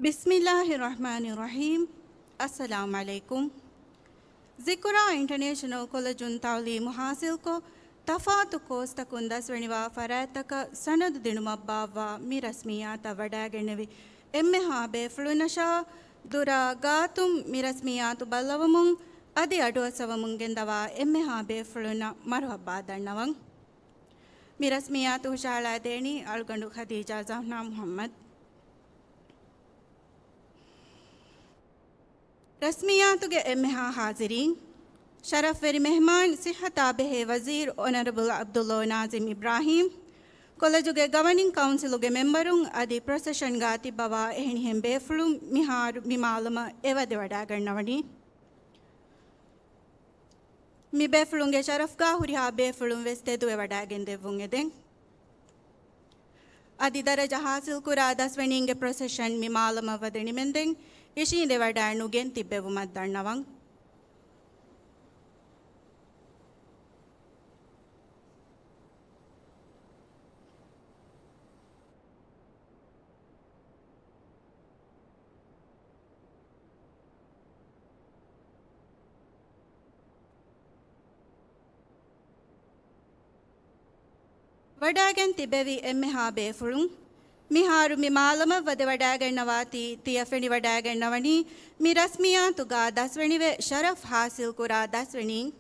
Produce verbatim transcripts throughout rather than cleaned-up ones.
ބިސްމިއްލާހި ރަޙްމާނި ރަޙީމް. އައްސަލާމު ޢަލައިކުމް. ޒިކުރާ އިންޓަނޭޝަނަލް ކޮލެޖުން ތަޢުލީމު ޙާޞިލްކޮށް، ތަފާތު ކޯސްތަކުން ދަސްވެނިވާ ފަރާތްތަކަށް ސަނަދު ދިނުމަށް ބާއްވާ މި ރަސްމިއްޔާތަށް ވަޑައިގެންނެވި އެންމެހާ ބޭފުޅުންނަށާ ދުރާ ގާތުން މި ރަސްމިއްޔާތު ބައްލަވަމުން އަދި އަޑުއައްސަވަމުން ގެންދަވާ އެންމެހާ ބޭފުޅުންނަށް މަރުޙަބާ ދަންނަވަން. މި ރަސްމިއްޔާތު ހުށަހަޅައިދޭނީ އަޅުގަނޑު ޚަދީޖާ ޒަހްނާ މުޙައްމަދު. ރަސްމިއްޔާތުގެ އެންމެހާ ޙާޟިރީން، ޝަރަފްވެރި މެހްމާން، ޞިއްޙަތާ ބެހޭ ވަޒީރު އޮނަރަބަލް ޢަބްދުﷲ ނާޒިމް އިބްރާހީމް، ކޮލެޖުގެ ގަވަނިން ކައުންސިލުގެ މެމްބަރުން އަދި ޕްރޮސެޝަންގާ ތިއްބަވާ އެހެނިހެން ބޭފުޅުން މިހާރު މި މާލަމަށް އެވަދެވަޑައިގަންނަވަނީ. މި ބޭފުޅުންގެ ޝަރަފްގާ ހުރިހާ ބޭފުޅުން ވެސް ތެދުވެވަޑައިގެންދެއްވުން އެދެން. އަދި ދަރަޖަ ޙާޞިލްކުރާ ދަސްވެނީންގެ ޕްރޮސެޝަން މި މާލަމަށް ވަދެ ނިމެންދެން އިށީނދެވަޑައި ނުގެން ތިއްބެވުމަށް ދަންނަވަން. ވަޑައިގެން ތިބެވި އެންމެހާ ބޭފުޅުން، މިހާރު މި މާލަމަށް ވަދެވަޑައިގަންނަވާތީ، ތިޔަ ފެނިވަޑައިގަންނަވަނީ މި ރަސްމިއްޔާތުގަ ދަސްވެނިވެ ޝަރަފް ޙާޞިލްކުރާ ދަސްވެނީން.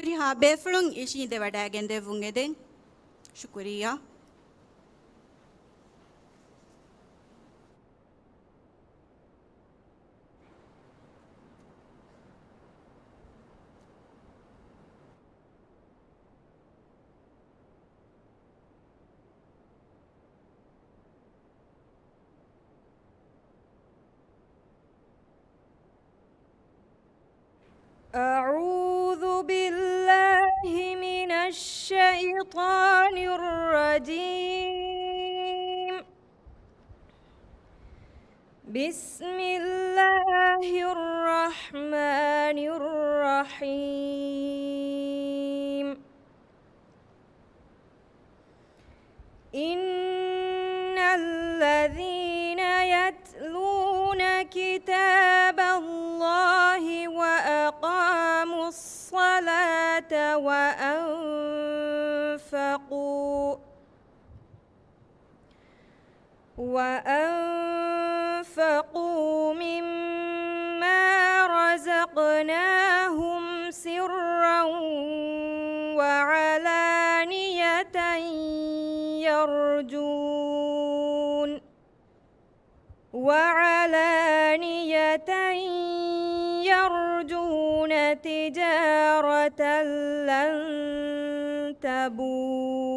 ހުރިހާ ބޭފުޅުން އިށީނދެވަޑައިގެންދެއްވުން އެދެން. ޝުކުރިއްޔާ. أعوذ بالله من الشيطان الرجيم. بسم الله الرحمن الرحيم. إن الذين يتلون كتاب الله وأقاموا الصلاة وأنفقوا وأنفقوا مما رزقناهم سرا وعلانية يرجون وعلانية يرجون تجارة لن تبور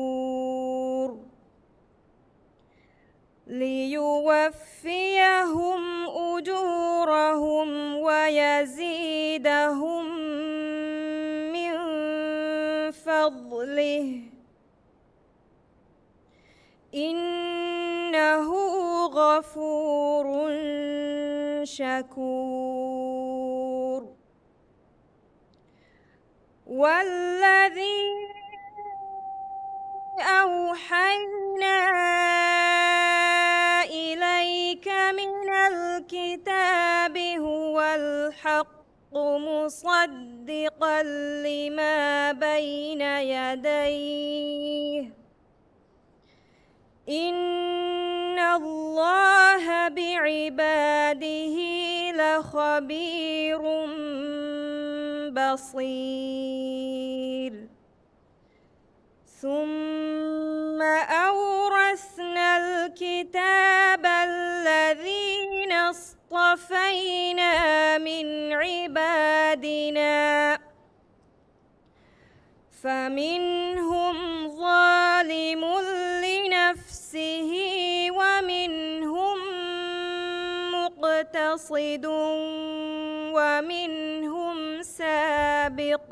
ليوفيهم أجورهم ويزيدهم من فضله إنه غفور شكور. والذي أوحينا إليك من الكتاب هو الحق مصدقا لما بين يديه إن الله بعباده لخبير بصير. ثم أورثنا الكتاب الذين اصطفينا من عبادنا فمنهم ظالم لنفسه ومنهم مقتصد ومنهم سابق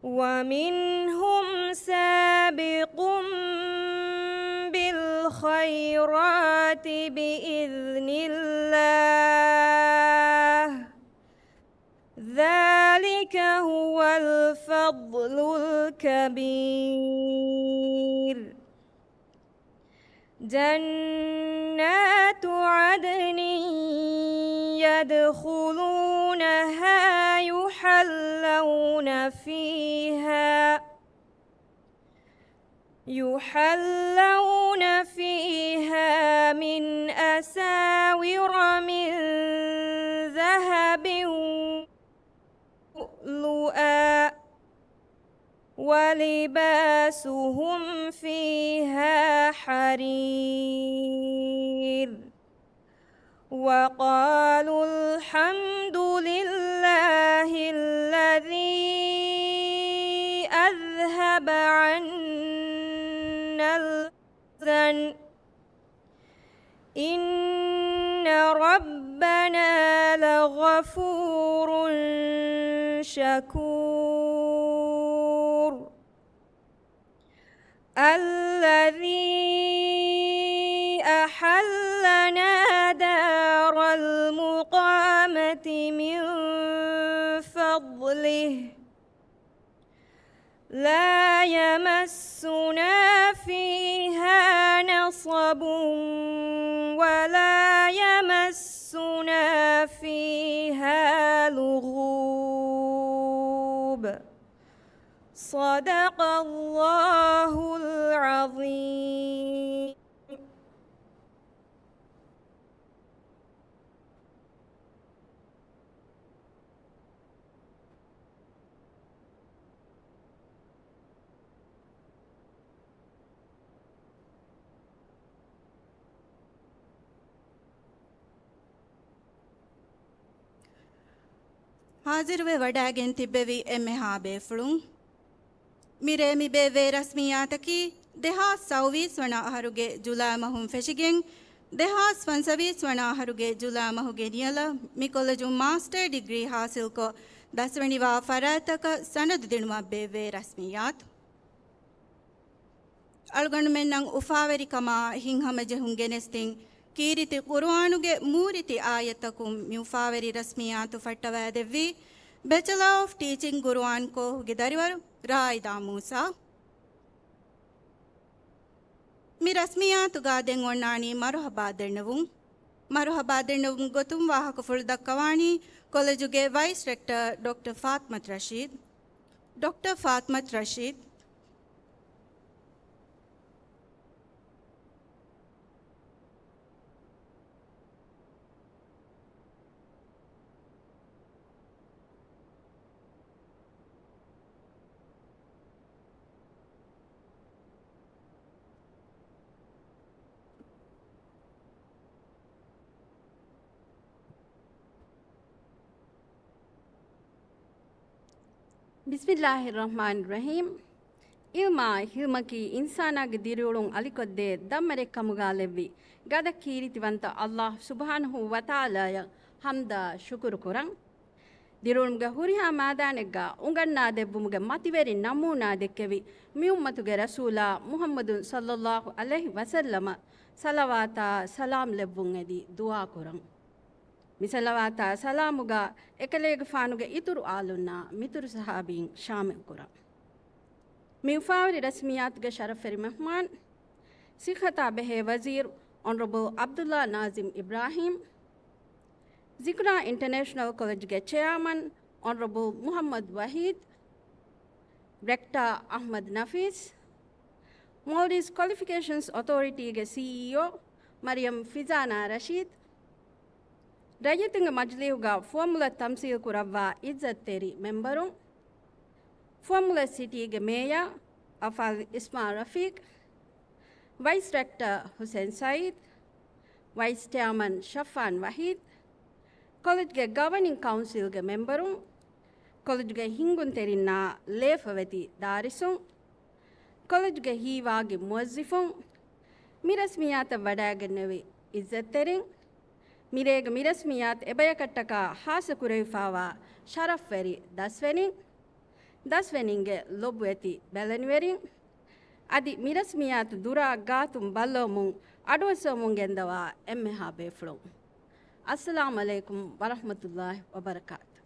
ومنهم سابق بالخيرات بإذن الله ذلك هو الفضل الكبير. جنات عدن يدخلونها يحلون فيها يحلون فيها من أساور من ذهب ولؤلؤا ولباسهم فيها حرير وقالوا الحمد لله الذي أذهب عنا الحزن إن ربنا لغفور شكور الذي أحلنا دار المقامة من فضله لا يمسنا فيها نصب ولا يمسنا فيها لغوب. صدق الله العظيم. ހާޒިރުވެ ވަޑައިގެން ތިއްބެވި އެންމެހާ ބޭފުޅުން. މިރޭ މި ބޭއްވޭ ރަސްމިއްޔާތަކީ ދެހާސް ސައުވީސް ވަނަ އަހަރުގެ ޖުލާ މަހުން ފެށިގެން، ދެހާސް ފަންސަވީސް ވަނަ އަހަރުގެ ޖުލާ މަހުގެ ނިޔަލަށް މި ކޮލެޖުން މާސްޓަރ ޑިގްރީ ހާސިލްކޮށް، ދަސްވެނިވާ ފަރާތްތަކަށް ސަނަދު ދިނުމަށް ބޭއްވޭ ރަސްމިއްޔާތު. އަޅުގަނޑުމެންނަށް އުފާވެރިކަމާ ހިތްހަމަޖެހުން ގެނެސްދިން، ކީރިތި ޤުރުއާނުގެ މޫރިތި އާޔަތްތަކުން މި އުފާވެރި ރަސްމިއްޔާތު ފައްޓަވައިދެއްވީ، ބެޗަލާ އޮފް ޓީޗިން ޤުރުއާން ކޯހުގެ ދަރިވަރު ރާއިދާ މޫސާ. މި ރަސްމިއްޔާތުގަ ދެން އޮންނާނީ މަރުޙަބާ ދެންނެވުން. މަރުޙަބާ ދެންނެވުމުގެ ގޮތުން ވާހަކަފުޅު ދައްކަވާނީ ކޮލެޖުގެ ވައިސް ރެކްޓަރ ޑޮކްޓަރ ފާތްމަތު ރަޝީދު. ޑޮކްޓަރ ފާތިމަތު ރަޝީދު. ބިސްމިއްލާހިއްރަޙްމާނިއްރަޙީމް. ޢިލްމާއި ޙިލްމަކީ އިންސާނާގެ ދިރިއުޅުން އަލިކޮށްދޭ ދަށްމަރެއްކަމުގާ ލެއްވި ގަދަ ކީރިތިވަންތަ ﷲ ސުބްޙާނަހޫ ވަތަޢާލާއަށް ޙަމްދާ ޝުކުރު ކުރަން. ދިރިއުޅުމުގެ ހުރިހާ މައިދާނެއްގާ އުނގަންނާދެއްވުމުގެ މަތިވެރި ނަމޫނާ ދެއްކެވި މި އުއްމަތުގެ ރަސޫލާ މުޙައްމަދު ޞައްލައްލާހު ޢަލައިހި ވަސައްލަމަށް ޞަލަވާތާ ސަލާމް ލެއްވުން އެދި ދުޢާ ކުރަން. މި ޞަލަވާތާ ސަލާމުގާ އެކަލޭގެފާނުގެ އިތުރު އާލުންނާ މިތުރު ޞަޙާބީން ޝާމިލް ކުރަން. މި އުފާވެރި ރަސްމިއްޔާތުގެ ޝަރަފްވެރި މެހްމާން، ސިއްހަތާ ބެހޭ ވަޒީރު އޮނަރަބަލް ޢަބްދުﷲ ނާޒިމް އިބްރާހީމް، ޒިކުރާ އިންޓަރނޭޝަނަލް ކޮލެޖްގެ ޗެއާމަން އޮނަރަބަލް މުޙައްމަދު ވަޙީދު، ރެކްޓާ އަޙްމަދު ނަފީސް، މޯލްޑިވްސް ކޮލިފިކޭޝަންސް އޮތޯރިޓީގެ ސީއީއޯ މަރިޔަމް ފިޒާނާ ރަޝީދު، ރައްޔިތުންގެ މަޖިލީހުގާ ފުވައްމުލައް ތަމްސީލް ކުރައްވާ ޢިއްޒަތްތެރި މެމްބަރުން، ފުވައްމުލައް ސިޓީގެ މޭޔާ އަފާލް އިސްމާ ރަފީޤް، ވައިސް ރެކްޓަރ ޙުސެން ސައީދު، ވައިސް ޗެއާމަން ޝައްފާން ވަޙީދު، ކޮލެޖްގެ ގަވަނިން ކައުންސިލްގެ މެމްބަރުން، ކޮލެޖްގެ ހިންގުންތެރިންނާ ލޭފަވެތި ދާރިސުން، ކޮލެޖްގެ ހީވާގި މުވައްޒިފުން، މި ރަސްމިއްޔާތަށް ވަޑައިގެންނެވި ޢިއްޒަތްތެރިން، މިރޭގެ މި ރަސްމިއްޔާތު އެބަޔަކަށްޓަކާ ޚާއްޞަ ކުރެވިފާވާ ޝަރަފްވެރި ދަސްވެރިން، ދަސްވެރިންގެ ލޮބުވެތި ބެލެނިވެރިން، އަދި މި ރަސްމިއްޔާތު ދުރާ ގާތުން ބައްލަވަމުން އަޑުއައްސަވަމުން ގެންދަވާ އެންމެހާ ބޭފުޅުން. އައްސަލާމު ޢަލައިކުމް ވަރަޙްމަތުﷲ ވަބަރަކާތު.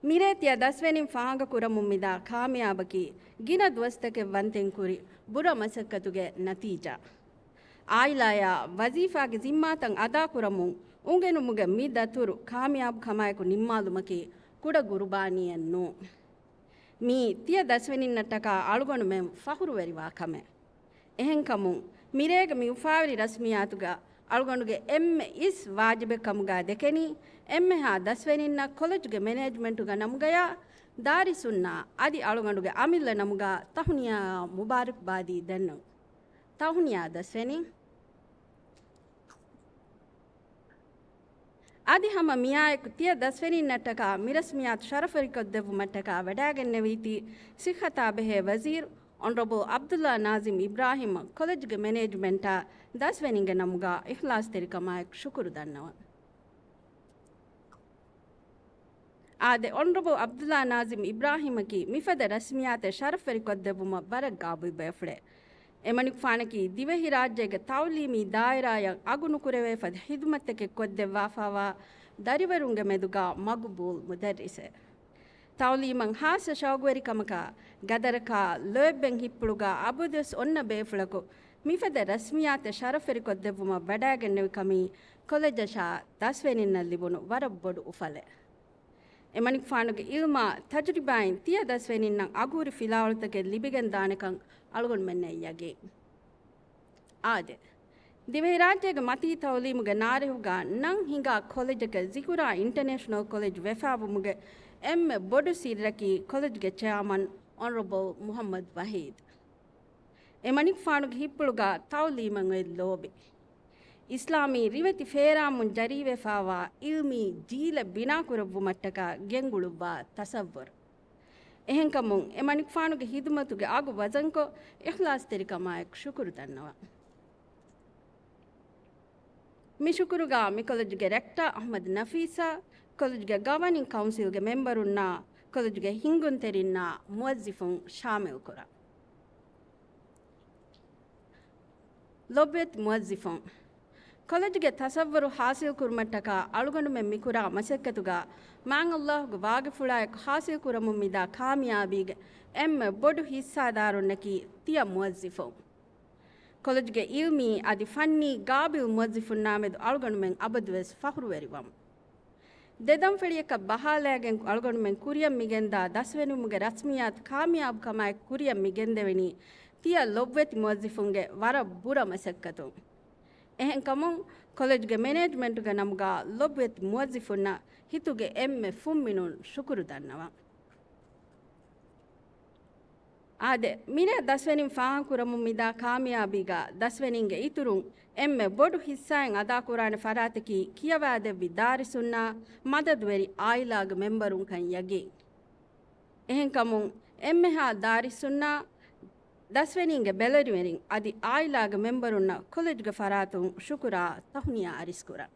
މިރޭ ތިޔަ ދަސްވެރިން ފާހަގަކުރަމުން މިދާ ކާމިޔާބަކީ ގިނަ ދުވަސްތަކެއް ވަންތެން ކުރި ބުރަ މަސައްކަތުގެ ނަތީޖާ. އާއިލާޔާ ވަޒީފާގެ ޒިންމާތައް އަދާކުރަމުން އުނގެނުމުގެ މި ދަތުރު ކާމިޔާބު ކަމާއެކު ނިންމާލުމަކީ ކުޑަ ގުރުބާނީއެއް ނޫން. މީ ތިޔަ ދަސްވެރިންނަށްޓަކާ އަޅުގަނޑުމެން ފަޚުރުވެރިވާ ކަމެއް. އެހެންކަމުން، މިރޭގެ މި އުފާވެރި ރަސްމިއްޔާތުގަ އަޅުގަނޑުގެ އެންމެ އިސް ވާޖިބެއް ކަމުގަ ދެކެނީ، އެންމެހާ ދަސްވެރިންނަށް ކޮލެޖުގެ މެނޭޖްމަންޓުގެ ނަމުގަޔާ، ދާރިސުންނާ އަދި އަޅުގަނޑުގެ އަމިއްލަ ނަމުގަ ތަހުނިޔާއާ މުބާރަކްބާދީ ދެންނެވުން. ތަހުނިޔާ ދަސްވެރިން. އަދި ހަމަ މިއާއެކު ތިޔަ ދަސްވެރިންނަށްޓަކާ މި ރަސްމިއްޔާތު ޝަރަފްވެރިކޮށްދެއްވުމަށްޓަކާ ވަޑައިގެންނެވީތީ، ސިއްހަތާ ބެހޭ ވަޒީރު އޮނަރަބަލް ޢަބްދުﷲ ނާޒިމް އިބްރާހީމަށް ކޮލެޖުގެ މެނޭޖްމަންޓާ ދަސްވެރިންގެ ނަމުގާ އިޚްލާޞްތެރިކަމާއެކު ޝުކުރު ދަންނަވަން. އާދެ، އޮނަރަބަލް ޢަބްދުﷲ ނާޒިމް އިބްރާހީމަކީ މިފަދަ ރަސްމިއްޔާތެއް ޝަރަފްވެރިކޮށްދެއްވުމަށް ވަރަށް ގާބިލް ބޭފުޅެއް. އެމަނިކުފާނަކީ ދިވެހިރާއްޖޭގެ ތަޢުލީމީ ދާއިރާއަށް އަގުނުކުރެވޭފަދަ ޚިދުމަތްތަކެއް ކޮށްދެއްވާފާވާ ދަރިވަރުންގެ މެދުގާ މަގުބޫލް މުދައްރިސެއް. ތަޢުލީމަށް ޚާއްޞަ ޝައުގުވެރިކަމަކާ، ގަދަރަކާ، ލޯތްބެއް ހިއްޕުޅުގާ އަބަދުވެސް އޮންނަ ބޭފުޅަކު މިފަދަ ރަސްމިއްޔާތެއް ޝަރަފްވެރިކޮށްދެއްވުމަށް ވަޑައިގެންނެވި ކަމީ ކޮލެޖަށާ ދަސްވެރިންނަށް ލިބުނު ވަރަށް ބޮޑު އުފަލެއް. އެމަނިކުފާނުގެ ޢިލްމާ ތަޖުރިބާއިން ތިޔަ ދަސްވެރިންނަށް އަގުހުރި ފިލާވަޅުތަކެއް ލިބިގެންދާނެކަން އަޅުގަނޑުމެންނަށް ޔަގީން. އާދެ، ދިވެހިރާއްޖޭގެ މަތީ ތަޢުލީމުގެ ނާރެހުގާ ނަން ހިނގާ ކޮލެޖަކަށް ޒިކުރާ އިންޓަރނޭޝަނަލް ކޮލެޖް ވެފާވުމުގެ އެންމެ ބޮޑު ސިއްރަކީ ކޮލެޖްގެ ޗެއާމަން އޮނަރަބަލް މުޙައްމަދު ވަޙީދު. އެމަނިކުފާނުގެ ހިއްޕުޅުގާ ތަޢުލީމަށް އޮތް ލޯބި، އިސްލާމީ ރިވެތި ފޭރާމުން ޖަރީވެފާވާ ޢިލްމީ ޖީލެއް ބިނާކުރެއްވުމަށްޓަކާ ގެންގުޅުއްވާ ތަޞައްވުރު. އެހެންކަމުން، އެމަނިކުފާނުގެ ޚިދުމަތުގެ އަގު ވަޒަންކޮށް، އިޚްލާޞްތެރިކަމާއެކު ޝުކުރު ދަންނަވަން. މި ޝުކުރުގާ މިކޮލެޖުގެ ރެކްޓާ އަޙްމަދު ނަފީސާ، ކޮލެޖުގެ ގަވަނިން ކައުންސިލްގެ މެމްބަރުންނާ، ކޮލެޖުގެ ހިންގުންތެރިންނާ މުވައްޒިފުން ޝާމިލްކުރަން. ލޮބުވެތި މުވައްޒިފުން، ކޮލެޖުގެ ތަޞައްވުރު ޙާޞިލްކުރުމަށްޓަކާ އަޅުގަނޑުމެން މިކުރާ މަސައްކަތުގާ މާތް ﷲގެ ވާގިފުޅާއެކު ޙާޞިލްކުރަމުން މިދާ ކާމިޔާބީގެ އެންމެ ބޮޑު ޙިއްޞާދާރުންނަކީ ތިޔަ މުވައްޒިފުން. ކޮލެޖުގެ ޢިލްމީ އަދި ފަންނީ ގާބިލް މުވައްޒިފުންނާމެދު އަޅުގަނޑުމެން އަބަދުވެސް ފަޚުރުވެރިވަމު. ދެ ދަންފެޅިއަކަށް ބަހާލައިގެން އަޅުގަނޑުމެން ކުރިއަށް މިގެންދާ ދަސްވެރިވުމުގެ ރަސްމިއްޔާތު ކާމިޔާބުކަމާއެކު ކުރިއަށް މިގެންދެވެނީ ތިޔަ ލޮބުވެތި މުވައްޒިފުންގެ ވަރަށް ބުރަ މަސައްކަތުން. އެހެންކަމުން، ކޮލެޖުގެ މެނޭޖްމަންޓުގެ ނަމުގަ ލޮބުވެތި މުވައްޒިފުންނަށް ހިތުގެ އެންމެ ފުންމިނުން ޝުކުރު ދަންނަވަން. އާދެ، މިރޭ ދަސްވެރިން ފާހަގަކުރަމުން މިދާ ކާމިޔާބީގަ ދަސްވެރިންގެ އިތުރުން އެންމެ ބޮޑު ހިއްސާއެއް އަދާކުރާނެ ފަރާތަކީ ކިޔަވާދެއްވި ދާރިސުންނާ މަދަދުވެރި އާއިލާގެ މެމްބަރުންކަން ޔަގީން. އެހެންކަމުން އެންމެހާ ދާރިސުންނާ ދަސްވެރިންގެ ބެލެނިވެރިން އަދި އާއިލާގެ މެމްބަރުންނަށް ކޮލެޖުގެ ފަރާތުން ޝުކުރާ ތަހުނިޔާ އަރިސްކުރަން.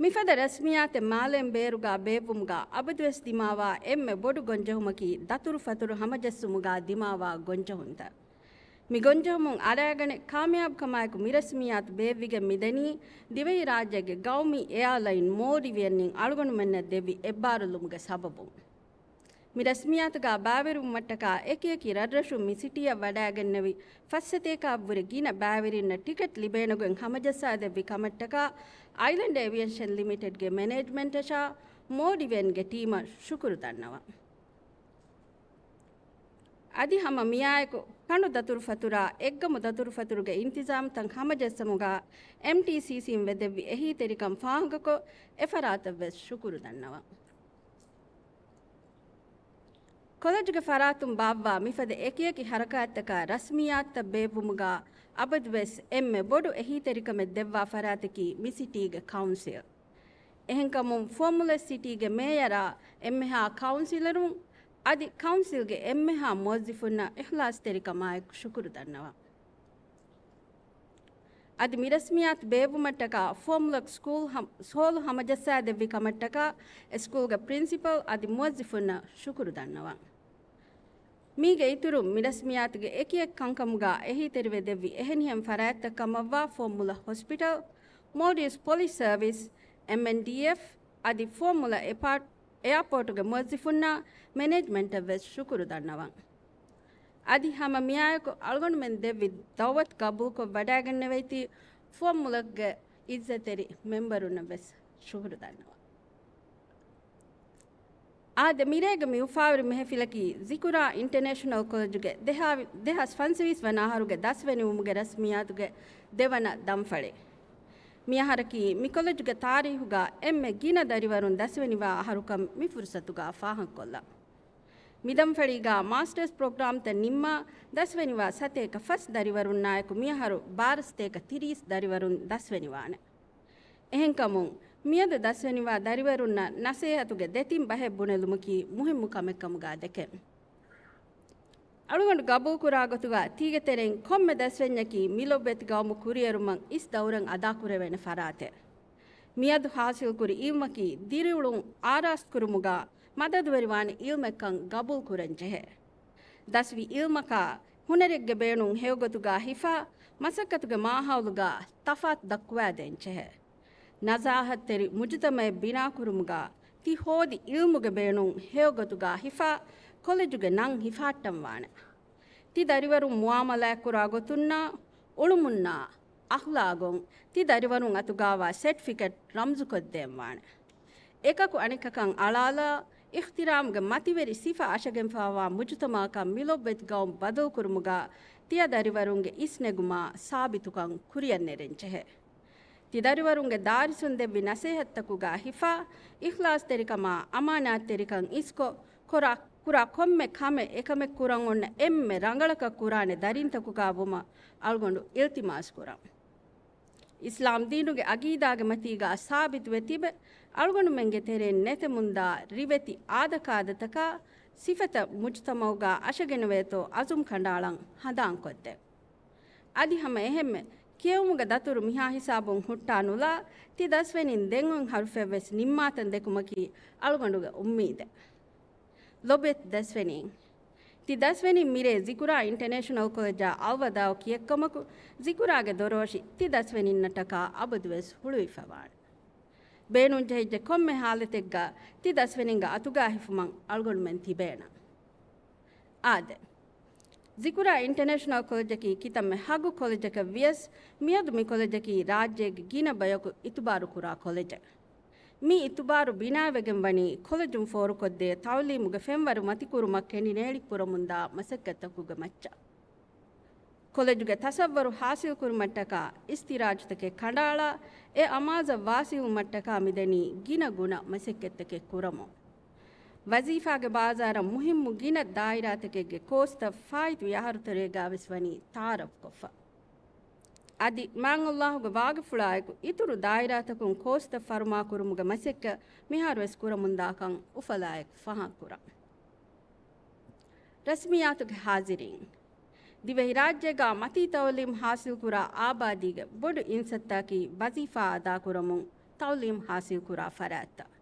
މިފަދަ ރަސްމިއްޔާތެއް މާލޭން ބޭރުގަ ބޭއްވުމުގަ އަބަދުވެސް ދިމާވާ އެންމެ ބޮޑު ގޮންޖެހުމަކީ ދަތުރުފަތުރު ހަމަޖެއްސުމުގަ ދިމާވާ ގޮންޖެހުންތައް. މި ގޮންޖެހުމުން އަރައިގަނެ ކާމިޔާބުކަމާއެކު މި ރަސްމިއްޔާތު ބޭއްވިގެން މިދެނީ ދިވެހިރާއްޖޭގެ ގައުމީ އެއާލައިން މޯލްޑިވިއަންއިން އަޅުގަނޑުމެންނަށް ދެއްވި އެއްބާރުލުމުގެ ސަބަބުން. މި ރަސްމިއްޔާތުގަ ބައިވެރިވުމަށްޓަކާ އެކިއެކި ރަށްރަށުން މި ސިޓީއަށް ވަޑައިގެންނެވި ފައްސަތޭކައަށްވުރެ ގިނަ ބައިވެރިންނަށް ޓިކެޓް ލިބޭނެގޮތް ހަމަޖައްސާދެއްވި ކަމަށްޓަކާ އައިލެންޑް އޭވިއޭޝަން ލިމިޓެޑްގެ މެނޭޖްމަންޓަށާ މޯލްޑިވިއަންގެ ޓީމަށް ޝުކުރު ދަންނަވަން. އަދި ހަމަ މިއާއެކު ކަނޑު ދަތުރުފަތުރާ އެއްގަމު ދަތުރުފަތުރުގެ އިންތިޒާމްތައް ހަމަޖައްސަމުގަ އެމްޓީސީސީން ވެދެއްވި އެހީތެރިކަން ފާހަގަކޮށް، އެފަރާތަށްވެސް ޝުކުރު ދަންނަވަން. ކޮލެޖުގެ ފަރާތުން ބާއްވާ މިފަދަ އެކިއެކި ހަރަކާތްތަކާ ރަސްމިއްޔާތުތައް ބޭއްވުމުގަ އަބަދުވެސް އެންމެ ބޮޑު އެހީތެރިކަމެއް ދެއްވާ ފަރާތަކީ މި ސިޓީގެ ކައުންސިލް. އެހެންކަމުން ފުވައްމުލައް ސިޓީގެ މޭޔަރާ އެންމެހާ ކައުންސިލަރުން އަދި ކައުންސިލްގެ އެންމެހާ މުވައްޒިފުންނަށް އިޚްލާޞްތެރިކަމާއެކު ޝުކުރު ދަންނަވަން. އަދި މި ރަސްމިއްޔާތު ބޭއްވުމަށްޓަކާ ފުވައްމުލަކު ސްކޫލް ހަމް-، ހޯލު ހަމަޖައްސާދެއްވި ކަމަށްޓަކާ އެ ސްކޫލްގެ ޕްރިންސިޕަލް އަދި މުވައްޒިފުންނަށް ޝުކުރު ދަންނަވަން. މީގެ އިތުރުން މި ރަސްމިއްޔާތުގެ އެކިއެއް ކަންކަމުގަ އެހީތެރިވެ ދެއްވި އެހެނިހެން ފަރާތްތައް ކަމަށްވާ ފުވައްމުލައް ހޮސްޕިޓަލް، މޯލްޑިވްސް ޕޮލިސް ސަރވިސް، އެމްއެންޑީއެފް އަދި ފުވައްމުލައް އެޕާޓް-، އެއާޕޯޓުގެ މުވައްޒިފުންނާ މެނޭޖްމަންޓަށްވެސް ޝުކުރު ދަންނަވަން. އަދި ހަމަ މިއާއެކު އަޅުގަނޑުމެން ދެއްވި ދައުވަތު ގަބޫލުކޮށް ވަޑައިގެންނެވައިތީ ފުވައްމުލަކުގެ އިއްޒަތްތެރި މެމްބަރުންނަށްވެސް ޝުކުރު ދަންނަވަން. އާދެ، މިރޭގެ މި އުފާވެރި މެހެފިލަކީ ޒިކުރާ އިންޓަރނޭޝަނަލް ކޮލެޖުގެ ދެހާ-، ދެހާސް ފަންސަވީސް ވަނަ އަހަރުގެ ދަސްވެނިވުމުގެ ރަސްމިއްޔާތުގެ ދެވަނަ ދަންފަޅެއް. މިއަހަރަކީ މި ކޮލެޖުގެ ތާރީހުގަ އެންމެ ގިނަ ދަރިވަރުން ދަސްވެނިވާ އަހަރުކަން މި ފުރުސަތުގަ ފާހަގަކޮށްލަން. މިދަންފަޅީގަ މާސްޓަރސް ޕްރޮގްރާމްތައް ނިންމާ ދަސްވެނިވާ ސަތޭކަ ފަސް ދަރިވަރުންނާއެކު މިއަހަރު ބާރަ ސަތޭކަ ތިރީސް ދަރިވަރުން ދަސްވެނިވާނެ. އެހެންކަމުން، މިއަދު ދަސްވެނިވާ ދަރިވަރުންނަށް ނަސޭހަތުގެ ދެތިން ބަހެއް ބުނެލުމަކީ މުހިއްމު ކަމެއް ކަމުގަ ދެކެން. އަޅުގަނޑު ގަބޫލުކުރާ ގޮތުގަ ތީގެ ތެރެއިން ކޮންމެ ދަސްވެންޏަކީ މި ލޮބުވެތި ގައުމު ކުރިއެރުމަށް އިސް ދައުރެއް އަދާކުރެވޭނެ ފަރާތެއް. މިއަދު ހާސިލްކުރި އިލްމަކީ ދިރިއުޅުން އާރާސްތުކުރުމުގަ މަދަދުވެރިވާނެ އިލްމެއްކަން ގަބޫލުކުރަން ޖެހޭ. ދަސްވި އިލްމަކާ ހުނަރެއްގެ ބޭނުން ހެޔޮގޮތުގަ ހިފާ، މަސައްކަތުގެ މާހައުލުގަ ތަފާތު ދައްކުވާދޭން ޖެހޭ. ނަޒާހަތްތެރި މުޖުތަމައެއް ބިނާކުރުމުގަ ތި ހޯދި އިލްމުގެ ބޭނުން ހެޔޮގޮތުގަ ހިފާ، ކޮލެޖުގެ ނަން ހިފަހައްޓަން ވާނެ. ތި ދަރިވަރުން މުއާމަލާތްކުރާ ގޮތުންނާ، އުޅުމުންނާ، އަޚްލާގުން ތި ދަރިވަރުން އަތުގައިވާ ސެޓްފިކެޓް ރަމްޒުކޮށްދޭން ވާނެ. އެކަކު އަނެކަކަށް އަޅާލާ، އިޙްތިރާމުގެ މަތިވެރި ސިފަ އަށަގެންފާވާ މުޖުތަމައަކަށް މި ލޮބުވެތި ގައުމު ބަދަލުކުރުމުގަ ތިޔަ ދަރިވަރުންގެ އިސްނެގުމާ ސާބިތުކަން ކުރިއަށް ނެރެން ޖެހޭ. ތި ދަރިވަރުންގެ ދާރިސުން ދެއްވި ނަސޭހަތްތަކުގަ ހިފާ، އިޚްލާޞްތެރިކަމާ، އަމާނާތްތެރިކަން އިސްކޮށް، ކުރާ، ކުރާ ކޮންމެ ކަމެއް އެކަމެއް ކުރަން އޮންނަ އެންމެ ރަނގަޅަކަށް ކުރާނެ ދަރިންތަކުގަ ވުމަށް އަޅުގަނޑު އިލްތިމާސް ކުރަން. އިސްލާމް ދީނުގެ އަގީދާގެ މަތީގަ ސާބިތުވެ ތިބެ، އަޅުގަނޑުމެންގެ ތެރެއިން ނެތެމުންދާ ރިވެތި އާދަކާދަތަކާ ސިފަތައް މުޖުތަމައުގަ އަށަގެނެވޭތޯ އަޒުމް ކަނޑައަޅަން ހަނދާންކޮށްދެން. އަދި ހަމަ އެހެންމެ، ކިޔެވުމުގެ ދަތުރު މިހާ ހިސާބުން ހުއްޓާ ނުލާ، ތި ދަސްވެނިން ދެން އޮތް ހަރުފެއްވެސް ނިންމާތަން ދެކުމަކީ އަޅުގަނޑުގެ އުއްމީދެއް. ލޮބުވެތި ދަސްވެނީން. ތި ދަސްވެނިން މިރޭ ޒިކުރާ އިންޓަރނޭޝަނަލް ކޮލެޖާ އަލްވަދާޢު ކިޔެއްކަމަކު، ޒިކުރާގެ ދޮރޯށި ތި ދަސްވެނިންނަށްޓަކާ އަބަދުވެސް ހުޅުވިފަވާނެ. ބޭނުންޖެހިއްޖެ ކޮންމެ ހާލަތެއްގަ ތި ދަސްވެނިންގެ އަތުގަ ހިފުމަށް އަޅުގަނޑުމެން ތިބޭނަން. އާދެ! ޒިކުރާ އިންޓަރނޭޝަނަލް ކޮލެޖަކީ ކިތަންމެ ހަގު ކޮލެޖަކަށް ވިޔަސް، މިއަދު މި ކޮލެޖަކީ ރާއްޖޭގެ ގިނަ ބަޔަކު އިތުބާރު ކުރާ ކޮލެޖެއް. މި އިތުބާރު ބިނާވެގެން ވަނީ ކޮލެޖުން ފޯރުކޮށްދޭ ތައުލީމުގެ ފެންވަރު މަތިކުރުމަށް ކެނޑިނޭޅި ކުރަމުންދާ މަސައްކަތްތަކުގެ މައްޗަށް. ކޮލެޖުގެ ތަސައްވަރު ހާސިލްކުރުމަށްޓަކާ އިސްތިރާޖުތަކެއް ކަނޑައަޅާ، އެ އަމާޒަށް ވާސިލުވުމަށްޓަކާ މިދަނީ ގިނަ ގުނަ މަސައްކަތްތަކެއް ކުރަމުން. ވަޒީފާގެ ބާޒާރަށް މުހިއްމު ގިނަ ދާއިރާތަކެއްގެ ކޯސްތައް ފާއިތުވި އަހަރުތެރޭގާވެސް ވަނީ ތައާރަފްކޮށްފަ. އަދި މާތް ﷲ ގެ ވާގިފުޅާއެކު އިތުރު ދާއިރާތަކުން ކޯސްތައް ފަރުމާކުރުމުގެ މަސައްކަތް މިހާރުވެސް ކުރަމުންދާކަން އުފަލާއެކު ފާހަގަކުރަން. ރަސްމިއްޔާތުގެ ހާޒިރީން. ދިވެހިރާއްޖޭގާ މަތީ ތައުލީމް ހާސިލްކުރާ އާބާދީގެ ބޮޑު އިންސައްތައަކީ ވަޒީފާ އަދާކުރަމުން ތައުލީމް ހާސިލްކުރާ ފަރާތްތައް.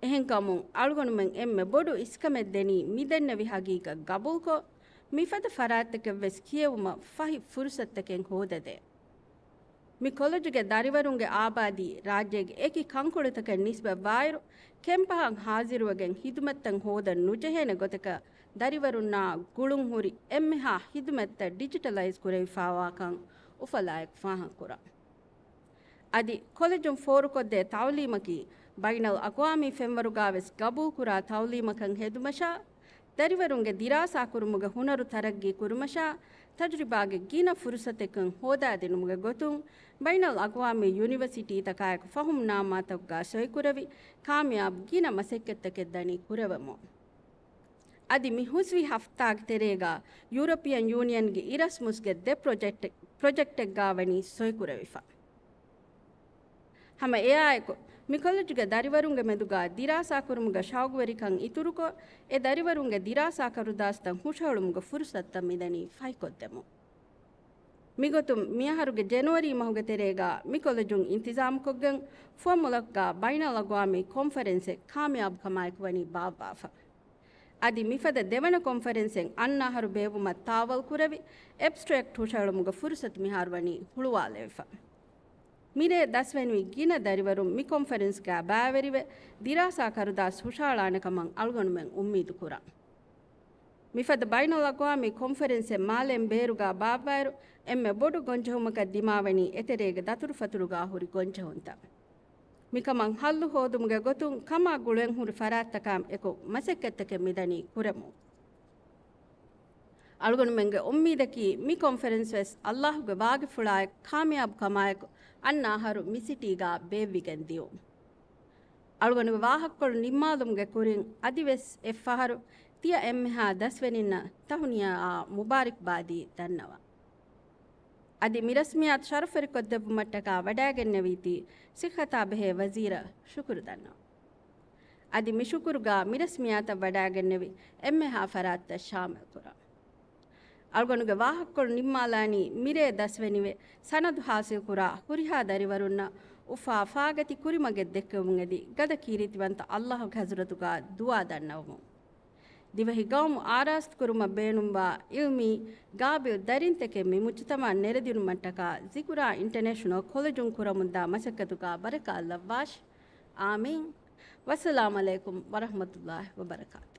އެހެންކަމުން އަޅުގަނޑުމެން އެންމެ ބޮޑު އިސްކަމެއް ދެނީ މިދެންނެވި ހަގީގަތް ގަބޫލުކޮށް، މިފަދަ ފަރާތްތަކެއްވެސް ކިޔެވުމަށް ފަހި ފުރުސަތުތަކެއް ހޯދަދޭ. މި ކޮލެޖުގެ ދަރިވަރުންގެ އާބާދީ ރާއްޖޭގެ އެކި ކަންކޮޅުތަކަށް ނިސްބަތްވާއިރު، ކެމްޕަހަށް ހާޒިރުވެގެން ހިދުމަތްތައް ހޯދަން ނުޖެހޭނެ ގޮތަކަށް ދަރިވަރުންނާ ގުޅުންހުރި އެންމެހާ ހިދުމަތްތައް ޑިޖިޓަލައިޒް ކުރެވިފާވާކަން އުފަލާއެކު ފާހަގަކުރަން. އަދި ކޮލެޖުން ފޯރުކޮށްދޭ ތައުލީމަކީ ބައިނަލްއަގްވާމީ ފެންވަރުގާވެސް ގަބޫލުކުރާ ތައުލީމަކަށް ހެދުމަށާ، ދަރިވަރުންގެ ދިރާސާކުރުމުގެ ހުނަރު ތަރައްގީ ކުރުމަށާ، ތަޖުރިބާގެ ގިނަ ފުރުސަތެއްކަން ހޯދާދިނުމުގެ ގޮތުން، ބައިނަލްއަގްވާމީ ޔުނިވަރސިޓީތަކާއެކު ފަހުމްނާމާތަކުގާ ސޮއިކުރެވި، ކާމިޔާބު ގިނަ މަސައްކަތްތަކެއް ދަނީ ކުރެވެމުން. އަދި މި ހުސްވި ހަފްތާގެ ތެރޭގާ ޔޫރަޕިއަން ޔޫނިއަންގެ އިރަސްމުސްގެ ދެ ޕްރޮޖެކްޓެއް، ޕްރޮޖެކްޓެއްގާ ވަނީ ސޮއިކުރެވިފަ. ހަމަ އެއާއެކު، މި ކޮލެޖުގެ ދަރިވަރުންގެ މެދުގާ ދިރާސާކުރުމުގެ ޝައުގުވެރިކަން އިތުރުކޮށް، އެ ދަރިވަރުންގެ ދިރާސާ ކަރުދާސްތައް ހުށަހެޅުމުގެ ފުރުސަތުތައް މިދަނީ ފަހިކޮށްދެމުން. މިގޮތުން މިއަހަރުގެ ޖެނުއަރީ މަހުގެ ތެރޭގާ މި ކޮލެޖުން އިންތިޒާމުކޮށްގެން ފުވައްމުލަކުގާ ބައިނަލްއަގްވާމީ ކޮންފަރެންސެއް ކާމިޔާބުކަމާއެކު ވަނީ ބާއްވާފަ. އަދި މިފަދަ ދެވަނަ ކޮންފަރެންސެއް އަންނަ އަހަރު ބޭއްވުމަށް ތާވަލް ކުރެވި، އެބްސްޓްރެކްޓް ހުށަހެޅުމުގެ ފުރުސަތު މިހާރު ވަނީ ހުޅުވާލެވިފަ. މިރޭ ދަސްވެނިވި ގިނަ ދަރިވަރުން މި ކޮންފަރެންސްގާ ބައިވެރިވެ، ދިރާސާ ކަރުދާސް ހުށަހަޅާނެ ކަމަށް އަޅުގަނޑުމެން އުއްމީދު ކުރަން. މިފަދަ ބައިނަލްއަގްވާމީ ކޮންފަރެންސެއް މާލޭން ބޭރުގާ ބާއްވާއިރު، އެންމެ ބޮޑު ގޮންޖެހުމަކަށް ދިމާވަނީ އެތެރޭގެ ދަތުރުފަތުރުގާ ހުރި ގޮންޖެހުންތައް. މިކަމަށް ހައްލު ހޯދުމުގެ ގޮތުން ކަމާ ގުޅެންހުރި ފަރާތްތަކާ އެކު މަސައްކަތްތަކެއް މިދަނީ ކުރެމުން. އަޅުގަނޑުމެންގެ އުއްމީދަކީ މި ކޮންފަރެންސް ވެސް ﷲ ގެ ވާގިފުޅާއެކު ކާމިޔާބު ކަމާއެކު އަންނަ އަހަރު މި ސިޓީގާ ބޭއްވިގެން ދިޔުން. އަޅުގަނޑުގެ ވާހަކަކޮޅު ނިންމާލުމުގެ ކުރިން އަދިވެސް އެއްފަހަރު ތިޔަ އެންމެހާ ދަސްވެރިންނަށް ތަހުނިޔާއާ މުބާރިކްބާދީ ދަންނަވަން. އަދި މި ރަސްމިއްޔާތު ޝަރަފުވެރިކޮށްދެއްވުމަށްޓަކާ ވަޑައިގެންނެވީތީ ސިއްހަތާ ބެހޭ ވަޒީރަށް ޝުކުރު ދަންނަވަން. އަދި މި ޝުކުރުގާ މި ރަސްމިއްޔާތަށް ވަޑައިގެންނެވި އެންމެހާ ފަރާތްތައް ޝާމިލްކުރަން. އަޅުގަނޑުގެ ވާހަކަކޮޅު ނިންމާލާނީ މިރޭ ދަސްވެނިވެ، ސަނަދު ހާސިލްކުރާ ހުރިހާ ދަރިވަރުންނަށް އުފާ ފާގަތި ކުރިމަގެއް ދެއްކެވުމުން އެދި، ގަދަ ކީރިތިވަންތަ ﷲ ގެ ޙަޟްރަތުގާ ދުޢާ ދަންނަވަމުން. ދިވެހި ގައުމު އާރާސްތުކުރުމަށް ބޭނުންވާ ޢިލްމީ ގާބިލް ދަރިންތަކެއް މި މުޖުތަމަޢަށް ނެރެދިނުމަށްޓަކާ ޒިކުރާ އިންޓަރނޭޝަނަލް ކޮލެޖުން ކުރަމުންދާ މަސައްކަތުގާ ބަރަކާތްލައްވާށި. އާމީން. ވައްސަލާމް ޢަލައިކުމް ވަރަޙްމަތުﷲ ވަބަރަކާތު.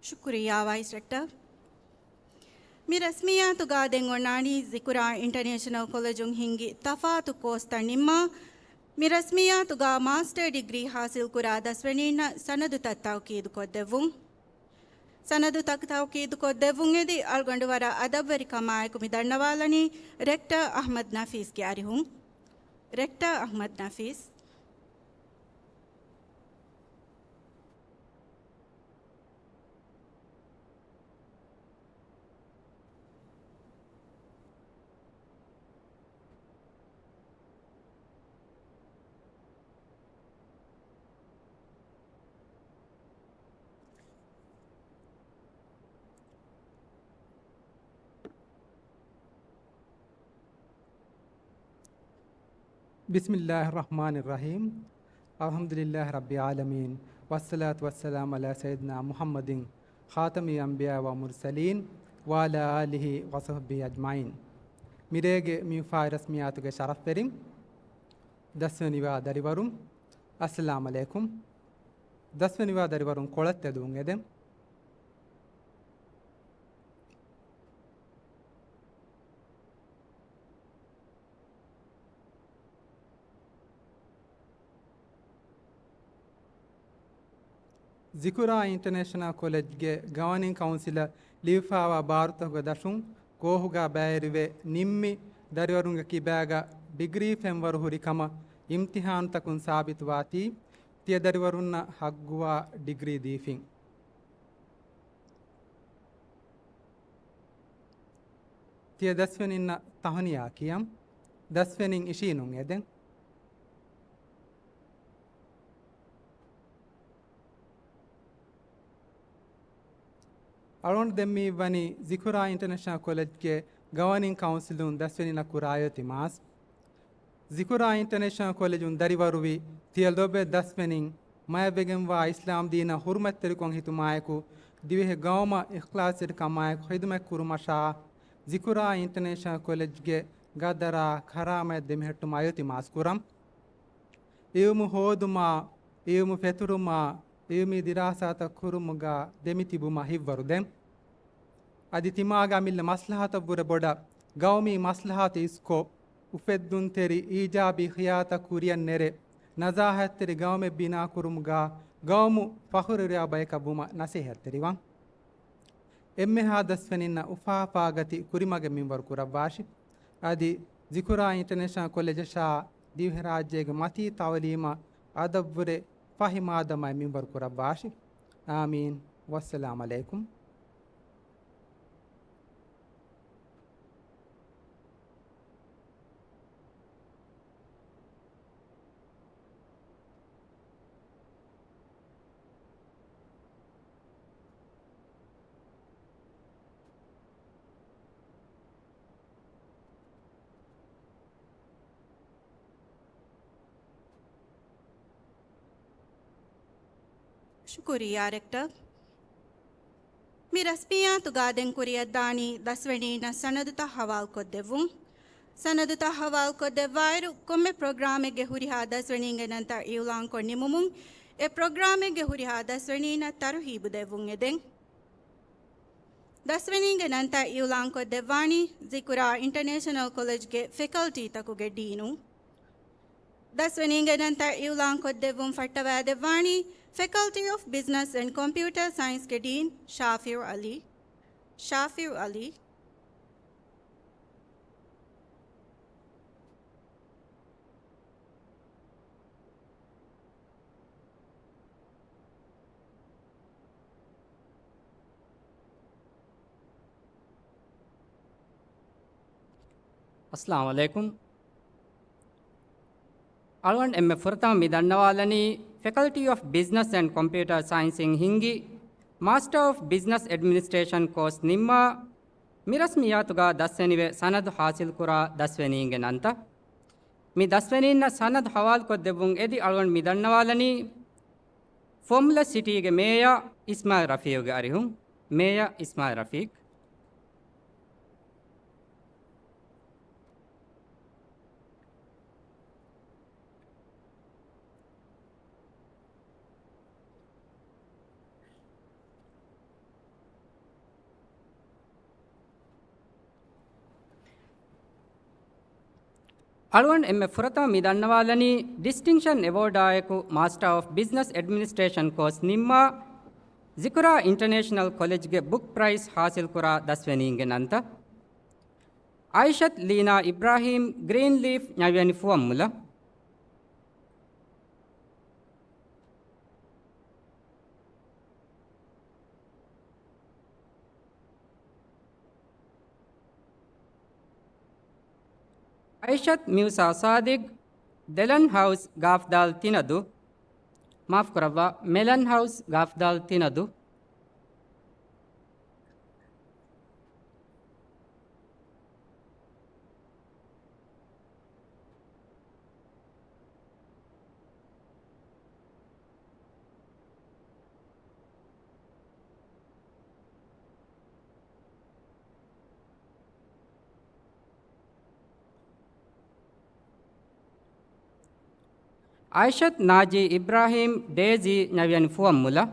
ޝުކުރިއްޔާ ވައިސް ރެކްޓަރ. މި ރަސްމިއްޔާތުގާ ދެން އޮންނާނީ ޒިކުރާ އިންޓަރނޭޝަނަލް ކޮލެޖުން ހިންގި ތަފާތު ކޯސްތައް ނިންމާ، މި ރަސްމިއްޔާތުގާ މާސްޓަރ ޑިގްރީ ހާސިލްކުރާ ދަސްވެރިންނަށް ސަނަދުތައް ތައުކީދުކޮށްދެއްވުން. ސަނަދުތައް ތައުކީދުކޮށްދެއްވުން އެދި، އަޅުގަނޑު ވަރަށް އަދަބުވެރިކަމާއެކު މި ދަންނަވާލަނީ ރެކްޓަރ އަޙްމަދު ނަފީސްގެ އަރިހުން. ރެކްޓަރ އަޙްމަދު ނަފީސް. بسم الله الرحمن الرحيم. الحمد لله رب العالمين. والصلاة والسلام على سيدنا محمد خاتم الأنبياء والمرسلين وعلى آله وصحبه أجمعين. މިރޭގެ މި އުފާވި ރަސްމިއްޔާތުގެ ޝަރަފްވެރިން، ދަސްވެނިވާ ދަރިވަރުން، އައްސަލާމް ޢަލައިކުމް. ދަސްވެނިވާ ދަރިވަރުން ކޮޅަށް ތެދުވުން އެދެން. ޒިކުރާ އިންޓަރނޭޝަނަލް ކޮލެޖްގެ ގަވަނިން ކައުންސިލަށް ލިބިފައިވާ ބާރުތަކުގެ ދަށުން ކޯހުގާ ބައިވެރިވެ ނިންމި ދަރިވަރުންގެ ކިބާގަ ޑިގްރީ ފެންވަރު ހުރި ކަމަށް އިމްތިހާނުތަކުން ސާބިތުވާތީ، ތިޔަ ދަރިވަރުންނަށް ހައްގުވާ ޑިގްރީ ދީފިން. ތިޔަ ދަސްވެނިންނަށް ތަހުނިޔާ ކިޔަން. ދަސްވެނިން އިށީނުން އެދެން. އަޅުގަނޑު ދެން މި ވަނީ ޒިކުރާ އިންޓަރނޭޝަނަލް ކޮލެޖްގެ ގަވަނިން ކައުންސިލުން ދަސްވެނިންނަށް ކުރާ އިލްތިމާސް. ޒިކުރާ އިންޓަރނޭޝަނަލް ކޮލެޖުން ދަރިވަރުވި ތިޔަ ލޯބިވެތި ދަސްވެނިން މާތްވެގެންވާ އިސްލާމް ދީނަށް ހުރުމަތްތެރިކަން ހިތުމާއެކު، ދިވެހި ގައުމަށް އިޚްލާޞްތެރިކަމާއެކު ޚިދުމަތް ކުރުމަށާ، ޒިކުރާ އިންޓަރނޭޝަނަލް ކޮލެޖްގެ ގަދަރާ ކަރާމަތް ދެމިހެއްޓުމަށް އިލްތިމާސް ކުރަން. އިލްމު ހޯދުމާ، އިލްމު ފެތުރުމާ، އިލްމީ ދިރާސާތައް ކުރުމުގަ ދެމިތިބުމަށް ހިތްވަރު ދެން. އަދި ތިމާގެ އަމިއްލަ މަސްލަހަތަށްވުރެ ބޮޑަށް ގައުމީ މަސްލަހަތު އިސްކޮށް، އުފެއްދުންތެރި އީޖާބީ ޚިޔާލުތައް ކުރިއަށް ނެރެ، ނަޒާހަތްތެރި ގައުމެއް ބިނާކުރުމުގަ ގައުމު ފަޚުރުވެރިވާ ބަޔަކަށް ވުމަށް ނަސޭހަތްތެރިވަން. އެންމެހާ ދަސްވެނިންނަށް އުފާ އުފާގަތި ކުރިމަގެއް މިންވަރު ކުރައްވާށި. އަދި ޒިކުރާ އިންޓަރނޭޝަނަލް ކޮލެޖަށާ ދިވެހިރާއްޖޭގެ މަތީ ތައުލީމަށް އަދަބުވުރެ ފަހި މާދަމާއެއް މިންވަރު ކުރައްވާށި. އާމީން. ވައްސަލާމް ޢަލައިކުމް. ޝުކުރިއްޔާ ރެކްޓަރ. މި ރަސްމިއްޔާތުގަ ދެން ކުރިއަށްދާނީ ދަސްވެނީންނަށް ސަނަދުތައް ހަވާލުކޮށްދެއްވުން. ސަނަދުތައް ހަވާލުކޮށްދެއްވާއިރު، ކޮންމެ ޕްރޮގްރާމެއްގެ ހުރިހާ ދަސްވެނީންގެ ނަންތައް އިއުލާންކޮށް ނިމުމުން، އެ ޕްރޮގްރާމެއްގެ ހުރިހާ ދަސްވެނީންނަށް ތަރުހީބު ދެއްވުން އެދެން. ދަސްވެނީންގެ ނަންތައް އިއުލާންކޮށްދެއްވާނީ ޒިކުރާ އިންޓަރނޭޝަނަލް ކޮލެޖްގެ ފެކަލްޓީތަކުގެ ޑީނުން. ދަސްވެނީންގެ ނަންތައް އިއުލާންކޮށްދެއްވުން ފައްޓަވައިދެއްވާނީ ފެކަލްޓީ އޮފް ބިޒްނަސް އެންޑް ކޮމްޕިއުޓަރ ސައިންސްގެ ޑީން ޝާފިޢު ޢަލީ. ޝާފިޢު ޢަލީ. އައްސަލާމު ޢަލައިކުމް. އަޅުގަނޑު އެންމެ ފުރަތަމަ މި ދަންނަވާލަނީ، ފެކަލްޓީ އޮފް ބިޒްނަސް އެންޑް ކޮމްޕިއުޓަރ ސައިންސްއިން ހިންގި މާސްޓަރ އޮފް ބިޒްނަސް އެޑްމިނިސްޓްރޭޝަން ކޯސް ނިންމާ، މި ރަސްމިއްޔާތުގަ ދަސްވެނިވެ ސަނަދު ހާސިލްކުރާ ދަސްވެނީންގެ ނަންތައް. މި ދަސްވެނީންނަށް ސަނަދު ހަވާލުކޮށްދެއްވުން އެދި އަޅުގަނޑު މި ދަންނަވާލަނީ، ފޮމުލަ ސިޓީގެ މޭޔަރ އިސްމާއިލް ރަފީޤުގެ އަރިހުން. މޭޔަރ އިސްމާއިލް ރަފީޤު. އަޅުގަނޑު އެންމެ ފުރަތަމަ މި ދަންނަވާލަނީ، ޑިސްޓިންކްޝަން އެވޯޑާއެކު މާސްޓަރ އޮފް ބިޒްނަސް އެޑްމިނިސްޓްރޭޝަން ކޯސް ނިންމާ، ޒިކުރާ އިންޓަރނޭޝަނަލް ކޮލެޖްގެ ބުކް ޕްރައިޒް ހާސިލްކުރާ ދަސްވެނީންގެ ނަންތައް. އައިޝަތު ލީނާ އިބްރާހީމް، ގްރީން ލީފް، ނަވިޔަނި ފުވައްމުލައް. އައިޝަތު މިއުސާ ސާދިޤް، ދެލަން ހައުސް، ގާފްދާލް ތިނަދު. މާފުކުރައްވާ، މެލަން ހައުސް، ގާފްދާލް ތިނަދު. އައިޝަތު ނާޖީ އިބްރާހީމް، ޑޭޒީ ނަވިޔަނި ފުވައްމުލައް.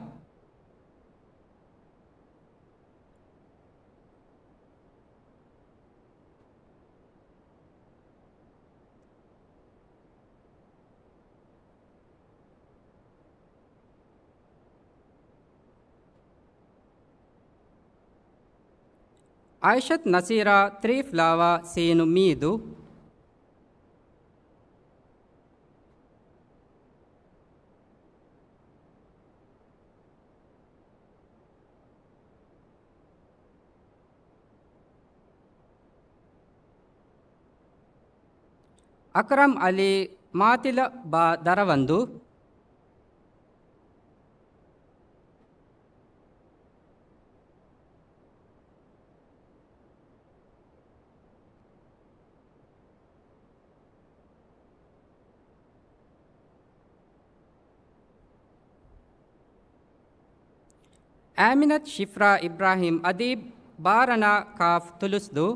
އައިޝަތު ނަސީރާ ތްރީ ފްލާވާ ސީނު މީދު. އަކްރަމް އަލީ މާތިލަ ބާ ދަރަވަންދޫ. އާމިނަތު ޝިފްރާ އިބްރާހީމް އަދީބް، ބާރަނާ ކާފް ތުލުސްދޫ.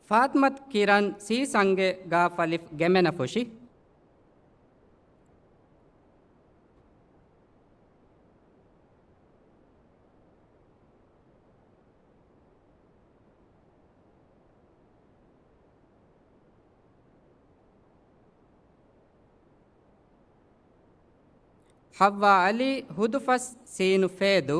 ފާތިމަތު ކިރަން ސީ ސަނގެ ގާފް އަލިފް ގެމެނަފުށި. ހައްވާ އަލީ ހުދުފަސް ސީނު ފޭދޫ.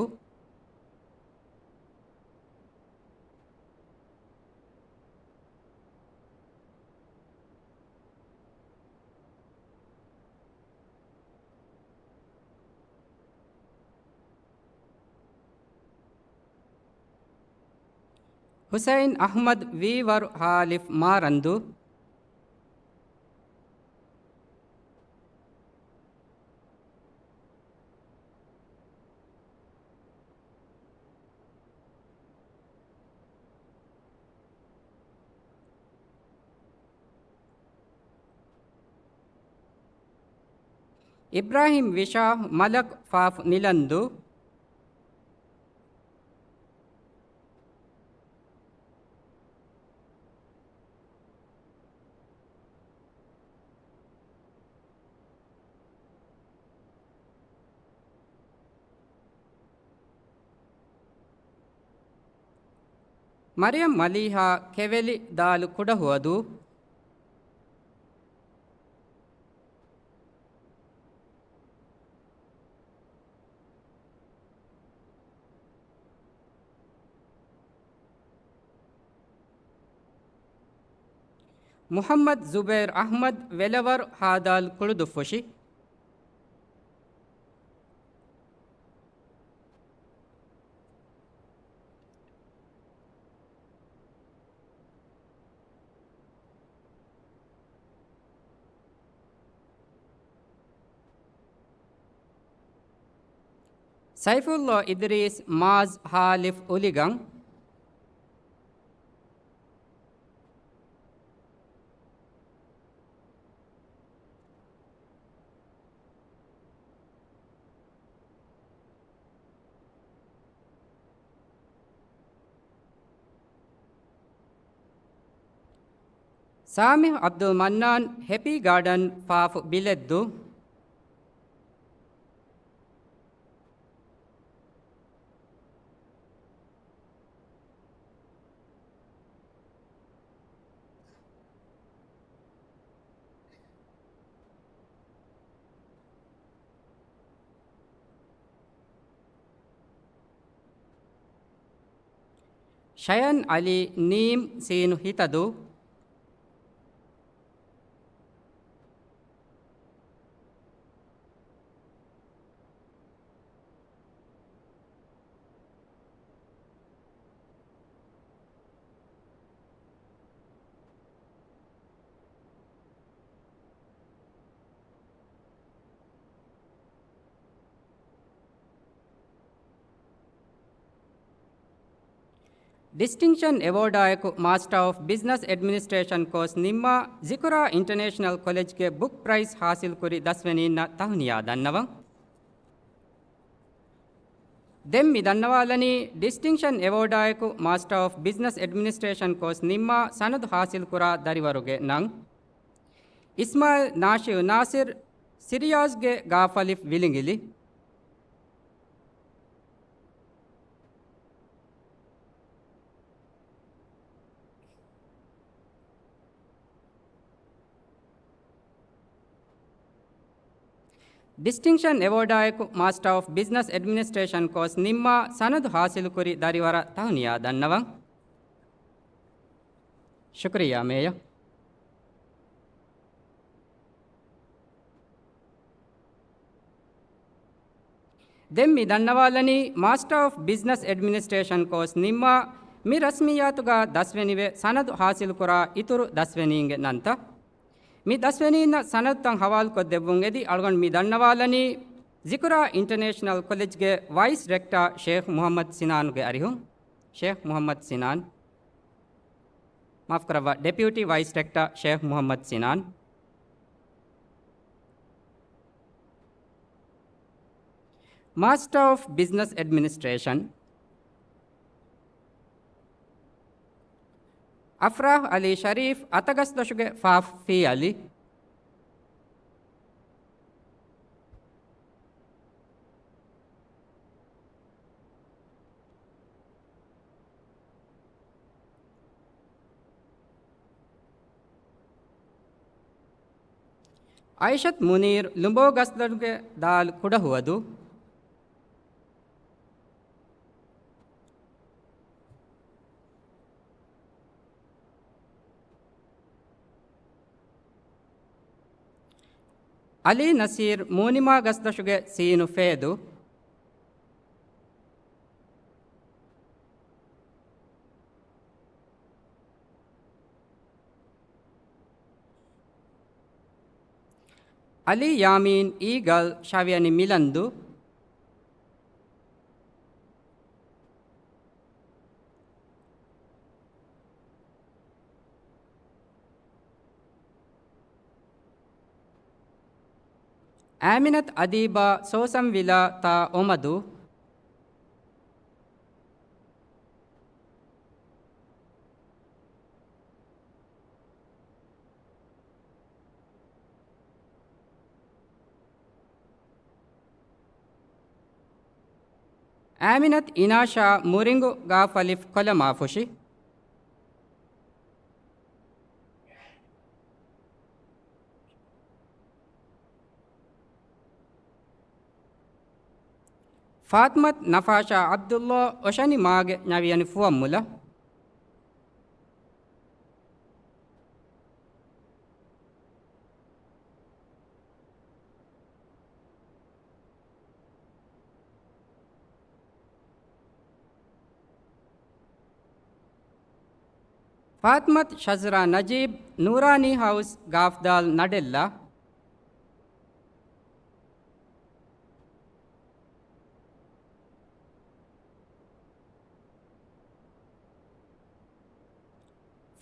ހުސައިން އަޙްމަދު ވީވަރު ހާލިފް މާރަންދޫ. އިބްރާހީމް ވިޝާ މަލަކް ފާފު ނިލަންދޫ. މަރިޔަމް މަލީހާ ކެވެލި ދާލު ކުޑަހުވަދޫ. މުޙައްމަދު ޒުބައިރު އަޙްމަދު ވެލަވަރު ހާދާލު ކުޅުދުއްފުށި. ސައިފުﷲ އިދްރީސް މާޒް ހާލިފް އުލިގަން. ސާމިހް ޢަބްދުލް މަންނާން ހެޕީ ގާޑަން ފާފު ބިލެއްދޫ. ޝަޔަން ޢަލީ ނީމް ސީނު ހިތަދޫ. ޑިސްޓިންކްޝަން އެވޯޑާއެކު މާސްޓާ އޮފް ބިޒްނަސް އެޑްމިނިސްޓްރޭޝަން ކޯސް ނިންމާ ޒިކުރާ އިންޓަނޭޝަނަލް ކޮލެޖްގެ ބުކް ޕްރައިޒް ހާސިލްކުރި ދަސްވެނީންނަށް ތަހުނިޔާ ދަންނަވަން. ދެން މި ދަންނަވާލަނީ ޑިސްޓިންކްޝަން އެވޯޑާއެކު މާސްޓާ އޮފް ބިޒްނަސް އެޑްމިނިސްޓްރޭޝަން ކޯސް ނިންމާ ސަނަދު ހާސިލްކުރާ ދަރިވަރުގެ ނަން. އިސްމާއިލް ނާޝިއު ނާސިރް، ސިރިޔާޒްގެ ގާފަލިފް ވިލިނގިލި. ޑިސްޓިންކްޝަން އެވޯޑާއެކު މާސްޓާ އޮފް ބިޒްނަސް އެޑްމިނިސްޓްރޭޝަން ކޯސް ނިންމާ ސަނަދު ހާސިލުކުރި ދަރިވަރަށް ތަހުނިޔާ ދަންނަވަން. ޝުކުރިއްޔާ މޭޔަރ. ދެން މި ދަންނަވާލަނީ މާސްޓާ އޮފް ބިޒްނަސް އެޑްމިނިސްޓްރޭޝަން ކޯސް ނިންމާ މި ރަސްމިއްޔާތުގަ ދަސްވެނިވެ ސަނަދު ހާސިލުކުރާ އިތުރު ދަސްވެނީންގެ ނަންތައް. މި ދަސްވެނީންނަށް ސަނަދުތައް ހަވާލުކޮށްދެއްވުން އެދި އަޅުގަނޑު މި ދަންނަވާލަނީ ޒިކުރާ އިންޓަނޭޝަނަލް ކޮލެޖްގެ ވައިސް ރެކްޓާ ޝޭޚް މުހައްމަދު ސިނާނުގެ އަރިހުން. ޝޭޚް މުހައްމަދު ސިނާން. މާފުކުރައްވާ، ޑެޕިއުޓީ ވައިސް ރެކްޓާ ޝޭޚް މުހައްމަދު ސިނާން. މާސްޓާ އޮފް ބިޒްނަސް އެޑްމިނިސްޓްރޭޝަން. އަފްރާހް އަލީ ޝަރީފް، އަތަގަސްދޮށުގެ ފާފަ ފިއްޔާލި. އައިޝަތު މުނީރު، ލުނބޯ ގަސްދޮށުގެ ދާލު ކުޑަހުވަދު. އަލީ ނަސީރު، މޫނިމާ ގަސްދޮށުގެ ސީނު ފޭދު. އަލީ ޔާމީން، އީގަލް، ޝަވިޔަނި މިލަންދު. އާމިނަތު އަދީބާ، ސޯސަންވިލާ ތާ އޮމަދު. އާމިނަތު އިނާޝާ، މުރިނގު ގާފަލިފް ކޮލަމާފުށި. ފާތިމަތު ނަފާޝާ އަބްދުﷲ، އޮށަނި މާގެ ނަވިޔަނި ފުވައްމުލަ. ފާތިމަތު ޝަޒްރާ ނަޖީބް، ނޫރާނީ ހައުސް، ގާފްދާލް ނަޑެއްލާ.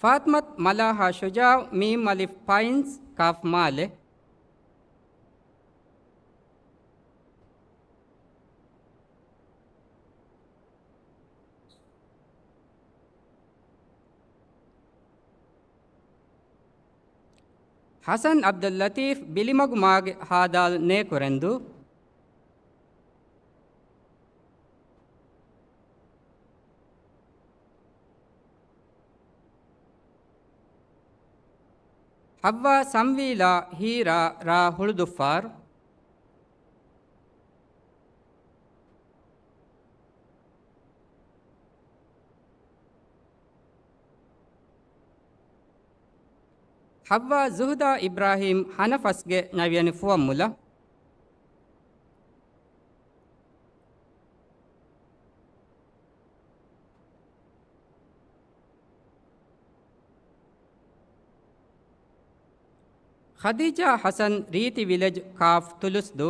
ފާތިމަތު މަލާހާ ޝުޖާއު، މީމް އަލިފް ޕައިންސް، ކާފް މާލެ. ޙަސަން ޢަބްދުއްލަޠީފް، ބިލިމަގު މާގެ ހާދާލް ނޭކުރެންދޫ. ޙައްވާ ސަންވީލާ، ހީރާ ރާ ހުޅުދުއްފާރު. ޙައްވާ ޒުހުދާ އިބްރާހީމް، ހަނަފަސްގެ ނަވިޔަނި ފުވައްމުލަ. ޚަދީޖާ ޙަސަން، ރީތި ވިލެޖް، ކާފް ތުލުސްދޫ.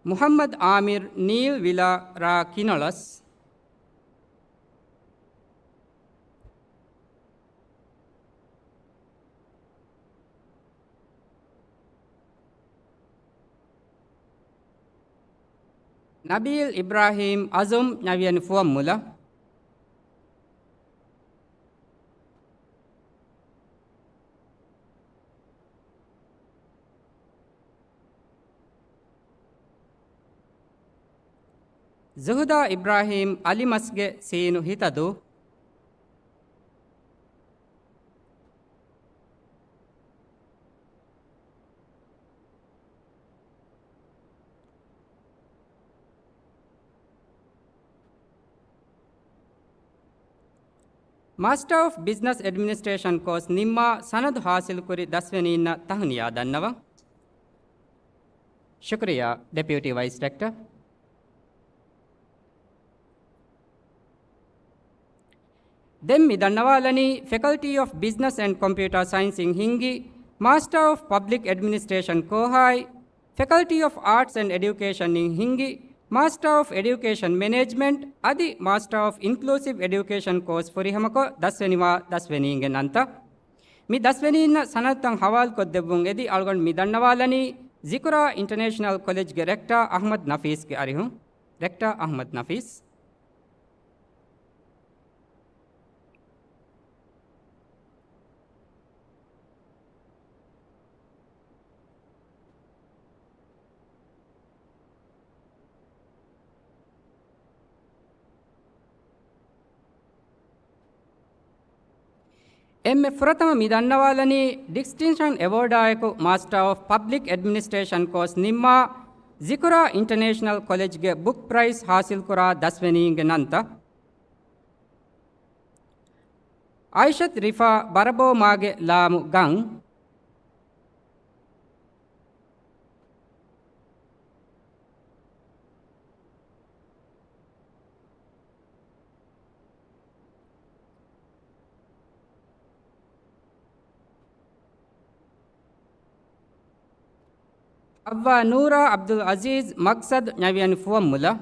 މުޙައްމަދު އާމިރު ނީލް ވިލާ ރާ ކިނޮޅަސް. ނަބީލް އިބްރާހީމް އަޒުމް ނަވިޔަނި ފުވައްމުލައް. ޒުހުދާ އިބްރާހީމް އަލިމަސްގެ ސީނު ހިތަދޫ. މާސްޓަރ އޮފް ބިޒްނަސް އެޑްމިނިސްޓްރޭޝަން ކޯސް ނިންމާ ސަނަދު ހާސިލްކުރި ދަސްވެނީންނަށް ތަހުނިޔާ ދަންނަވަން. ޝުކުރިއްޔާ، ޑެޕިއުޓީ ވައިސް ރެކްޓަރ. ދެން މި ދަންނަވާލަނީ، ފެކަލްޓީ އޮފް ބިޒްނަސް އެންޑް ކޮމްޕިއުޓާ ސައިންސިން ހިންގި މާސްޓަރ އޮފް ޕަބްލިކް އެޑްމިނިސްޓްރޭޝަން ކޯހާއި، ފެކަލްޓީ އޮފް އާޓްސް އެންޑް އެޑިއުކޭޝަންއިން ހިންގި މާސްޓަރ އޮފް އެޑިއުކޭޝަން މެނޭޖްމަންޓް އަދި މާސްޓަރ އޮފް އިންކްލޫސިވް އެޑިއުކޭޝަން ކޯސް ފުރިހަމަކޮށް ދަސްވެނިވާ ދަސްވެނީންގެ ނަންތައް. މި ދަސްވެނީންނަށް ސަނަދުތައް ހަވާލުކޮށްދެއްވުން އެދި އަޅުގަނޑު މި ދަންނަވާލަނީ، ޒިކުރާ އިންޓަރނޭޝަނަލް ކޮލެޖްގެ ރެކްޓާ އަޙްމަދު ނަފީސްގެ އަރިހުން. ރެކްޓާ އަޙްމަދު ނަފީސް. އެންމެ ފުރަތަމަ މި ދަންނަވާލަނީ، ޑިސްޓިންކްޝަން އެވޯޑާއެކު މާސްޓަރ އޮފް ޕަބްލިކް އެޑްމިނިސްޓްރޭޝަން ކޯސް ނިންމާ، ޒިކުރާ އިންޓަރނޭޝަނަލް ކޮލެޖްގެ ބުކް ޕްރައިޒް ހާސިލްކުރާ ދަސްވެނީންގެ ނަންތައް. އައިޝަތު ރިފާ ބަރަބޯ މާގެ ލާމު ގަން. އައްވާ ނޫރާ އަބްދުލް އަޒީޒް މަގްސަދު ނަވިޔަނި ފުވައްމުލައް.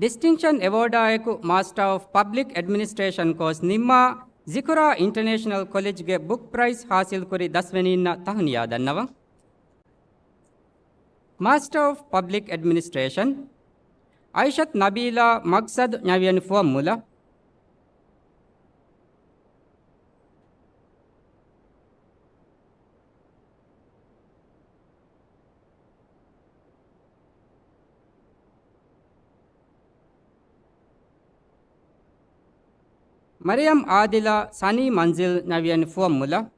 ޑިސްޓިންކްޝަން އެވޯޑާއެކު މާސްޓަރ އޮފް ޕަބްލިކް އެޑްމިނިސްޓްރޭޝަން ކޯސް ނިންމާ، ޒިކުރާ އިންޓަރނޭޝަނަލް ކޮލެޖްގެ ބުކް ޕްރައިޒް ހާސިލްކުރި ދަސްވެނީންނަށް ތަހުނިޔާ ދަންނަވަން. މާސްޓަރ އޮފް ޕަބްލިކް އެޑްމިނިސްޓްރޭޝަން، އައިޝަތު ނަބީލާ މަގްސަދު ނަވިޔަނި ފުވައްމުލައް. މަރިޔަމް އާދިލާ ސަނީ މަންޒިލް ނަވިޔަނި ފުވައްމުލައް.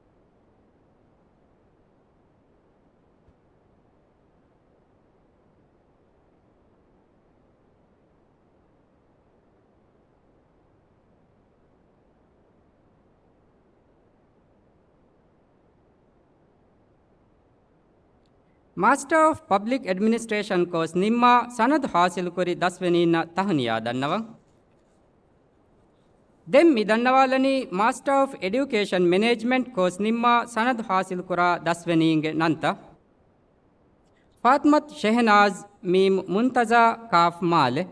މާސްޓަރ އޮފް ޕަބްލިކް އެޑްމިނިސްޓްރޭޝަން ކޯސް ނިންމާ ސަނަދު ހާސިލުކުރި ދަސްވެނީންނަށް ތަހުނިޔާ ދަންނަވަން. ދެން މި ދަންނަވާލަނީ، މާސްޓަރ އޮފް އެޑިއުކޭޝަން މެނޭޖްމަންޓް ކޯސް ނިންމާ ސަނަދު ހާސިލުކުރާ ދަސްވެނީންގެ ނަންތައް. ފާތިމަތު ޝެހެނާޒް، މީމު މުންތަޒާ، ކާފް މާލެ.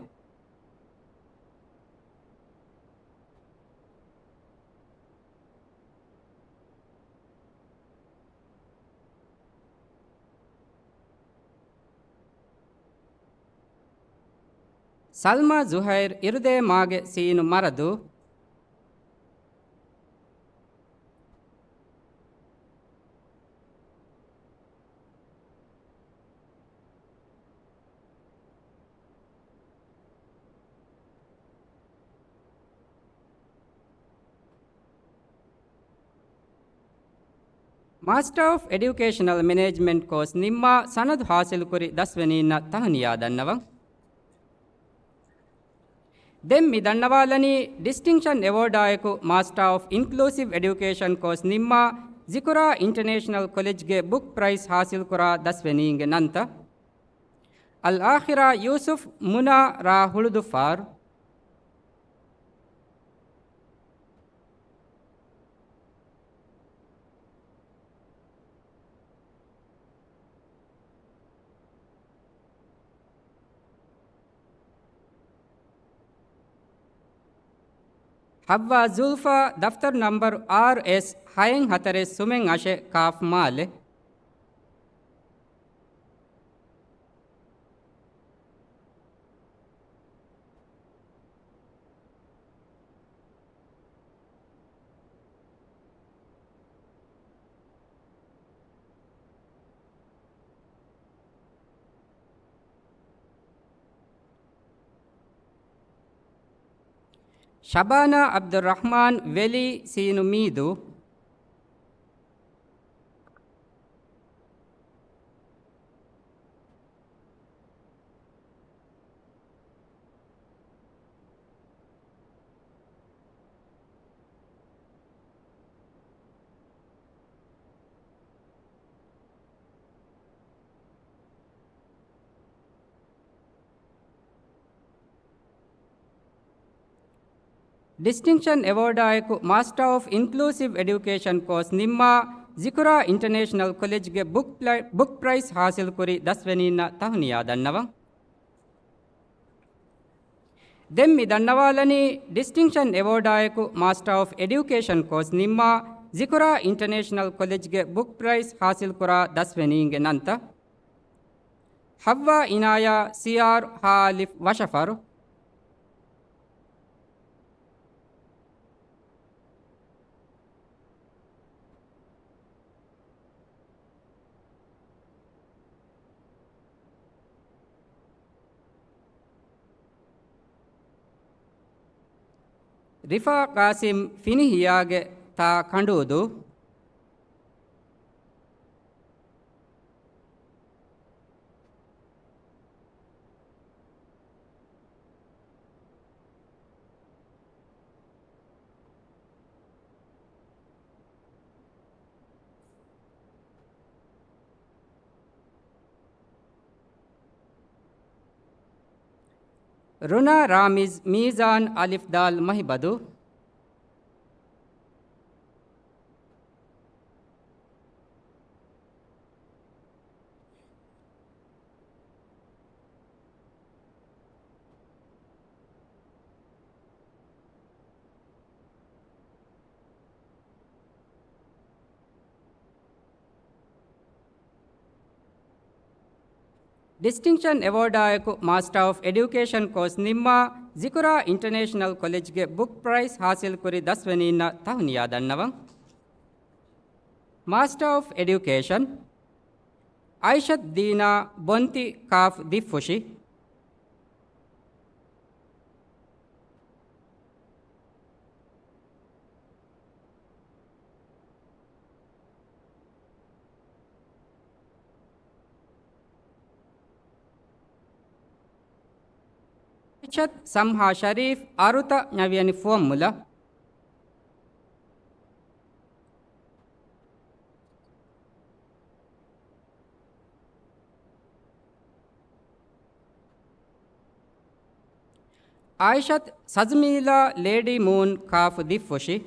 ސަލްމާ ޒުހައިރު، އިރުދޭ މާގެ ސީނު މަރަދޫ. މާސްޓަރ އޮފް އެޑިއުކޭޝަނަލް މެނޭޖްމަންޓް ކޯސް ނިންމާ ސަނަދު ހާސިލުކުރި ދަސްވެނީންނަށް ތަހުނިޔާ ދަންނަވަން. ދެން މި ދަންނަވާލަނީ، ޑިސްޓިންކްޝަން އެވޯޑާއެކު މާސްޓަރ އޮފް އިންކްލޫސިވް އެޑިއުކޭޝަން ކޯސް ނިންމާ ޒިކުރާ އިންޓަނޭޝަނަލް ކޮލެޖްގެ ބުކް ޕްރައިސް ހާސިލްކުރާ ދަސްވެނީންގެ ނަންތައް. އަލްއާޚިރާ ޔޫސުފް، މުނާ ރާ ހުޅުދުއްފާރު. ހައްވާ ޒުލްފާ، ދަފްތަރު ނަންބަރު އާރްއެސް ހައެއް ހަތަރެއް ސުމެއް އަށެއް ކާފް މާލެ. ޝަބާނާ ޢަބްދުއްރަޙްމާން، ވެލީ ސީނު މީދޫ. ޑިސްޓިންކްޝަން އެވޯޑާއެކު މާސްޓަރ އޮފް އިންކްލޫސިވް އެޑިއުކޭޝަން ކޯސް ނިންމާ ޒިކުރާ އިންޓަނޭޝަނަލް ކޮލެޖްގެ ބުކް ޕްލަ-، ބުކް ޕްރައިސް ހާސިލްކުރި ދަސްވެނީންނަށް ތަހުނިޔާ ދަންނަވަން. ދެން މި ދަންނަވާލަނީ، ޑިސްޓިންކްޝަން އެވޯޑާއެކު މާސްޓަރ އޮފް އެޑިއުކޭޝަން ކޯސް ނިންމާ ޒިކުރާ އިންޓަނޭޝަނަލް ކޮލެޖްގެ ބުކް ޕްރައިސް ހާސިލްކުރާ ދަސްވެނީންގެ ނަންތައް. ހައްވާ އިނާޔާ، ސީއާރް ހާ އަލިފް ވަށަފަރު. ރިފާ ޤާސިމް، ފިނިހިޔާގެ ތާ ކަނޑޫދޫ. ރުނާ ރާމިޒް، މީޒާން އަލިފް ދާލް މަހިބަދޫ. ޑިސްޓިންކްޝަން އެވޯޑާއެކު މާސްޓަރ އޮފް އެޑިއުކޭޝަން ކޯސް ނިންމާ ޒިކުރާ އިންޓަނޭޝަނަލް ކޮލެޖްގެ ބުކް ޕްރައިސް ހާސިލްކުރި ދަސްވެނީންނަށް ތަހުނިޔާ ދަންނަވަން. މާސްޓަރ އޮފް އެޑިއުކޭޝަން، އައިޝަތް ދީނާ ބޮންތި، ކާފް ދިއްފުށި. އައިޝަތް ސަމްހާ ޝަރީފް، އަރުތަ ނަވިޔަނި ފުވައްމުލައް. އާއިޝަތް ސަޒްމީލާ ލޭޑީ މޫން ކާފު ދިއްފުށި.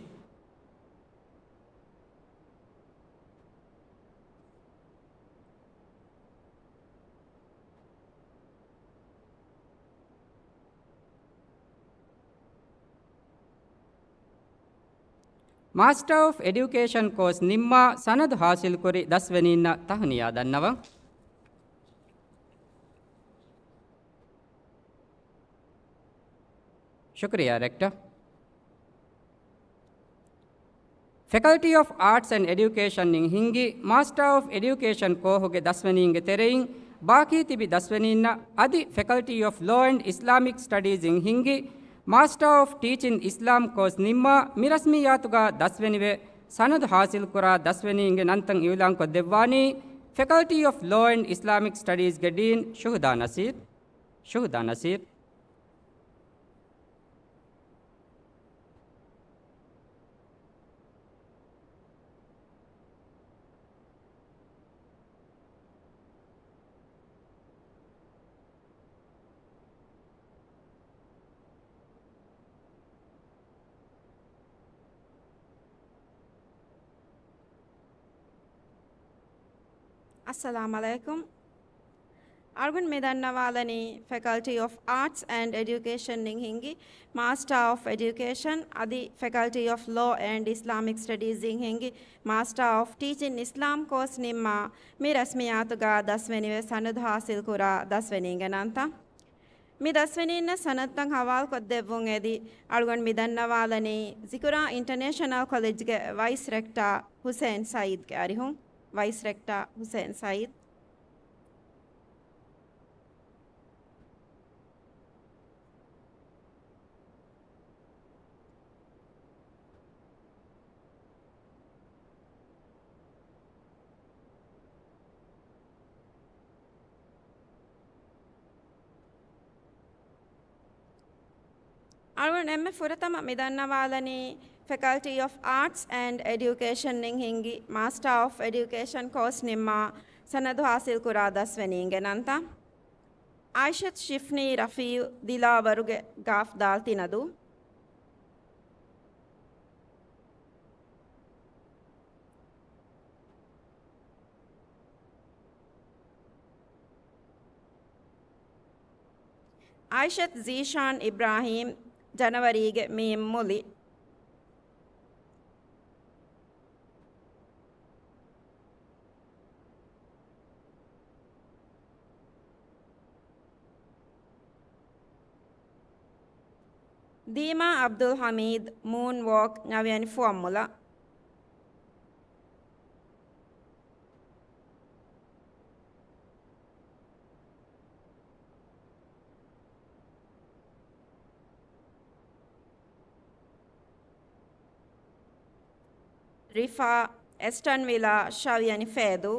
މާސްޓަރ އޮފް އެޑިއުކޭޝަން ކޯސް ނިންމާ ސަނަދު ހާސިލްކުރި ދަސްވެނީންނަށް ތަހުނިޔާ ދަންނަވަން. ޝުކުރިއްޔާ، ރެކްޓަރ. ފެކަލްޓީ އޮފް އާޓްސް އެންޑް އެޑިއުކޭޝަން އިން ހިންގި މާސްޓަރ އޮފް އެޑިއުކޭޝަން ކޯހުގެ ދަސްވެނީންގެ ތެރެއިން ބާކީ ތިބި ދަސްވެނީންނަށް އަދި ފެކަލްޓީ އޮފް ލޯ އެންޑް އިސްލާމިކް ސްޓަޑީޒް އިން ހިންގި މާސްޓަރ އޮފް ޓީޗިން އިސްލާމް ކޯސް ނިންމާ މި ރަސްމިއްޔާތުގަ ދަސްވެނިވެ، ސަނަދު ޙާޞިލްކުރާ ދަސްވެނީންގެ ނަންތައް އިޢުލާންކޮށްދެއްވާނީ، ފެކަލްޓީ އޮފް ލޯ އެންޑް އިސްލާމިކް ސްޓަޑީޒްގެ ޑީން ޝުހުދާ ނަސީރް. ޝުހުދާ ނަސީރް. އައްސަލާމް ޢަލައިކުމް. އަޅުގަނޑު މި ދަންނަވާލަނީ، ފެކަލްޓީ އޮފް އާޓްސް އެންޑް އެޑިއުކޭޝަން އިން ހިންގި މާސްޓާ އޮފް އެޑިއުކޭޝަން އަދި ފެކަލްޓީ އޮފް ލޯ އެންޑް އިސްލާމިކް ސްޓަޑީޒް އިން ހިންގި މާސްޓާ އޮފް ޓީޗިން އިސްލާމް ކޯސް ނިންމާ މި ރަސްމިއްޔާތުގަ ދަސްވެނިވެ ސަނަދު ޙާޞިލްކުރާ ދަސްވެނީންގެ ނަންތައް. މި ދަސްވެނީންނަށް ސަނަދުތައް ޙަވާލުކޮށްދެއްވުން އެދި، އަޅުގަނޑު މި ދަންނަވާލަނީ، ޒިކުރާ އިންޓަނޭޝަނަލް ކޮލެޖްގެ ވައިސް ރެކްޓާ ޙުސެއިން ސައީދްގެ އަރިހުން. ވައިސް ރެކްޓާ ޙުސެއިން ސައީދް. އަޅުގަނޑު އެންމެ ފުރަތަމަ މި ދަންނަވާލަނީ، ފެކަލްޓީ އޮފް އާޓްސް އެންޑް އެޑިއުކޭޝަން އިން ހިންގި މާސްޓާ އޮފް އެޑިއުކޭޝަން ކޯސް ނިންމާ ސަނަދު ޙާޞިލްކުރާ ދަސްވެނީންގެ ނަންތައް. އާއިޝަތު ޝިފްނީ ރަފީޢު ދިލާވަރުގެ ގާފް ދާލް ތިނަދޫ. އާއިޝަތު ޒީޝާން އިބްރާހީމް ޖަނަވަރީގެ މީމް މުލި. ދީމާ އަބްދުލް ޙަމީދު މޫން ވޯކް ނަވިޔަނި ފުވައްމުލައް. ރިފާ އެސްޓަން ވިލާ ޝަވިޔަނި ފޭދޫ.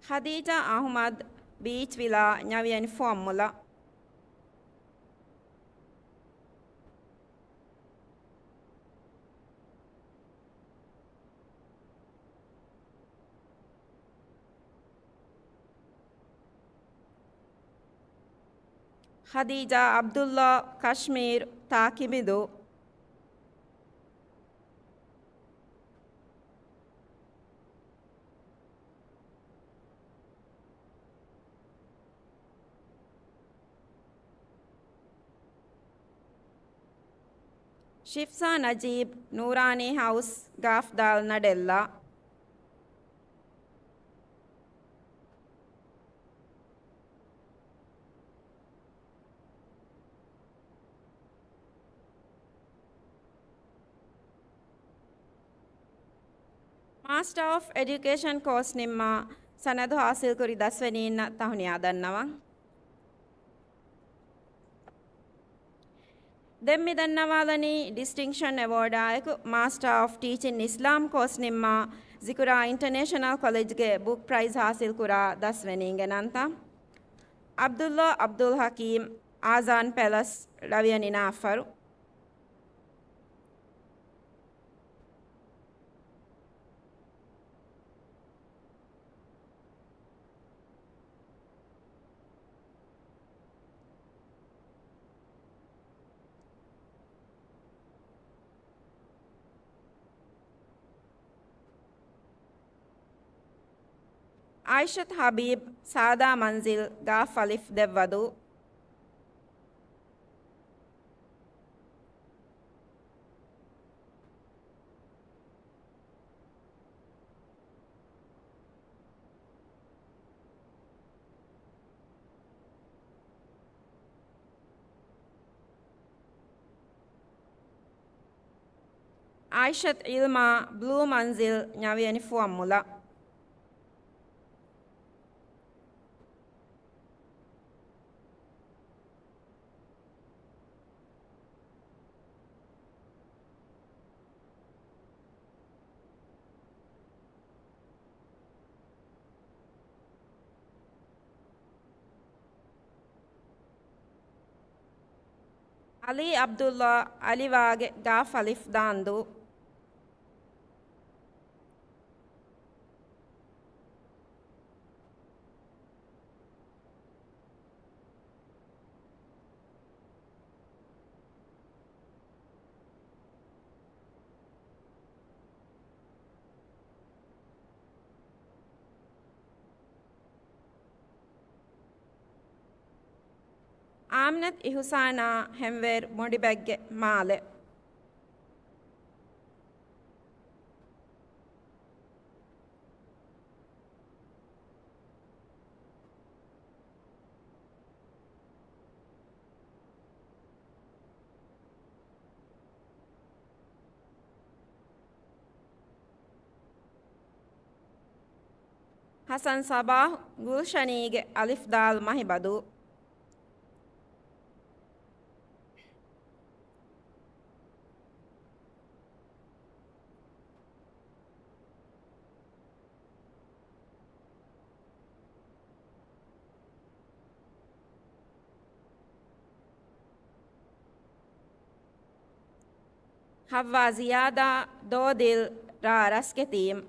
ޚަދީޖާ އަޙްމަދު ބީޗް ވިލާ ނަވިޔަނި ފުވައްމުލައް. ޚަދީޖާ ޢަބްދުﷲ ކަޝްމީރު ތާކިބިދޫ. ޝިފްސާ ނަޖީބު ނޫރާނީ ހައުސް ގާފްދާލް ނަޑެއްލާ. މާސްޓާ އޮފް އެޑިއުކޭޝަން ކޯސް ނިންމާ ސަނަދު ހާސިލްކުރި ދަސްވެނީންނަށް ތަހުނިޔާ ދަންނަވަން. ދެން މި ދަންނަވާލަނީ ޑިސްޓިންކްޝަން އެވޯޑާއެކު މާސްޓާ އޮފް ޓީޗިން އިސްލާމް ކޯސް ނިންމާ ޒިކުރާ އިންޓަނޭޝަނަލް ކޮލެޖްގެ ބުކް ޕްރައިޒް ހާސިލްކުރާ ދަސްވެނީންގެ ނަންތައް. ޢަބްދުﷲ ޢަބްދުލް ޙަކީމް، އާޒާން ޕެލަސް، ޅަވިޔަނި ނާފަރު. ޢާއިޝަތު ޙަބީބް، ސާދާ މަންޒިލް، ގާފް އަލިފް، ދެއްވަދޫ. އާއިޝަތު އިލްމާ، ބްލޫ މަންޒިލް، ނަވިޔަނި ފުވައްމުލައް. އަލީ އަބްދުﷲ، އަލިވާގެ ގާފަލިފް ދާންދޫ. އާމިނަތު އިހުސާނާ، ހެންވޭރު މުޑިބައެއްގެ މާލެ. ހަސަން ޞަބާޙް، ގުލްޝަނީގެ އަލިފް ދާލް މަހިބަދޫ. ޙައްވާ ޒިޔާދާ، ދޯދިލް، ރ. ރަސްގެ ތީމް.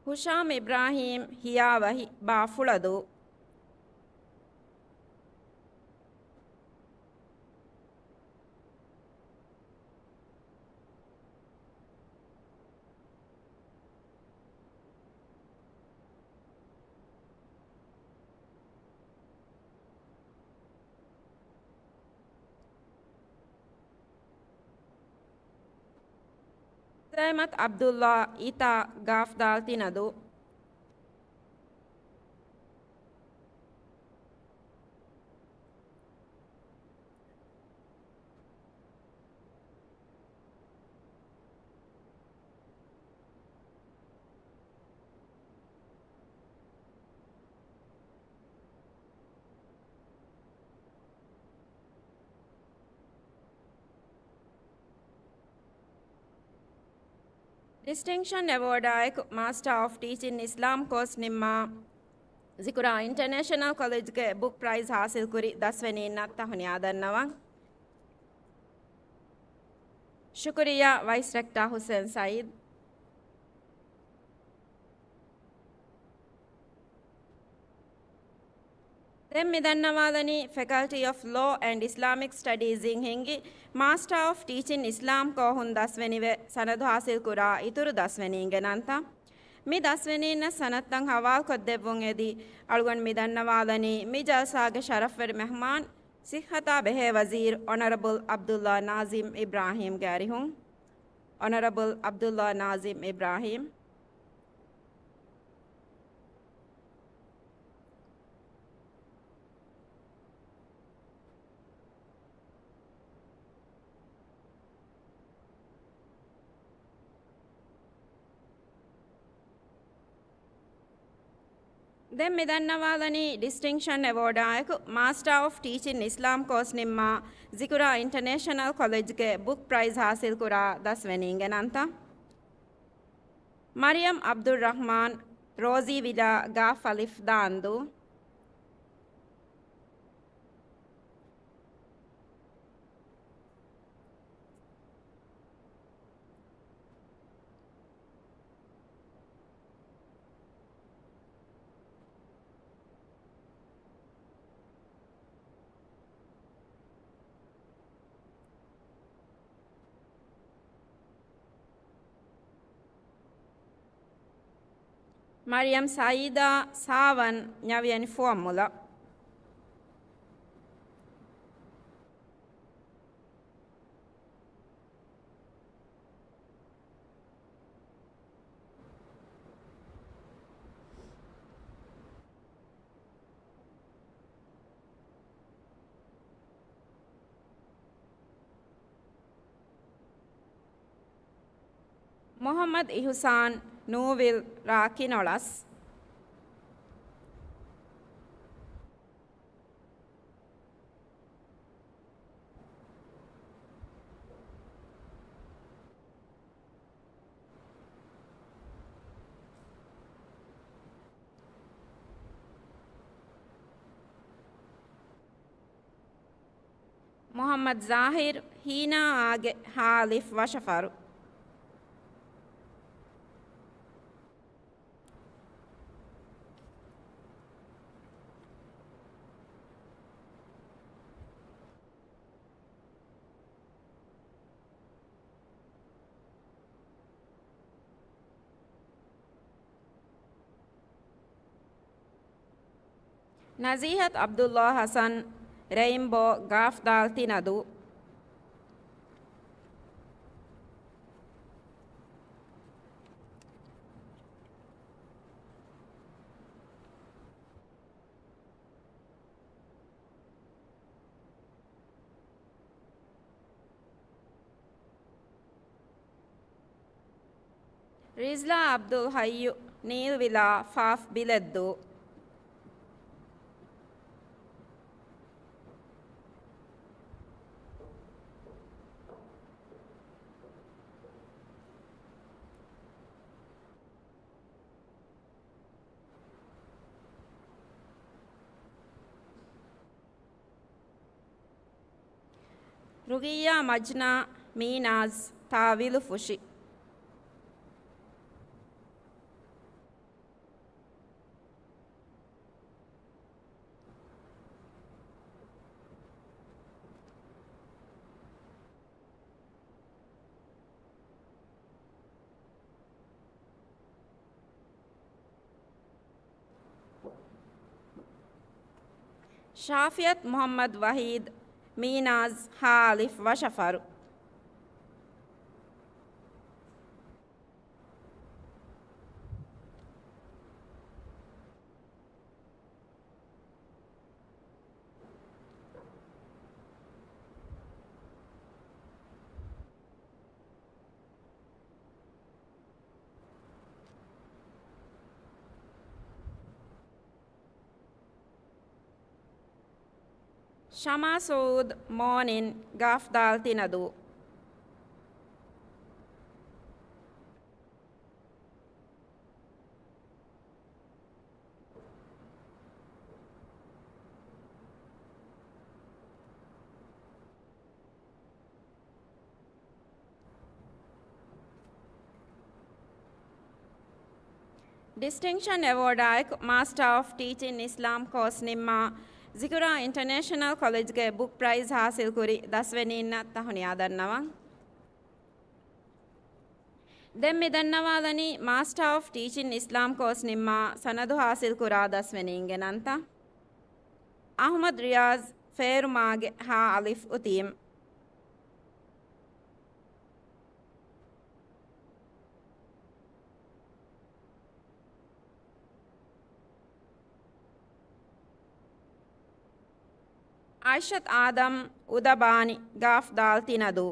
ހުޝާމް އިބްރާހީމް، ހިޔާވަހި، ބާފުޅަދޫ. ސަލާމަތް ޢަބްދުﷲ، އިތާ، ގާފް ދާލް ތިނަދޫ. ޑިސްޓިންކްޝަން އެވޯޑާއެކު މާސްޓާ އޮފް ޓީޗިން އިސްލާމް ކޯސް ނިންމާ، ޒިކުރާ އިންޓަރނޭޝަނަލް ކޮލެޖްގެ ބުކް ޕްރައިޒް ހާސިލްކުރި ދަސްވެނީންނަށް ތަހުނިޔާ ދަންނަވަން. ޝުކުރިއްޔާ، ވައިސް ރެކްޓާ ހުސެން ސައީދު. ދެން މި ދަންނަވާލަނީ، ފެކަލްޓީ އޮފް ލޯ އެންޑް އިސްލާމިކް ސްޓަޑީޒްއިން ހިންގި މާސްޓާ އޮފް ޓީޗިން އިސްލާމް ކޯހުން ދަސްވެނިވެ، ސަނަދު ހާސިލްކުރާ އިތުރު ދަސްވެނީންގެ ނަންތައް. މި ދަސްވެނީންނަށް ސަނަދުތައް ހަވާލުކޮށްދެއްވުން އެދި، އަޅުގަނޑު މި ދަންނަވާލަނީ، މި ޖަލްސާގެ ޝަރަފްވެރި މެހުމާން، ސިއްހަތާ ބެހޭ ވަޒީރު އޮނަރަބަލް ޢަބްދުﷲ ނާޒިމް އިބްރާހީމްގެ އަރިހުން. އޮނަރަބަލް ޢަބްދުﷲ ނާޒިމް އިބްރާހީމް. ދެން މި ދަންނަވާލަނީ، ޑިސްޓިންކްޝަން އެވޯޑާއެކު މާސްޓާ އޮފް ޓީޗިން އިސްލާމް ކޯސް ނިންމާ، ޒިކުރާ އިންޓަރނޭޝަނަލް ކޮލެޖްގެ ބުކް ޕްރައިޒް ހާސިލްކުރާ ދަސްވެނީންގެ ނަންތައް. މަރިޔަމް ޢަބްދުއްރަޙްމާން، ރޯޒީ ވިލާ، ގާފް އަލިފް ދާންދޫ. މަރިޔަމް ސައީދާ ސާވަން ނަވިޔަނި ފުވައްމުލައް. މުޙައްމަދު އިޙުސާން ނޫވިލް ރާ ކިނޮޅަސް. މުޙައްމަދު ޒާހިރު ހީނާއާގެ ހާ އަލިފް ވަށަފަރު. ނަޒީހަތު ޢަބްދުﷲ ޙަސަން، ރެއިންބޯ، ގާފް ދާލް ތިނަދޫ. ރިޒްލާ ޢަބްދުލް ޙައްޔު، ނީލް ވިލާ، ފާފް ބިލެއްދޫ. ރުގިއްޔާ މަޖްނާ، މީނާޒް، ތާ ވިލުފުށި. ޝާފިއަތު މުޙައްމަދު ވަޙީދު، މީނާޒް، ހާ އަލިފް ވަށަފަރު. ޝަމާ ސުޢޫދު، މޯނިން، ގާފް ދާލް ތިނަދޫ. ޑިސްޓިންކްޝަން އެވޯޑާއެކު މާސްޓާ އޮފް ޓީޗިން އިސްލާމް ކޯސް ނިންމާ، ޒިކުރާ އިންޓަރނޭޝަނަލް ކޮލެޖްގެ ބުކް ޕްރައިޒް ހާސިލްކުރި ދަސްވެނީންނަށް ތަހުނިޔާ ދަންނަވަން. ދެން މި ދަންނަވާލަނީ މާސްޓާ އޮފް ޓީޗިން އިސްލާމް ކޯސް ނިންމާ ސަނަދު ހާސިލްކުރާ ދަސްވެނީންގެ ނަންތައް. އަޙްމަދު ރިޔާޒް، ފޭރުމާގެ ހާ އަލިފް އުތީމް. އައިޝަތު އާދަމް، އުދަބާނި، ގާފް ދާލް ތިނަދޫ.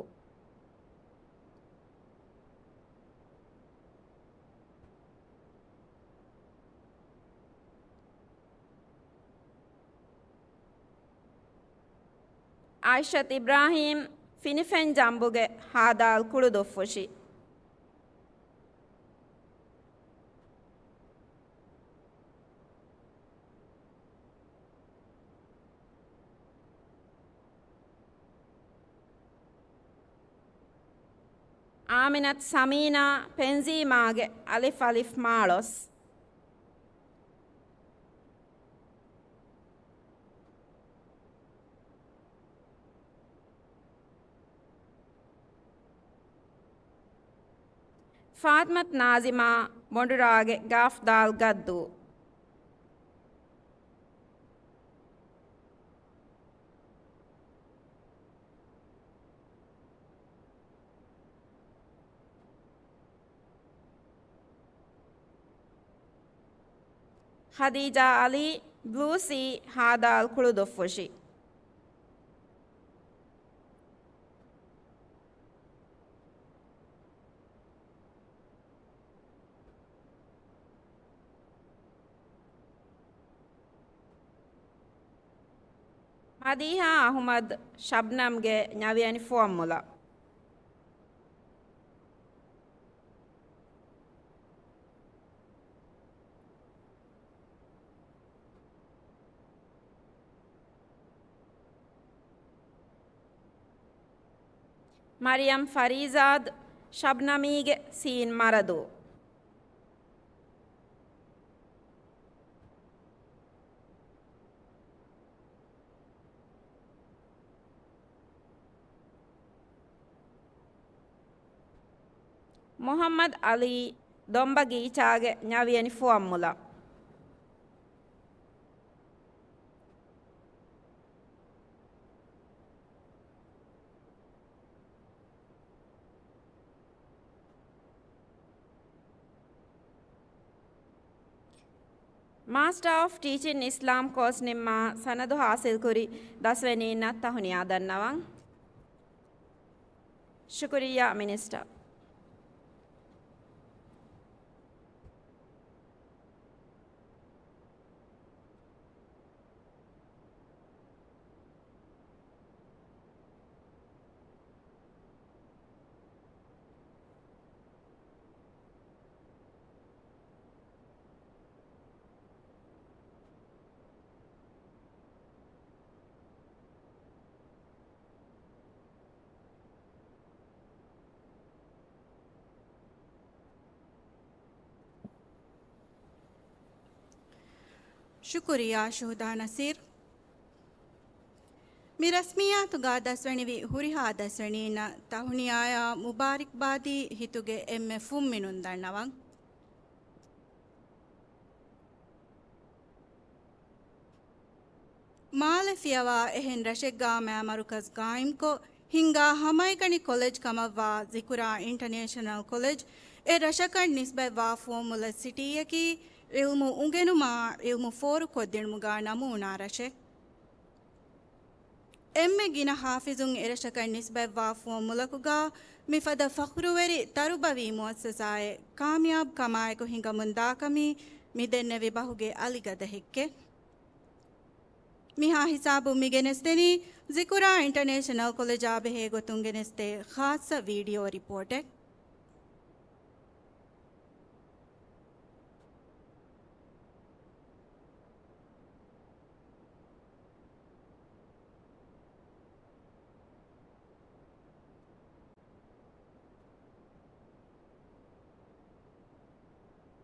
އައިޝަތު އިބްރާހީމް، ފިނިފެން ޖަނބުގެ ހާ ދާލް ކުޅުދުއްފުށި. އާމިނަތު ސަމީނާ، ޕެންޒީމާގެ އަލިފް އަލިފް މާޅޮސް. ފާތިމަތު ނާޒިމާ، މޮޑުރާގެ ގާފް ދާލް ގައްދޫ. ޚަދީޖާ އަލީ، ބްލޫސީ، ހާދާލް ކުޅުދުއްފުށި. މަދީޙާ އަޙުމަދު، ޝަބްނަމްގެ ނަވިޔަނި ފުވައްމުލައް. މަރިޔަމް ފަރީޒާދު، ޝަބްނަމީގެ ސީން މަރަދޫ. މުޙައްމަދު ޢަލީ، ދޮންބަގީޗާގެ ނަވިޔަނި ފުވައްމުލައް. މާސްޓާ އޮފް ޓީޗިން އިސްލާމް ކޯސް ނިންމާ ސަނަދު ހާސިލްކުރި ދަސްވެނީންނަށް ތަހުނިޔާ ދަންނަވަން. ޝުކުރިއްޔާ މިނިސްޓަރ. ޝުކުރިއްޔާ ޝުހުދާ ނަސީރް. މި ރަސްމިއްޔާތުގަ ދަސްވެނިވި ހުރިހާ ދަސްވެނީންނަށް ތަހުނިޔާއާ މުބާރިކްބާދީ ހިތުގެ އެންމެ ފުންމިނުން ދަންނަވަން. މާލެ ފިޔަވާ އެހެން ރަށެއްގަ މާމަރުކަޒް ގާއިމްކޮށް، ހިންގާ ހަމައެކަނި ކޮލެޖް ކަމަށްވާ ޒިކުރާ އިންޓަނޭޝަނަލް ކޮލެޖް، އެ ރަށަކަށް ނިސްބަތްވާ ފުވައްމުލައް ސިޓީއަކީ، ޢިލްމު އުނގެނުމާ، ޢިލްމު ފޯރުކޮށްދިނުމުގަ ނަމޫނާ ރަށެއް. އެންމެ ގިނަ ޙާފިޒުން އެރަށަކަށް ނިސްބަތްވާ ފުވައްމުލަކުގަ، މިފަދަ ފަޚުރުވެރި ތަރުބަވީ މުއައްސަސާއެއް ކާމިޔާބު ކަމާއެކު ހިނގަމުންދާކަމީ، މި ދެންނެވި ބަހުގެ އަލިގަދަ ހެއްކެއް. މިހާ ހިސާބުން މި ގެނެސްދެނީ، ޒިކުރާ އިންޓަނޭޝަނަލް ކޮލެޖާ ބެހޭ ގޮތުން ގެނެސްދޭ ޚާއްޞަ ވީޑިއޯ ރިޕޯޓެއް.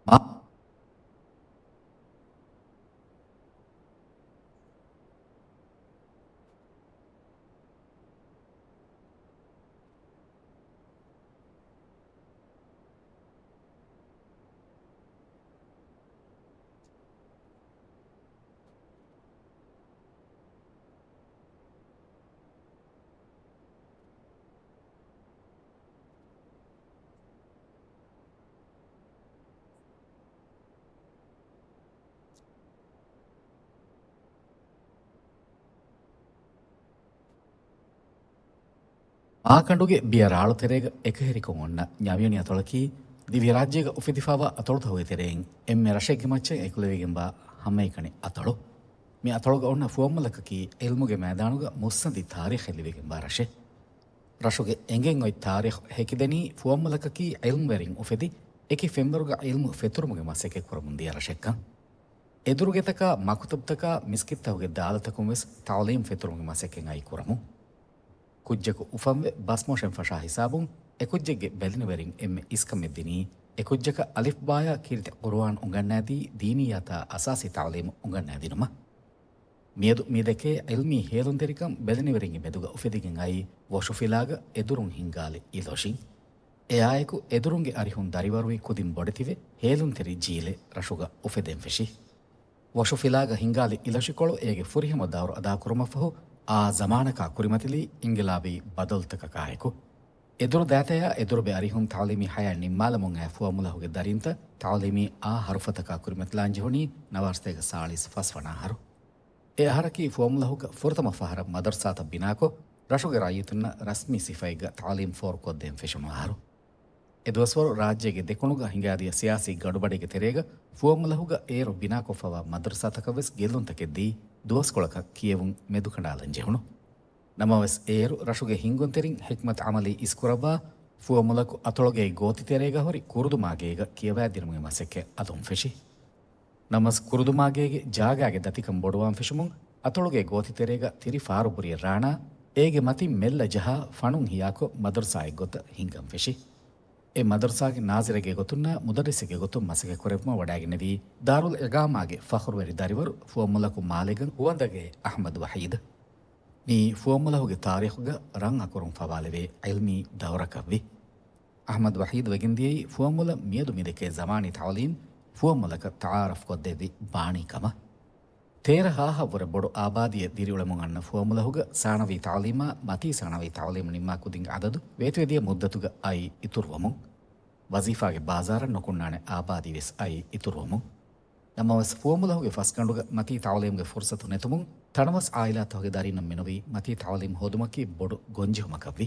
މާ މާކަނޑުގެ ބިޔަ ރާޅު ތެރޭގަ އެކަހެރިކޮށް އޮންނަ ނަވިޔަނި އަތޮޅަކީ، ދިވެހިރާއްޖޭގަ އުފެދިފައިވާ އަތޮޅުތަކުގެ ތެރެއިން އެންމެ ރަށެއްގެ މައްޗަށް އެކުލެވިގެންވާ ހަމައެކަނި އަތޮޅު. މި އަތޮޅުގަ އޮންނަ ފުވައްމުލަކަކީ ޢިލްމުގެ މައިދާނުގަ މުއްސަނދި ތާރީޚެއް ލިބިގެންވާ ރަށެއް. ރަށުގެ އެނގެން އޮތް ތާރީޚު ހެކިދެނީ ފުވައްމުލަކަކީ ޢިލްމުވެރިން އުފެދި، އެކި ފެންވަރުގަ ޢިލްމު ފެތުރުމުގެ މަސައްކަތް ކުރަމުން ދިޔަ ރަށެއްކަން. އެދުރުގެތަކާ، މަކުތަބުތަކާ، މިސްކިތްތަކުގެ ދާލަތަކުން ވެސް ތަޢުލީމް ފެތުރުމުގެ މަސައްކަތް އައި ކުރަމުން. ކުއްޖަކު އުފަންވެ ބަސްމޮށެން ފަށާ ހިސާބުން، އެކުއްޖެއްގެ ބެލެނިވެރިން އެންމެ އިސްކަމެއް ދިނީ، އެކުއްޖަކަށް އަލިފްބާޔާ ކީރިތި ޤުރުއާން އުނގަންނާދީ، ދީނިއްޔާތާ އަސާސީ ތަޢުލީމު އުނގަންނާދިނުމަށް. މިއަދު މިދެކޭ ޢިލްމީ ހޭލުންތެރިކަން ބެލެނިވެރިންގެ މެދުގަ އުފެދިގެން އައީ، ވޮށުފިލާގަ އެދުރުން ހިންގާލި އިލޮށިން. އެއާއެކު އެދުރުންގެ އަރިހުން ދަރިވަރުވި ކުދިން ބޮޑެތިވެ، ހޭލުންތެރި ޖީލެއް ރަށުގަ އުފެދެން ފެށި. ވަށުފިލާގަ ހިނގާލި އިލަށިކޮޅު އޭގެ ފުރިހަމަ ދައުރު އަދާކުރުމަށްފަހު، އާ ޒަމާނަކާ ކުރިމަތިލީ އިންގިލާބީ ބަދަލުތަކަކާއެކު. އެދުރު ދާތަޔާ އެދުރުބެ އަރިހުން ތައުލީމީ ހަޔާތް ނިންމާލަމުން އައި ފުވައްމުލަކުގެ ދަރިންތައް ތައުލީމީ އާ ހަރުފަތަކާ ކުރިމަތިލާން ޖެހުނީ ނަވާރަސަތޭކަ ސާޅީސް ފަސް ވަނަ އަހަރު. އެ އަހަރަކީ ފުވައްމުލަކުގަ ފުރަތަމަ ފަހަރަށް މަދަރުސާތައް ބިނާކޮށް، ރަށުގެ ރައްޔިތުންނަށް ރަސްމީ ސިފައެއްގަ ތައުލީމް ފޯރުކޮށްދޭން ފެށުނު އަހަރު. އެދުވަސްވަރު ރާއްޖޭގެ ދެކުނުގަ ހިނގާދިޔަ ސިޔާސީ ގަޑުބަޑީގެ ތެރޭގަ ފުވައްމުލަކުގަ އޭރު ބިނާކޮށްފަވާ މަދަރުސާތަކަށްވެސް ގެއްލުންތަކެއް ދީ، ދުވަސްކޮޅަކަށް ކިޔެވުން މެދުކަނޑާލަން ޖެހުނު. ނަމަވެސް އޭރު ރަށުގެ ހިންގުންތެރިން ޙިކްމަތު ޢަމަލީ އިސްކުރައްވާ، ފުވައްމުލަކު އަތޮޅުގައި ގޯތިތެރޭގަ ހުރި ކުރުދުމާގޭގަ ކިޔަވައިދިނުމުގެ މަސައްކަތް އަލުން ފެށި. ނަމަވެސް ކުރުދުމާގޭގެ ޖާގާގެ ދަތިކަން ބޮޑުވާން ފެށުމުން، އަތޮޅުގެ ގޯތިތެރޭގަ ތިރި ފާރު ބުރިއެއް ރާނާ، އޭގެ މަތިން މެއްލަ ޖަހާ ފަނުން ހިޔާކޮށް މަދަރުސާއެއް ގޮތަށް ހިންގަން ފެށި. އެ މަދަރުސާގެ ނާޒިރެއްގެ ގޮތުންނާ މުދައްރިސެއްގެ ގޮތުން މަސައްކަތް ކުރެއްވުމަށް ވަޑައިގެންނެވީ ދާރުލް އިޤާމާގެ ފަޚުރުވެރި ދަރިވަރު ފުވައްމުލަކު މާލޭގަން ހުވަނދަގޭ އަޙްމަދު ވަޙީދު. މިއީ ފުވައްމުލަކުގެ ތާރީޚުގަ ރަން އަކުރުން ފަވާލެވޭ ޢިލްމީ ދައުރަކަށްވި. އަޙްމަދު ވަޙީދު ވެގެންދިޔައީ ފުވައްމުލަށް މިއަދު މިދެކޭ ޒަމާނީ ތަޢުލީމް ފުވައްމުލަކަށް ތަޢާރަފް ކޮށްދެއްވި ބާނީ ކަމަށް. ތޭރަ ހާހަށްވުރެ ބޮޑު އާބާދީއެއް ދިރިއުޅެމުން އަންނަ ފުވައްމުލަކުގަ ސާނަވީ ތަޢުލީމާ މަތީ ސާނަވީ ތަޢުލީމް ނިންމާ ކުދިން އަދަދު ވޭތުވެދިޔަ މުއްދަތުގަ އައީ އިތުރުވަމުން. ވަޒީފާގެ ބާޒާރަށް ނުކުންނާނެ އާބާދީވެސް އައީ އިތުރުވަމުން. ނަމަވެސް، ފުވައްމުލަކުގެ ފަސްގަނޑުގަ މަތީ ތަޢުލީމްގެ ފުރުޞަތު ނެތުމުން، ތަނަވަސް އާއިލާތަކުގެ ދަރީންނަށް މިނުވީ މަތީ ތަޢުލީމް ހޯދުމަކީ ބޮޑު ގޮންޖެހުމަކަށްވި.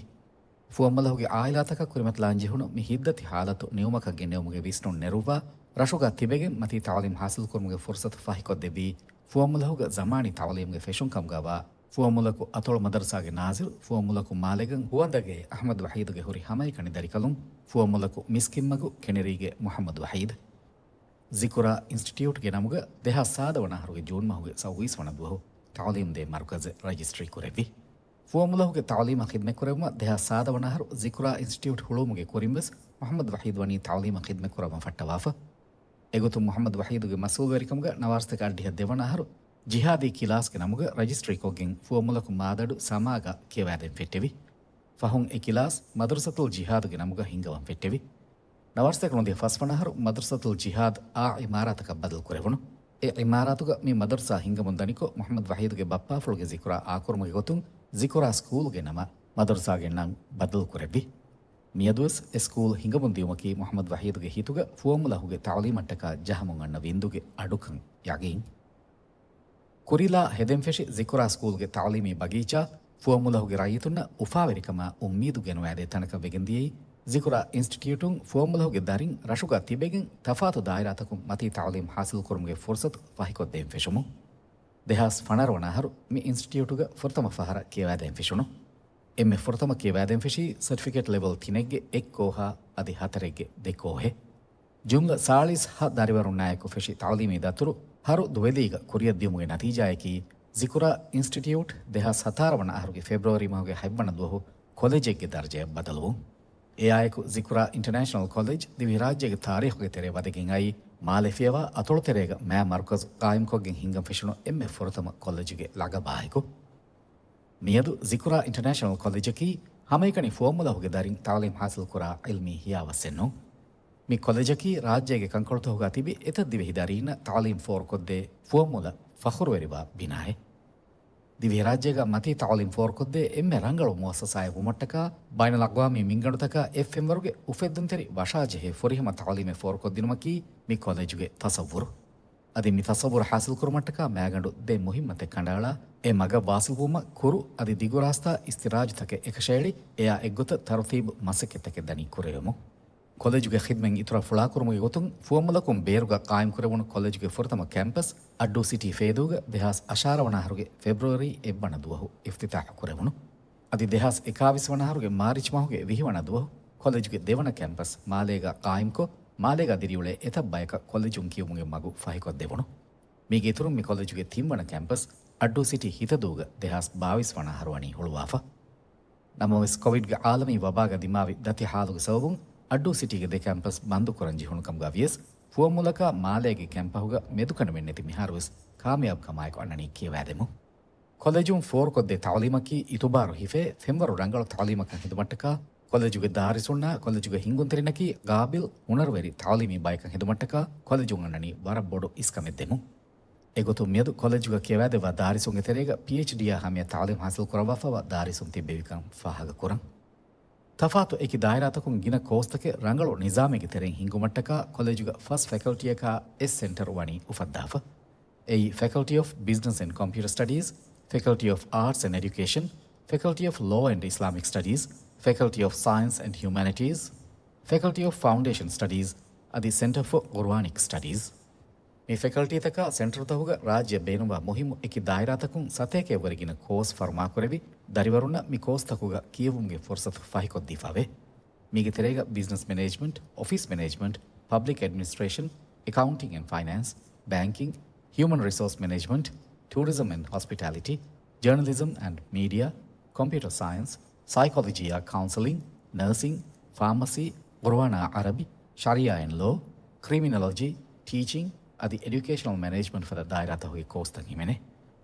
ފުވައްމުލަކުގެ އާއިލާތަކަށް ކުރިމަތިލާން ޖެހުނު މި ހިތްދަތި ޙާލަތު ނިއުމަކަށް ގެންނެވުމުގެ ވިސްނުން ނެރުއްވާ، ރަށުގަ ތިބެގެން މަތީ ތަޢުލީމް ޙާޞިލްކުރުމުގެ ފުރުޞަތު ފަހިކޮށްދެއްވީ، ފުވައްމުލަކުގަ ޒަމާނީ ތަޢުލީމްގެ ފެށުން ކަމުގަވާ، ފުވައްމުލަކު އަތޮޅު މަދަރުސާގެ ނާޒިރު ފުވައްމުލަކު މާލޭގަން ހުވަނދަގޭ އަޙްމަދު ވަޙީދުގެ ހުރި ހަމައެކަނި ދަރިކަލުން ފުވައްމުލަކު މިސްކިތްމަގު ކެނެރީގެ މުޙައްމަދު ވަޙީދު. ޒިކުރާ އިންސްޓިޓިއުޓްގެ ނަމުގަ ދެހާސް ސާދަ ވަނަ އަހަރުގެ ޖޫން މަހުގެ ސައުވީސް ވަނަ ދުވަހު ތަޢުލީމް ދޭ މަރުކަޒެއް ރަޖިސްޓްރީ ކުރެއްވި. ފުވައްމުލަކުގެ ތަޢުލީމަށް ޚިދްމަތްކުރެއްވުމަށް ދެހާސް ސާދަ ވަނަ އަހަރު ޒިކުރާ އިންސްޓިޓިއުޓް ހުޅުވުމުގެ ކުރިންވެސް މުޙައްމަދު ވަޙީދު ވަނީ ތަޢުލީމަށް ޚިދްމަތްކުރައްވަން ފައްޓަވާފަ. އެގޮތުން މުޙައްމަދު ވަޙީދުގެ މަސްއޫލުވެރިކަމުގަ ނަވާރަސަތޭކަ އަށްޑިހަ ދެވަނަ އަހަރު ޖިހާދީ ކިލާސްގެ ނަމުގަ ރަޖިސްޓްރީކޮށްގެން ފުވައްމުލަކު މާދަޑު ސަމާގަ ކިޔަވައިދޭން ފެއްޓެވި. ފަހުން އެ ކިލާސް މަދްރަސަތުލް ޖިހާދުގެ ނަމުގަ ހިންގަވަން ފެއްޓެވި. ނަވާރަސަތޭކަ ނުވަދިހަ ފަސް ވަނަ އަހަރު މަދްރަސަތުލް ޖިހާދު އާ އިމާރާތަކަށް ބަދަލު ކުރެވުނު. އެ އިމާރާތުގަ މި މަދަރުސާ ހިންގަމުން ދަނިކޮށް، މުޙައްމަދު ވަޙީދުގެ ބައްޕާފުޅުގެ ޒިކުރާ އާކުރުމުގެ ގޮތުން ޒިކުރާ ސްކޫލްގެ ނަމަށް މަދަރުސާގެ ނަން ބަދަލު ކުރެއްވި. މިއަދުވެސް އެ ސްކޫލް ހިނގަމުން ދިޔުމަކީ މުޙައްމަދު ވަޙީދުގެ ހިތުގަ ފުވައްމުލަކުގެ ތަޢުލީމަށްޓަކާ ޖަހަމުން އަންނަ ވިންދުގެ އަޑުކަން ޔަގީން. ކުރިލާ ހެދެންފެށި ޒިކުރާ ސްކޫލްގެ ތަޢުލީމީ ބަގީޗާ ފުވައްމުލަކުގެ ރައްޔިތުންނަށް އުފާވެރިކަމާ އުއްމީދު ގެނުވާދޭ ތަނަކަށް ވެގެންދިޔައީ، ޒިކުރާ އިންސްޓިޓިއުޓުން ފުވައްމުލަކުގެ ދަރިން ރަށުގަ ތިބެގެން ތަފާތު ދާއިރާތަކުން މަތީ ތަޢުލީމް ޙާޞިލްކުރުމުގެ ފުރުޞަތު ފަހިކޮށްދޭން ފެށުމުން. ދެހާސް ފަނަރަ ވަނަ އަހަރު މި އިންސްޓިޓިއުޓުގަ ފުރަތަމަ ފަހަރަށް ކިޔަވައިދޭން ފެށުނު. އެންމެ ފުރަތަމަ ކިޔަވައިދޭން ފެށީ ސަޓްފިކެޓް ލެވެލް ތިނެއްގެ އެއް ކޯހާ އަދި ހަތަރެއްގެ ދެ ކޯހެއް. ޖުމްލަ ސާޅީސް ހަ ދަރިވަރުންނާއެކު ފެށި ތަޢުލީމީ ދަތުރު ހަރު ދުވެލީގަ ކުރިއަށްދިޔުމުގެ ނަތީޖާއަކީ، ޒިކުރާ އިންސްޓިޓިއުޓް ދެހާސް ހަތާރަ ވަނަ އަހަރުގެ ފެބްރުއަރީ މަހުގެ ހަތްވަނަ ދުވަހު ކޮލެޖެއްގެ ދަރަޖަޔަށް ބަދަލުވުން. އެއާއެކު، ޒިކުރާ އިންޓަނޭޝަނަލް ކޮލެޖް ދިވެހިރާއްޖޭގެ ތާރީޚުގެ ތެރޭ ވަދެގެން އައީ، މާލެ ފިޔަވާ އަތޮޅުތެރޭގަ މާ މަރުކަޒު ޤާއިމްކޮށްގެން ހިންގަން ފެށުނު އެންމެ ފުރަތަމަ ކޮލެޖުގެ ލަގަބާއެކު. މިއަދު ޒިކުރާ އިންޓަނޭޝަނަލް ކޮލެޖަކީ ހަމައެކަނި ފުވައްމުލަކުގެ ދަރިން ތަޢުލީމް ޙާޞިލްކުރާ ޢިލްމީ ހިޔާވައްސެއް ނޫން. މި ކޮލެޖަކީ ރާއްޖޭގެ ކަންކޮޅުތަކުގަ ތިބި އެތައް ދިވެހި ދަރީންނަށް ތަޢުލީމް ފޯރުކޮށްދޭ ފުވައްމުލަށް ފަޚުރުވެރިވާ ބިނާއެއް. ދިވެހިރާއްޖޭގަ މަތީ ތަޢުލީމް ފޯރުކޮށްދޭ އެންމެ ރަނގަޅު މުއައްސަސާއެއް ވުމަށްޓަކާ، ބައިނަލްއަޤްވާމީ މިންގަނޑުތަކާ އެއްފެންވަރުގެ އުފެއްދުންތެރި ވަށާޖެހޭ ފުރިހަމަ ތަޢުލީމެއް ފޯރުކޮށްދިނުމަކީ މި ކޮލެޖުގެ ތަޞައްވުރު. އަދި މި ތަޞައްވުރު ޙާޞިލްކުރުމަށްޓަކާ މާގަނޑު ދެ މުހިއްމަތެއް ކަނޑައަޅާ، އެ މަގަށް ވާޞިލްވުމަށް ކުރު އަދި ދިގު ރާސްތާ އިސްތިރާޖުތަކެއް އެކަށައެޅި، އެއާ އެއްގޮތަށް ތަރުތީބު މަސައްކަތްތަކެއް ދަނީ ކުރެވެމުން. ކޮލެޖުގެ ޚިދްމަތް އިތުރަށް ފުޅާކުރުމުގެ ގޮތުން ފުވައްމުލަކުން ބޭރުގަ ޤާއިމްކުރެވުނު ކޮލެޖުގެ ފުރަތަމަ ކެމްޕަސް އައްޑޫ ސިޓީ ފޭދޫގަ ދެހާސް އަށާރަ ވަނަ އަހަރުގެ ފެބްރުއަރީ އެއްވަނަ ދުވަހު އިފްތިތާޙު ކުރެވުނު. އަދި ދެހާސް އެކާވީސް ވަނަ އަހަރުގެ މާރިޗް މަހުގެ ވިހި ވަނަ ދުވަހު ކޮލެޖުގެ ދެވަނަ ކެމްޕަސް މާލޭގަ ޤާއިމްކޮށް، މާލޭގަ ދިރިއުޅޭ އެތައް ބަޔަކަށް ކޮލެޖުން ކިޔުމުގެ މަގު ފަހިކޮށްދެވުނު. މީގެ އިތުރުން މި ކޮލެޖުގެ ތިންވަނަ ކެމްޕަސް އައްޑޫ ސިޓީ ހިތަދޫގަ ދެހާސް ބާވީސް ވަނަ އަހަރު ވަނީ ހުޅުވާފަ. ނަމަވެސް، ކޮވިޑްގެ ޢާލަމީ ވަބާގަ ދިމާވި ދަތި ޙާލުގެ ސަބަބުން އައްޑޫ ސިޓީގެ ދެ ކެމްޕަސް ބަންދުކުރަން ޖެހުނު ކަމުގަ ވިޔަސް، ފުވައްމުލަކާ މާލޭގެ ކެމްޕަހުގަ މެދުކަނޑަމެއް ނެތި މިހާރުވެސް ކާމިޔާބު ކަމާއެކު އަންނަނީ ކިޔަވާދެމުން. ކޮލެޖުން ފޯރުކޮށްދޭ ތަޢުލީމަކީ އިތުބާރު ހިފޭ ފެންވަރު ރަނގަޅު ތަޢުލީމަކަށް ހެދުމަށްޓަކާ، ކޮލެޖުގެ ދާރިސުންނާ ކޮލެޖުގެ ހިންގުންތެރިންނަކީ ގާބިލް ހުނަރުވެރި ތަޢުލީމީ ބަޔަކަށް ހެދުމަށްޓަކާ ކޮލެޖުން އަންނަނީ ވަރަށް ބޮޑު އިސްކަމެއް ދެމުން. އެގޮތުން މިއަދު ކޮލެޖުގަ ކިޔަވާދެއްވާ ދާރިސުންގެ ތެރޭގަ ޕީއެޗްޑީއާ ހަމަޔަށް ތަޢުލީމް ހާސިލް ކުރައްވާފައިވާ ދާރިސުން ތިއްބެވިކަން ފާހަގަކުރަން. ތަފާތު އެކި ދާއިރާތަކުން ގިނަ ކޯސްތަކެއް ރަނގަޅު ނިޒާމެއްގެ ތެރެއިން ހިންގުމަށްޓަކާ ކޮލެޖުގަ ފަސް ފެކަލްޓީއަކާ އެއް ސެންޓަރު ވަނީ އުފައްދާފަ. އެއީ Faculty of Business and Computer Studies, Faculty of Arts and Education, Faculty of Law and Islamic Studies, Faculty of Science and Humanities, Faculty of Foundation Studies އަދި Centre for Quranic Studies. މި ފެކަލްޓީތަކާ ސެންޓަރުތަކުގަ ރާއްޖެއަށް ބޭނުންވާ މުހިއްމު އެކި ދާއިރާތަކުން ސަތޭކައަށްވުރެ ގިނަ ކޯސް ފަރުމާކުރެވި، ދަރިވަރުންނަށް މި ކޯސްތަކުގަ ކިޔެވުމުގެ ފުރުސަތު ފަހިކޮށްދީފައެވެ. މީގެ ތެރޭގަ ބިޒްނަސް މެނޭޖްމަންޓް، އޮފީސް މެނޭޖްމަންޓް، ޕަބްލިކް އެޑްމިނިސްޓްރޭޝަން، އެކައުންޓިން އެންޑް ފައިނޭންސް، ބޭންކިން، ހިއުމަން ރިސޯސް މެނޭޖްމަންޓް، ޓޫރިޒަމް އެންޑް ހޮސްޕިޓާލިޓީ، ޖާނަލިޒަމް އެންޑް މީޑިއާ، ކޮމްޕިއުޓަރ ސައިންސް، ސައިކޮލޮޖީއާ ކައުންސެލިން، ނަރސިން، ފާމަސީ، ޤުރުއާނާ ޢަރަބި، ޝަރީޢާ އެންޑް ލޯ، ކްރިމިނޮލޮޖީ، ޓީޗިން އަދި އެޑިއުކޭޝަނަލް މެނޭޖްމަންޓް ފަދަ ދާއިރާތަކުގެ ކޯސްތައް ހިމެނޭ.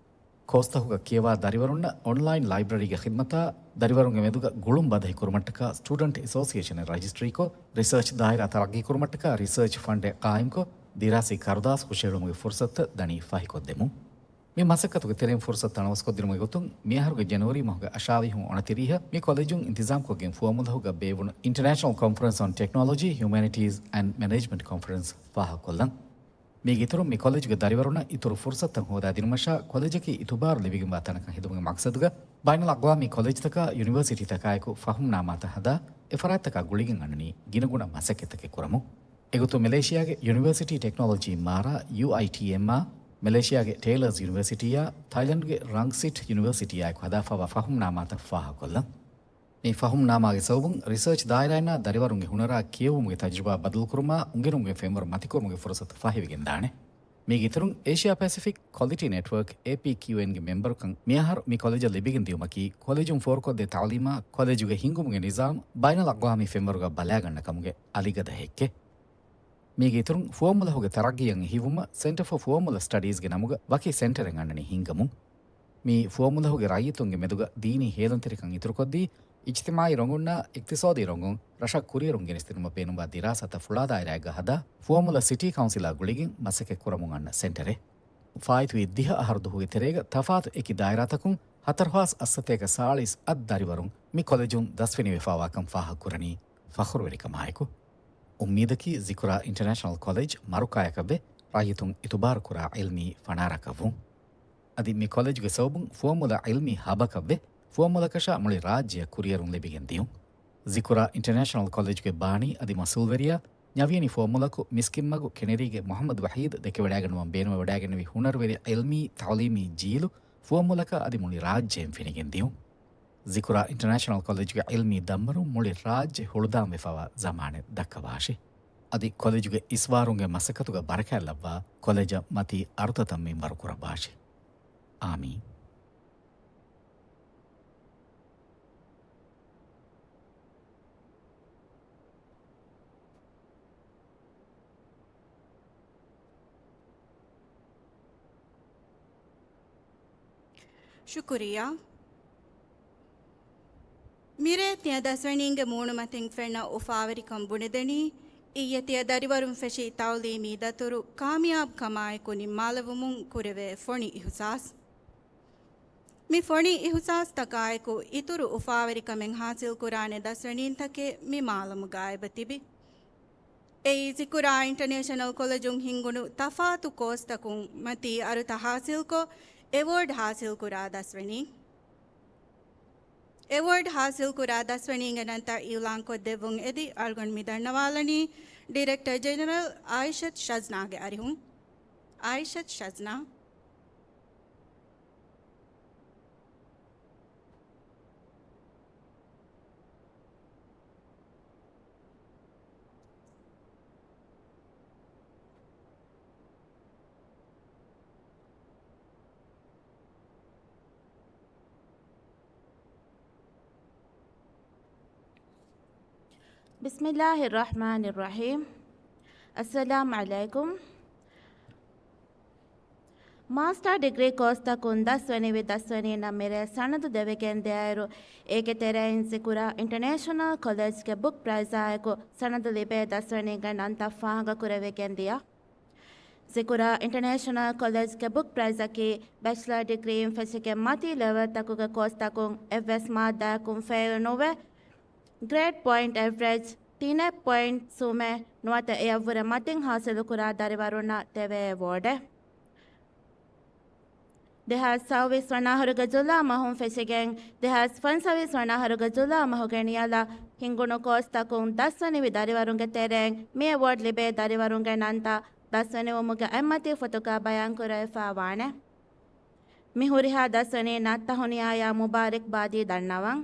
ކޯސްތަކުގަ ކިޔަވާ ދަރިވަރުންނަށް އޮންލައިން ލައިބްރަރީގެ ޚިދްމަތާ، ދަރިވަރުންގެ މެދުގަ ގުޅުން ބަދަހި ކުރުމަށްޓަކާ ސްޓޫޑަންޓް އެސޯސިއޭޝަނެއް ރަޖިސްޓްރީކޮށް، ރިސާޗް ދާއިރާ ތަރައްގީ ކުރުމަށްޓަކާ ރިސާޗް ފަންޑެއް ޤާއިމްކޮށް، ދިރާސީ ކަރުދާސް ހުށަހެޅުމުގެ ފުރުސަތުތައް ދަނީ ފަހިކޮށްދެމުން. މި މަސައްކަތުގެ ތެރެއިން ފުރުސަތު ތަނަވަސްކޮށްދިނުމުގެ ގޮތުން، މިއަހަރުގެ ޖެނުއަރީ މަހުގެ އަށާވީހުން އޮނަތިރީހަށް މި ކޮލެޖުން އިންތިޒާމްކޮށްގެން ފުވައްމުލަހުގަ ބޭއްވުނު އިންޓަރނޭޝަނަލް ކޮންފަރެންސް އޮން ޓެކްނޮލޮޖީ، ހިއުމެނިޓީސް އެންޑް މެނޭޖްމަންޓް ކޮންފަރެންސް ފާހަގަކޮށްލަން. މީގެ އިތުރުން މި ކޮލެޖުގެ ދަރިވަރުންނަށް އިތުރު ފުރުސަތުތައް ހޯދާދިނުމަށާ ކޮލެޖަކީ އިތުބާރު ލިބިގެންވާ ތަނަކަށް ހެދުމުގެ މަޤްޞަދުގަ ބައިނަލްއަޤްވާމީ ކޮލެޖްތަކާ ޔުނިވަރސިޓީތަކާއެކު ފަހުމްނާމާތައް ހަދާ އެފަރާތްތަކާ ގުޅިގެން އަންނަނީ ގިނަގުނަ މަސައްކަތްތަކެއް ކުރަމުން. އެގޮތުން މެލޭޝިޔާގެ ޔުނިވަރސިޓީ ޓެކްނޮލޮޖީ މާރާ، ޔޫއައިޓީއެމްއާ، މެލޭޝިޔާގެ ޓޭލަރސް ޔުނިވަރސިޓީއާ، ތައިލަންޑްގެ ރަންގްސިޓް ޔުނިވަރސިޓީއާއެކު ހަދާފައިވާ ފަހުމްނާމާތައް ފާހަގަކޮށްލަން. މި ފަހުމްނާމާގެ ސަބަބުން ރިސާޗް ދާއިރާއިންނާ ދަރިވަރުންގެ ހުނަރާ ކިޔެވުމުގެ ތަޖުރިބާ ބަދަލުކުރުމާ އުނގެނުމުގެ ފެންވަރު މަތިކުރުމުގެ ފުރުސަތު ފަހިވެގެންދާނެ. މީގެ އިތުރުން އޭޝިއާ ޕެސިފިކް ކޮލިޓީ ނެޓްވަރކް، އޭޕީކިއުއެންގެ މެމްބަރުކަން މިއަހަރު މި ކޮލެޖަށް ލިބިގެން ދިޔުމަކީ، ކޮލެޖުން ފޯރުކޮށްދޭ ތަޢުލީމާ ކޮލެޖުގެ ހިންގުމުގެ ނިޒާމް ބައިނަލްއަޤްވާމީ ފެންވަރުގަ ބަލާގަންނަ ކަމުގެ އަލިގަދަ ހެއްކެއް. މީގެ އިތުރުން ފުވައްމުލަހުގެ ތަރައްގީއަށް އެހިވުމަށް ސެންޓަރ ފޯ ފުވައްމުލަ ސްޓަޑީޒްގެ ނަމުގަ ވަކި ސެންޓަރެއް އަންނަނީ ހިންގަމުން. މި ފުވައްމުލަހުގެ ރައްޔިތުންގެ މެދުގަ ދީނީ ހޭލުންތެރިކަން އިތުރުކޮށްދީ، އިޖްތިމާޢީ ރޮނގުންނާ އިޤްތިޞާދީ ރޮނގުން ރަށަށް ކުރިއެރުން ގެނެސްދިނުމަށް ބޭނުންވާ ދިރާސާތައް ފުޅާ ދާއިރާއެއްގަ ހަދާ، ފުވައްމުލަ ސިޓީ ކައުންސިލާ ގުޅިގެން މަސައްކަތް ކުރަމުން އަންނަ ސެންޓަރެއް. ފާއިތުވި ދިހަ އަހަރު ދުވަހުގެ ތެރޭގަ ތަފާތު އެކި ދާއިރާތަކުން ހަތަރު ހާސް އަށް ސަތޭކަ ސާޅީސް އަށް ދަރިވަރުން މި ކޮލެޖުން ދަސްވެނިވެފައިވާކަން ފާހަގަކުރަނީ ފަޚުރުވެރިކަމާއެކު. އުއްމީދަކީ ޒިކުރާ އިންޓަރނޭޝަނަލް ކޮލެޖް މަރުކާޔަކަށްވެ، ރައްޔިތުން އިތުބާރުކުރާ ޢިލްމީ ފަނާރަކަށްވުން. އަދި މި ކޮލެޖުގެ ސަބަބުން ފުވައްމުލަ ޢިލްމީ ހަބަކަށްވެ، ފުވައްމުލަކަށާ މުޅި ރާއްޖެއަށް ކުރިއެރުން ލިބިގެން ދިޔުން. ޒިކުރާ އިންޓަރނޭޝަނަލް ކޮލެޖުގެ ބާނީ އަދި މަސްއޫލްވެރިޔާ ނަވީނީ ފުވައްމުލަކު މިސްކިތްމަގު ކެނެރީގެ މުޙައްމަދު ވަޙީދު ދެކެވަޑައިގަންނަވަން ބޭނުންވެވަޑައިގެންނެވި ހުނަރުވެރި ޢިލްމީ ތަޢުލީމީ ޖީލު ފުވައްމުލަކަށް އަދި މުޅި ރާއްޖެއިން ފެނިގެން ދިޔުން. ޒިކުރާ އިންޓަރނޭޝަނަލް ކޮލެޖުގެ ޢިލްމީ ދަންވަރުން މުޅި ރާއްޖެ ހުޅުދާންވެފައިވާ ޒަމާނެއް ދައްކަވާށި. އަދި ކޮލެޖުގެ އިސްވާރުންގެ މަސައްކަތުގަ ބަރަކާތްލައްވާ ކޮލެޖަށް މަތީ އަރުތަތައް މިންވަރު ކުރައްވާށި. އާމީން. ޝުކުރިއްޔާ. މިރޭ ތިޔަ ދަސްވެނީންގެ މޫނުމަތިން ފެންނަ އުފާވެރިކަން ބުނެދެނީ، އިއްޔެ ތިޔަ ދަރިވަރުން ފެށި ތަޢުލީމީ ދަތުރު ކާމިޔާބު ކަމާއެކު ނިންމާލެވުމުން ކުރެވޭ ފޮނި އިހުސާސް. މި ފޮނި އިހުސާސްތަކާއެކު އިތުރު އުފާވެރިކަމެއް ހާސިލްކުރާނެ ދަސްވެނީންތަކެއް މި މާލަމުގަ އެބަ ތިބި. އެއީ ޒިކުރާ އިންޓަރނޭޝަނަލް ކޮލެޖުން ހިންގުނު ތަފާތު ކޯސްތަކުން މަތީ އަރުތައް ހާސިލްކޮށް، އެވޯޑް ހާސިލްކުރާ ދަސްވެނީން. އެވޯޑް ހާސިލްކުރާ ދަސްވެނީންގެ ނަންތައް އިއުލާންކޮށްދެއްވުން އެދި، އަޅުގަނޑު މި ދަންނަވާލަނީ ޑިރެކްޓަރ ޖެނެރަލް އާއިޝަތު ޝަޒްނާގެ އަރިހުން. އާއިޝަތު ޝަޒްނާ. بسم الله الرحمن الرحيم. السلام عليكم. މާސްޓާ ޑިގްރީ ކޯސްތަކުން ދަސްވަނިވި ދަސްވަނީންނަށް މިރޭ ސަނަދު ދެވިގެން ދިޔައިރު، އޭގެ ތެރެއިން ޒިކުރާ އިންޓަރނޭޝަނަލް ކޮލެޖްގެ ބުކް ޕްރައިޒާއެކު ސަނަދު ލިބޭ ދަސްވަނީންގެ ނަންތައް ފާހަގަކުރެވިގެން ދިޔަ. ޒިކުރާ އިންޓަރނޭޝަނަލް ކޮލެޖްގެ ބުކް ޕްރައިޒަކީ ބެޗްލަރ ޑިގްރީއިން ފެށިގެން މަތީ ލެވެލްތަކުގެ ކޯސްތަކުން އެއްވެސް މާއްދާއަކުން ފެއިލް ނުވެ، ގްރޭޑް ޕޮއިންޓް އެވްރެޖް، ޓީނެޓް ޕޮއިންޓް ސުމެއް ނުވަތަ އެއަށްވުރެ މަތިން ހާސިލުކުރާ ދަރިވަރުންނަށް ދެވޭ އެވޯޑެއް. ދެހާސް ސައުވީސް ވަނަ އަހަރުގެ ޖުލާ މަހުން ފެށިގެން، ދެހާސް ފަންސަވީސް ވަނަ އަހަރުގެ ޖުލާ މަހުގެ ނިޔަލަށް ހިންގުނު ކޯސްތަކުން ދަސްވަނިވި ދަރިވަރުންގެ ތެރެއިން މި އެވޯޑް ލިބޭ ދަރިވަރުންގެ ނަންތައް ދަސްވަނިވުމުގެ އަތްމަތީ ފޮތުގަ ބަޔާންކުރެވިފަ ވާނެ. މި ހުރިހާ ދަސްވަނީންނަށް ތަހުނިޔާޔާ މުބާރިކްބާދީ ދަންނަވަން.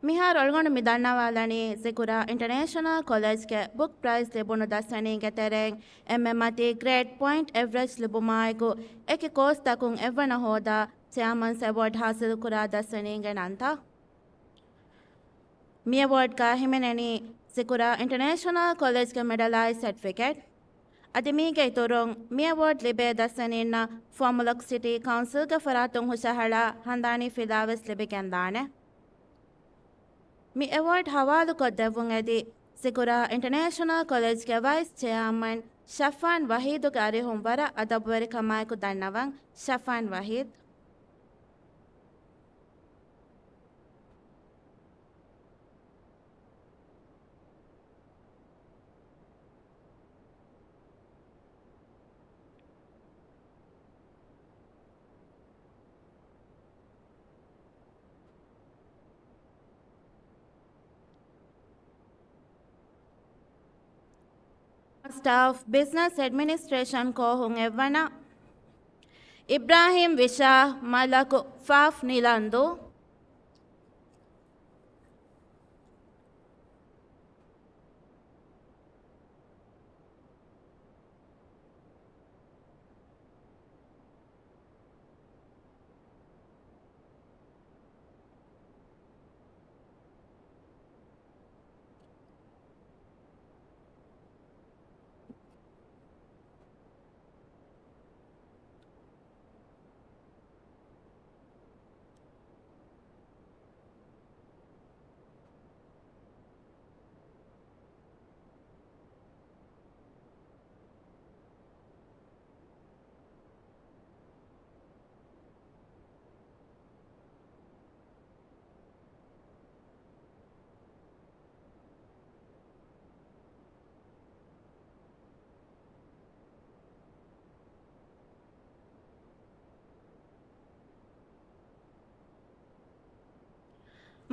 މިހާރު އަޅުގަނޑު މި ދަންނަވާލަނީ، ޒިކުރާ އިންޓަރނޭޝަނަލް ކޮލެޖްގެ ބުކް ޕްރައިޒް ލިބުނު ދަސްވަނީގެ ތެރެއިން އެންމެ މަތީ ގްރޭޑް ޕޮއިންޓް އެވްރެޖް ލިބުމާއެކު، އެކި ކޯސްތަކުން އެއްވަނަ ހޯދާ ޗެއާމަންސް އެވޯޑް ހާސިލުކުރާ ދަސްވަނީގެ ނަންތައް. މި އެވޯޑްގަ ހިމެނެނީ ޒިކުރާ އިންޓަރނޭޝަނަލް ކޮލެޖްގެ މެޑަލާއި ސެޓްފިކެޓް. އަދި މީގެ އިތުރުން، މި އެވޯޑް ލިބޭ ދަސްވަނީންނަށް ފުވައްމުލަކު ސިޓީ ކައުންސިލްގެ ފަރާތުން ހުށަހަޅާ ހަނދާނީ ފިލާވެސް ލިބިގެންދާނެ. މި އެވޯޑް ހަވާލުކޮށްދެއްވުން އެދި، ޒިކުރާ އިންޓަރނޭޝަނަލް ކޮލެޖްގެ ވައިސް ޗެއާމަން ޝަފާން ވަހީދުގެ އަރިހުން ވަރަށް އަދަބުވެރިކަމާއެކު ދަންނަވަން. ޝަފާން ވަހީދު. މާސްޓާ އޮފް ބިޒްނަސް އެޑްމިނިސްޓްރޭޝަން ކޯހުން އެއްވަނަ، އިބްރާހިމް ވިޝާ މަލަކު ފާފް ނިލަންދޫ.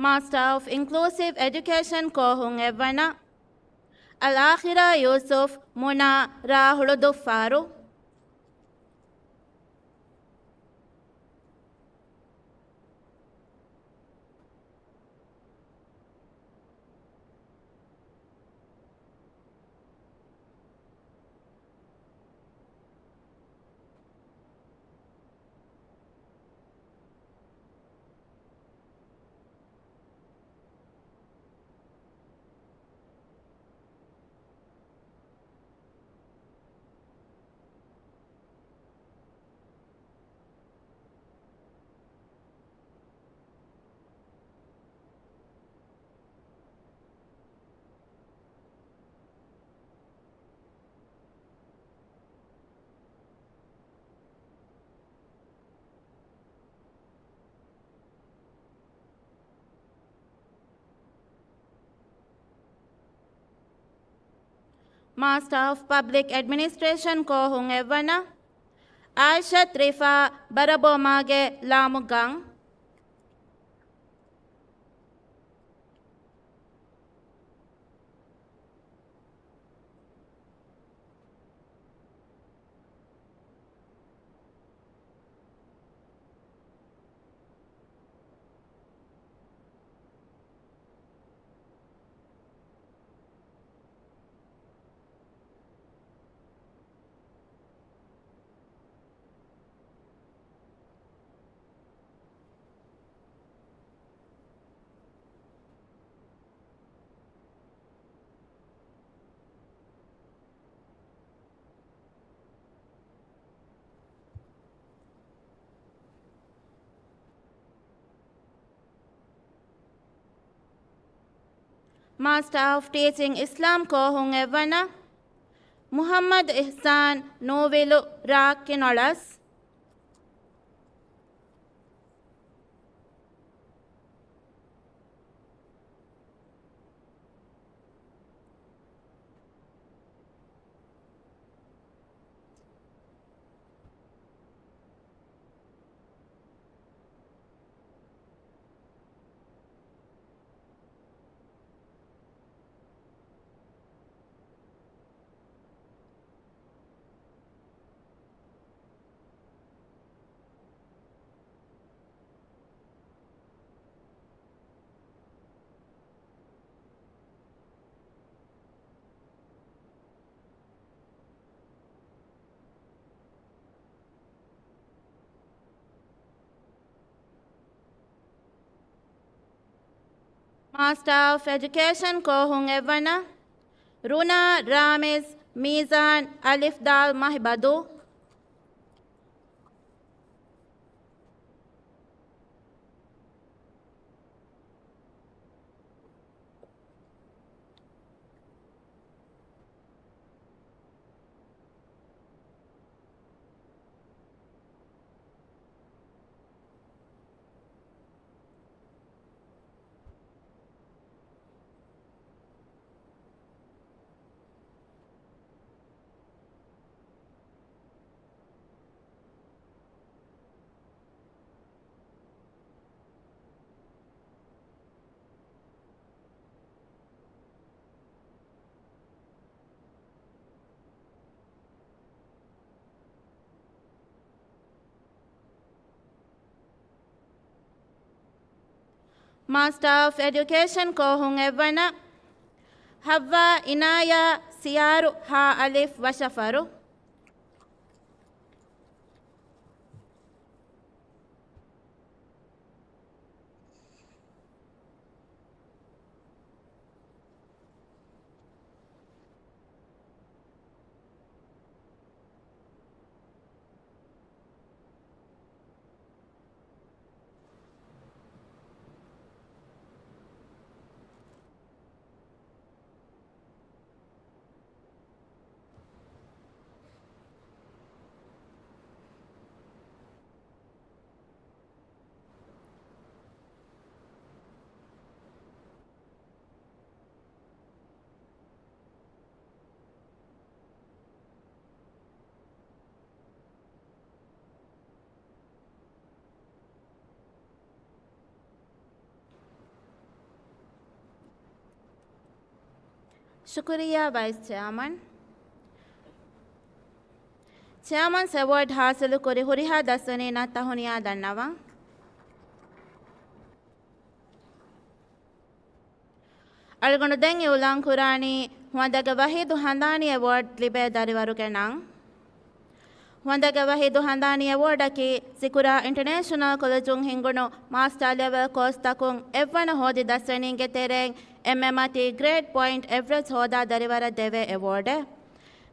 މާސްޓާ އޮފް އިންކްލޫސިވް އެޑިއުކޭޝަން ކޯހުން އެއްވަނަ، އަލްއާޚިރާ ޔޫސުފް މުނާ ރާހުޅު ދުއްފާރު. މާސްޓާ އޮފް ޕަބްލިކް އެޑްމިނިސްޓްރޭޝަން ކޯހުން އެއްވަނަ، އާއިޝަތް ރިފާ ބަރަބޯމާގެ ލާމުގަން. މާސްޓާ އޮފް ޓީޗިން އިސްލާމް ކޯހުން އެއްވަނަ، މުޙައްމަދު އިޙްސާން ނޫވިލު ރާއްކި ނޮޅަސް. މާސްޓާ އޮފް އެޖުކޭޝަން ކޯހުން އެއްވަނަ، ރުނާ ރާމިޒް މީޒާން އަލިފް ދާލް މަހިބަދޫ. މާސްޓާ އޮފް އެޑިއުކޭޝަން ކޯހުން އެއްވަނަ، ހައްވާ އިނާޔާ ސިޔާރު ހާ އަލިފް ވަށަފަރު. ޝުކުރިއްޔާ ވައިސް ޗެއާމަން. ޗެއާމަންސް އެވޯޑް ހާސިލުކުރި ހުރިހާ ދަސްވަނީންނަށް ތަހުނިޔާ ދަންނަވަން. އަޅުގަނޑު ދެން އިއުލާން ކުރާނީ ހުވަނދަގެ ވަހީދު ހަނދާނީ އެވޯޑް ލިބޭ ދަރިވަރުގެ ނަން. ހުވަނދަގެ ވަހީދު ހަނދާނީ އެވޯޑަކީ ޒިކުރާ އިންޓަރނޭޝަނަލް ކޮލެޖުން ހިންގުނު މާސްޓާ ލެވެލް ކޯސްތަކުން އެއްވަނަ ހޯދި ދަސްވެނީގެ ތެރެއިން އެންމެ މަތީ ގްރޭޑް ޕޮއިންޓް އެވްރެޖް ހޯދާ ދަރިވަރަށް ދެވޭ އެވޯޑެއް.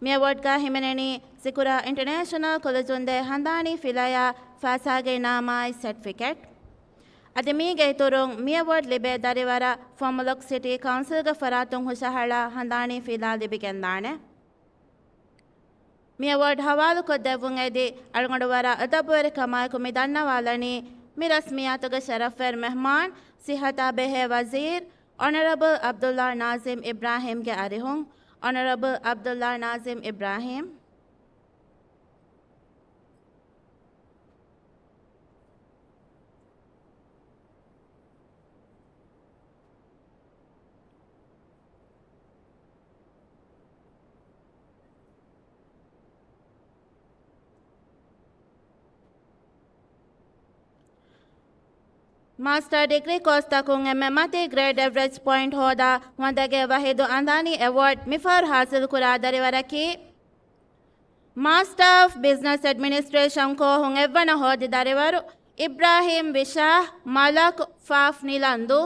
މި އެވޯޑްގަ ހިމެނެނީ ޒިކުރާ އިންޓަރނޭޝަނަލް ކޮލެޖުން ދޭ ހަނދާނީ ފިލަޔާ ފައިސާގެ އިނާމާއި ސެޓްފިކެޓް. އަދި މީގެ އިތުރުން މި އެވޯޑް ލިބޭ ދަރިވަރަށް ފޮމުލޮކް ސިޓީ ކައުންސިލްގެ ފަރާތުން ހުށަހަޅާ ހަނދާނީ ފިލާ ލިބިގެންދާނެ. މި އެވޯޑް ހަވާލުކޮށްދެއްވުން އެދި އަޅުގަނޑު ވަރަށް އަދަބުވެރިކަމާއެކު މި ދަންނަވާލަނީ މި ރަސްމިއްޔާތުގެ ޝަރަފްވެރި މެހްމާން ސިއްހަތާ ބެހޭ ވަޒީރު އޮނަރަބަލް އަބްދުﷲ ނާޒިމް އިބްރާހީމްގެ އަރިހުން. އޮނަރަބަލް އަބްދުﷲ ނާޒިމް އިބްރާހީމް. މާސްޓަރ ޑިގްރީ ކޯސްތަކުން އެންމެ މަތީ ގްރޭޑް އެވްރެޖް ޕޮއިންޓް ހޯދާ ހުވަނދަގެ ވަހީދު ހަނދާނީ އެވޯޑް މިފަހަރު ހާސިލްކުރާ ދަރިވަރަކީ، މާސްޓަރ އޮފް ބިޒްނަސް އެޑްމިނިސްޓްރޭޝަން ކޯހުން އެއްވަނަ ހޯދި ދަރިވަރު އިބްރާހީމް ވިޝާހް މަލަކު ފާފް ނިލަންދޫ.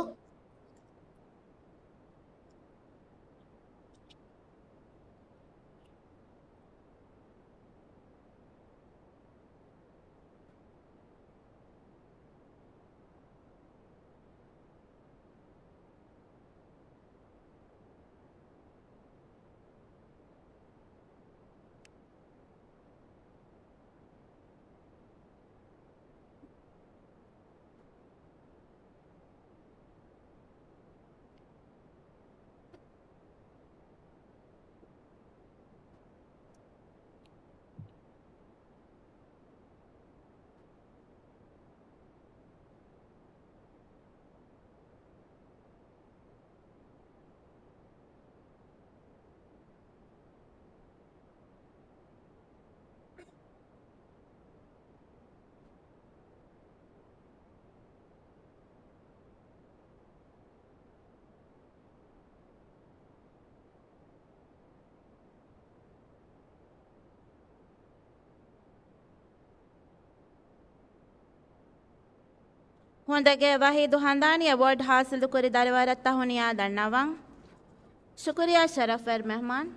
ހުނދަގޭ ވަހީދު ހަނދާނީ އެވޯޑް ހާސިލުކުރި ދަރިވަރަށް ތަހުނިޔާ ދަންނަވަން. ޝުކުރިއްޔާ ޝަރަފްވެރި މެހްމާން.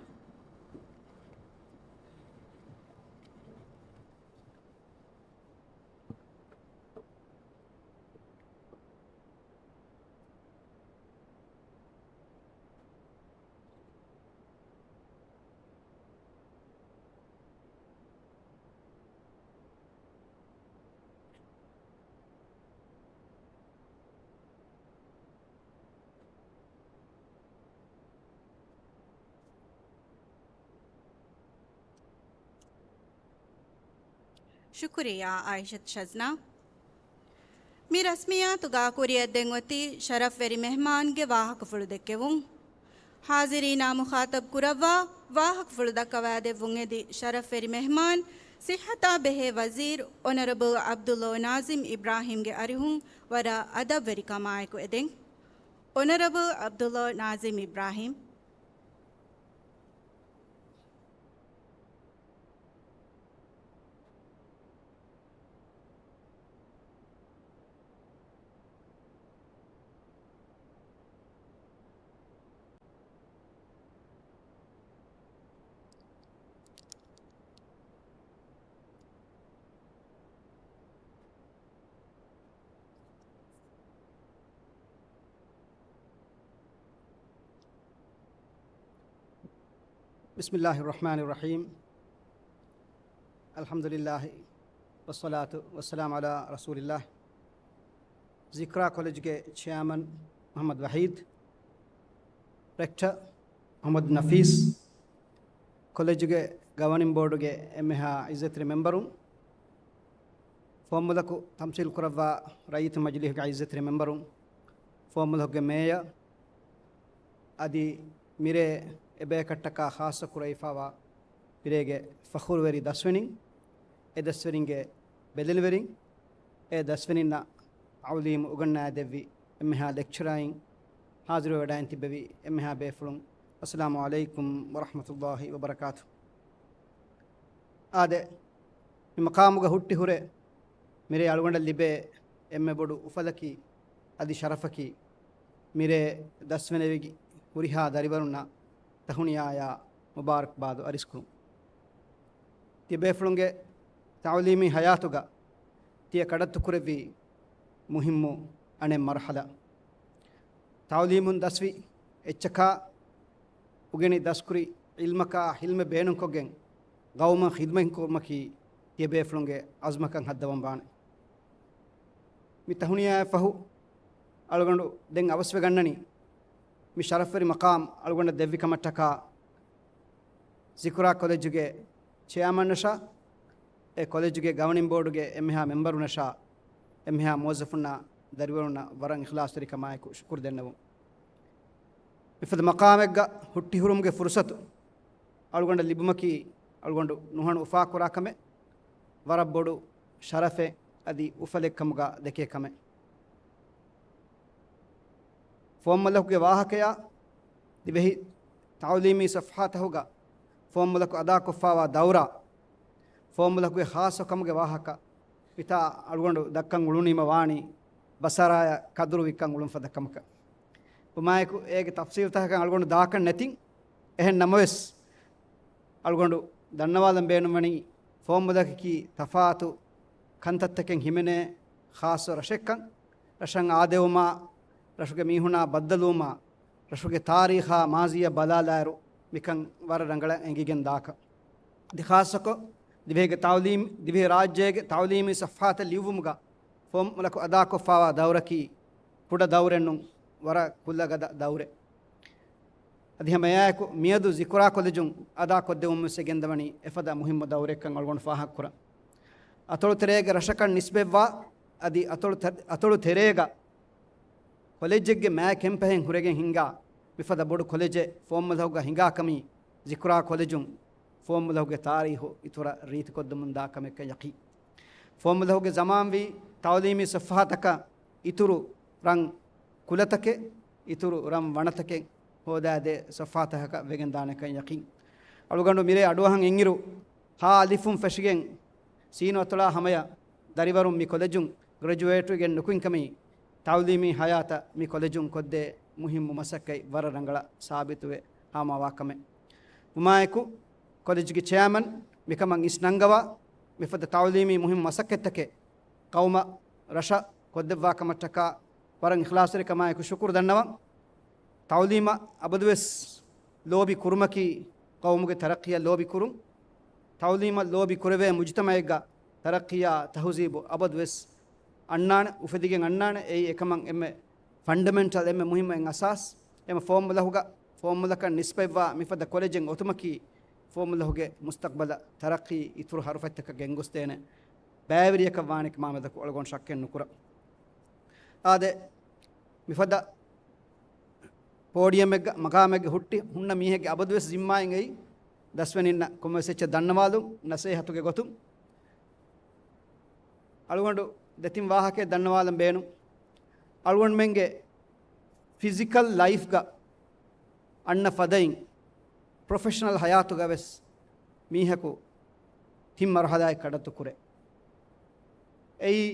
ޝުކުރިއްޔާ އާއިޝަތު ޝަޒްނާ. މި ރަސްމިއްޔާތުގަ ކުރިއަށް ދެން އޮތީ ޝަރަފްވެރި މެހްމާންގެ ވާހަކަފުޅު ދެއްކެވުން. ޙާޟިރީނާ މުޚާޠަބް ކުރައްވާ ވާހަކަފުޅު ދައްކަވާދެއްވުން އެދި ޝަރަފްވެރި މެހްމާން، ޞިއްޙަތާ ބެހޭ ވަޒީރު އޮނަރަބަލް ޢަބްދުﷲ ނާޒިމް އިބްރާހީމްގެ އަރިހުން ވަރަށް އަދަބުވެރިކަމާއެކު އެދެން. އޮނަރަބަލް ޢަބްދުﷲ ނާޒިމް އިބްރާހީމް. بسم الله الرحمن الرحيم. الحمد لله والصلاة والسلام على رسول الله. ޒިކްރާ ކޮލެޖްގެ ޗެއާމަން މުޙައްމަދު ވަޙީދު، ރެކްޓަރ މުޙައްމަދު ނަފީސް، ކޮލެޖުގެ ގަވަނިން ބޯޑުގެ އެންމެހާ ޢިއްޒަތްތެރި މެމްބަރުން، ފުވައްމުލަކު ތަމްސީލް ކުރައްވާ ރައްޔިތު މަޖިލީހުގެ ޢިއްޒަތްތެރި މެމްބަރުން، ފުވައްމުލަކުގެ މޭޔަރ، އަދި މިރޭ އެބޭކަށްޓަކާ ޚާއްޞަ ކުރެވިފާވާ މިރޭގެ ފަޚުރުވެރި ދަސްވެރިން، އެ ދަސްވެރިންގެ ބެލެނިވެރިން، އެ ދަސްވެރިންނަށް ތަޢުލީމު އުގަންނާދެއްވި އެންމެހާ ލެކްޗަރަރުން، ޙާޟިރުވެވަޑައިން ތިއްބެވި އެންމެހާ ބޭފުޅުން، އައްސަލާމު ޢަލައިކުމް ވަރަޙްމަތުﷲި ވަބަރަކާތު. އާދެ، މި މަޤާމުގަ ހުއްޓި ހުރެ މިރޭ އަޅުގަނޑަށް ލިބޭ އެންމެ ބޮޑު އުފަލަކީ އަދި ޝަރަފަކީ، މިރޭ ދަސްވެނެވި ހުރިހާ ދަރިވަރުންނަށް ތަހުނިޔާޔާ މުބާރަކްބާދު އަރިސްކުރުން. ތިޔަބޭފުޅުންގެ ތަޢުލީމީ ޙަޔާތުގަ ތިޔަ ކަޑައްތުކުރެއްވީ މުހިއްމު އަނެއް މަރުޙަލާ. ތަޢުލީމުން ދަސްވި އެއްޗަކާ އުގެނި ދަސްކުރި ޢިލްމަކާ ޙިލްމެއް ބޭނުންކޮށްގެން، ޤައުމަށް ޚިދްމަތް ކުރުމަކީ ތިޔަބޭފުޅުންގެ ޢަޒްމަކަށް ހައްދަވަން ވާނެ. މި ތަހުނިޔާއަށް ފަހު، އަޅުގަނޑު ދެން އަވަސްވެގަންނަނީ، މި ޝަރަފްވެރި މަޤާމް އަޅުގަނޑަށް ދެއްވި ކަމަށްޓަކާ، ޒިކުރާ ކޮލެޖުގެ ޗެއާމަންއަށާ، އެ ކޮލެޖުގެ ގަވަނިން ބޯޑުގެ އެންމެހާ މެމްބަރުންނަށާ، އެންމެހާ މުވައްޒަފުންނާ ދަރިވަރުންނަށް ވަރަށް އިޚްލާޞްތެރިކަމާއެކު ޝުކުރު ދެންނެވުން. މިފަދަ މަޤާމެއްގަ ހުއްޓިހުރުމުގެ ފުރުޞަތު އަޅުގަނޑަށް ލިބުމަކީ، އަޅުގަނޑު ނުހަނު އުފާކުރާ ކަމެއް، ވަރަށް ބޮޑު ޝަރަފެއް އަދި އުފަލެއް ކަމުގަ ދެކޭ ކަމެއް. ފުވައްމުލަކުގެ ވާހަކަޔާ، ދިވެހި ތަޢުލީމީ ޞަފްޙާތަކުގަ ފުވައްމުލަކު އަދާކޮށްފާވާ ދައުރާ، ފުވައްމުލަކުގެ ޚާއްޞަ ކަމުގެ ވާހަކަ، މިތާ އަޅުގަނޑު ދައްކަން އުޅުނީމަ ވާނީ ބަސާރާޔަށް ކަދުރު ވިއްކަން އުޅުން ފަދަ ކަމަކަށް. ވުމާއެކު، އޭގެ ތަފްޞީލްތަކަކަށް އަޅުގަނޑު ދާކަށް ނެތިން. އެހެން ނަމަވެސް، އަޅުގަނޑު ދަންނަވާލަން ބޭނުންވަނީ، ފުވައްމުލަކަކީ ތަފާތު ކަންތައްތަކެއް ހިމެނޭ ޚާއްޞަ ރަށެއްކަން. ރަށަށް އާދެވުމާ، ރަށުގެ މީހުނާ ބައްދަލުވުމާ، ރަށުގެ ތާރީޚާ މާޒީއަށް ބަލާލާއިރު، މިކަން ވަރަށް ރަނގަޅަށް އެނގިގެން ދާކަށް. އަދި ޚާއްޞަކޮށް، ދިވެހިގެ ތަޢުލީމް، ދިވެހި ރާއްޖޭގެ ތަޢުލީމީ ޞަފްޙާތައް ލިޔުއްވުމުގަ ފުވައްމުލަކު އަދާކޮށްފާވާ ދައުރަކީ ކުޑަ ދައުރެއްނޫން، ވަރަށް ކުލަގަދަ ދައުރެއް. އަދި ހަމައެއާއެކު މިއަދު ޒިކުރާ ކޮލެޖުން އަދާކޮށްދެވުމުން ވެސް ގެންދަވަނީ އެފަދަ މުހިއްމު ދައުރެއްކަން އަޅުގަނޑު ފާހަގަކުރަން. އަތޮޅު ތެރޭގެ ރަށަކަށް ނިސްބަތްވާ އަދި އަތޮޅު ތަ-، އަތޮޅު ތެރޭގަ ކޮލެޖެއްގެ މާތް ކެމްޕަހެއް ހުރެގެން ހިންގާ މިފަދަ ބޮޑު ކޮލެޖެއް ފުވައްމުލަކުގަ ހިނގާ ކަމީ، ޒިކުރާ ކޮލެޖުން ފުވައްމުލަކުގެ ތާރީހު އިތުރަށް ރީތިކޮށްދެމުން ދާ ކަމެއްކަން ޔަޤީން. ފުވައްމުލަކުގެ ޒަމާންވީ ތަޢުލީމީ ޞަފްޙާތަކަށް އިތުރު ރަން ކުލަތަކެއް، އިތުރު ރަން ވަނަތަކެއް ހޯދާދޭ ޞަފްޙާތަކަކަށް ވެގެންދާނެކަން ޔަޤީން. އަޅުގަނޑު މިރޭ އަޑުއަހަން އެންއިރު، ހާ އަލިފުން ފެށިގެން ސީނު އަތޮޅާ ހަމަޔަށް ދަރިވަރުން މި ކޮލެޖުން ގްރެޖުއޭޓުވެގެން ނުކުތްކަމީ ތަޢުލީމީ ހަޔާތަށް މި ކޮލެޖުން ކޮށްދޭ މުހިއްމު މަސައްކަތް ވަރަށް ރަނގަޅަށް ސާބިތުވެ ހާމަވާ ކަމެއް. ވުމާއެކު، ކޮލެޖުގެ ޗެއާމަން މިކަމަށް އިސް ނަންގަވާ، މިފަދަ ތަޢުލީމީ މުހިއްމު މަސައްކަތްތަކެއް ޤައުމަށް ރަށަށް ކޮށްދެއްވާ ކަމަށްޓަކާ ވަރަށް އިޚްލާޞްތެރިކަމާއެކު ޝުކުރު ދަންނަވަން. ތަޢުލީމަށް އަބަދުވެސް ލޯބި ކުރުމަކީ ޤައުމުގެ ތަރައްޤީއަށް ލޯބި ކުރުން. ތަޢުލީމަށް ލޯބި ކުރެވޭ މުޖުތަމަޢެއްގަ ތަރައްޤީއާ ތަހުޒީބު އަބަދުވެސް އަންނާނެ، އުފެދިގެން އަންނާނެ. އެއީ އެކަމަށް އެންމެ ފަންޑަމެންޓަލް، އެންމެ މުހިއްމު އެއް އަސާސް. އެމަ ފޯމުލަހުގަ، ފޯމުލަކަށް ނިސްބަތްވާ މިފަދަ ކޮލެޖެއް އޮތުމަކީ ފޯމުލަހުގެ މުސްތަޤްބަލަށް ތަރައްޤީ އިތުރު ހަރުފަތްތަކަށް ގެންގޮސްދޭނެ ބައިވެރިޔަކަށް ވާނެކަމާމެދަކު އަޅުގަނޑު ޝައްކެއް ނުކުރަން. އާދެ، މިފަދަ ޕޯޑިއަމެއްގަ މަޤާމެއްގަ ހުއްޓި ހުންނަ މީހެއްގެ އަބަދުވެސް ޒިންމާއިން އެއީ ދަސްވެނިންނަށް ކޮންމެވެސް އެއްޗެއް ދަންނަވާލުން، ނަސޭހަތުގެ ގޮތުން. އަޅުގަނޑު ދެތިން ވާހަކައެއް ދަންނަވާލަން ބޭނުން. އަޅުގަނޑުމެންގެ ފިޒިކަލް ލައިފްގަ އަންނަ ފަދައިން، ޕްރޮފެޝަނަލް ހަޔާތުގަ ވެސް މީހަކު ތިން މަރުޙަލާއެއް ކަޑައްތު ކުރޭ. އެއީ،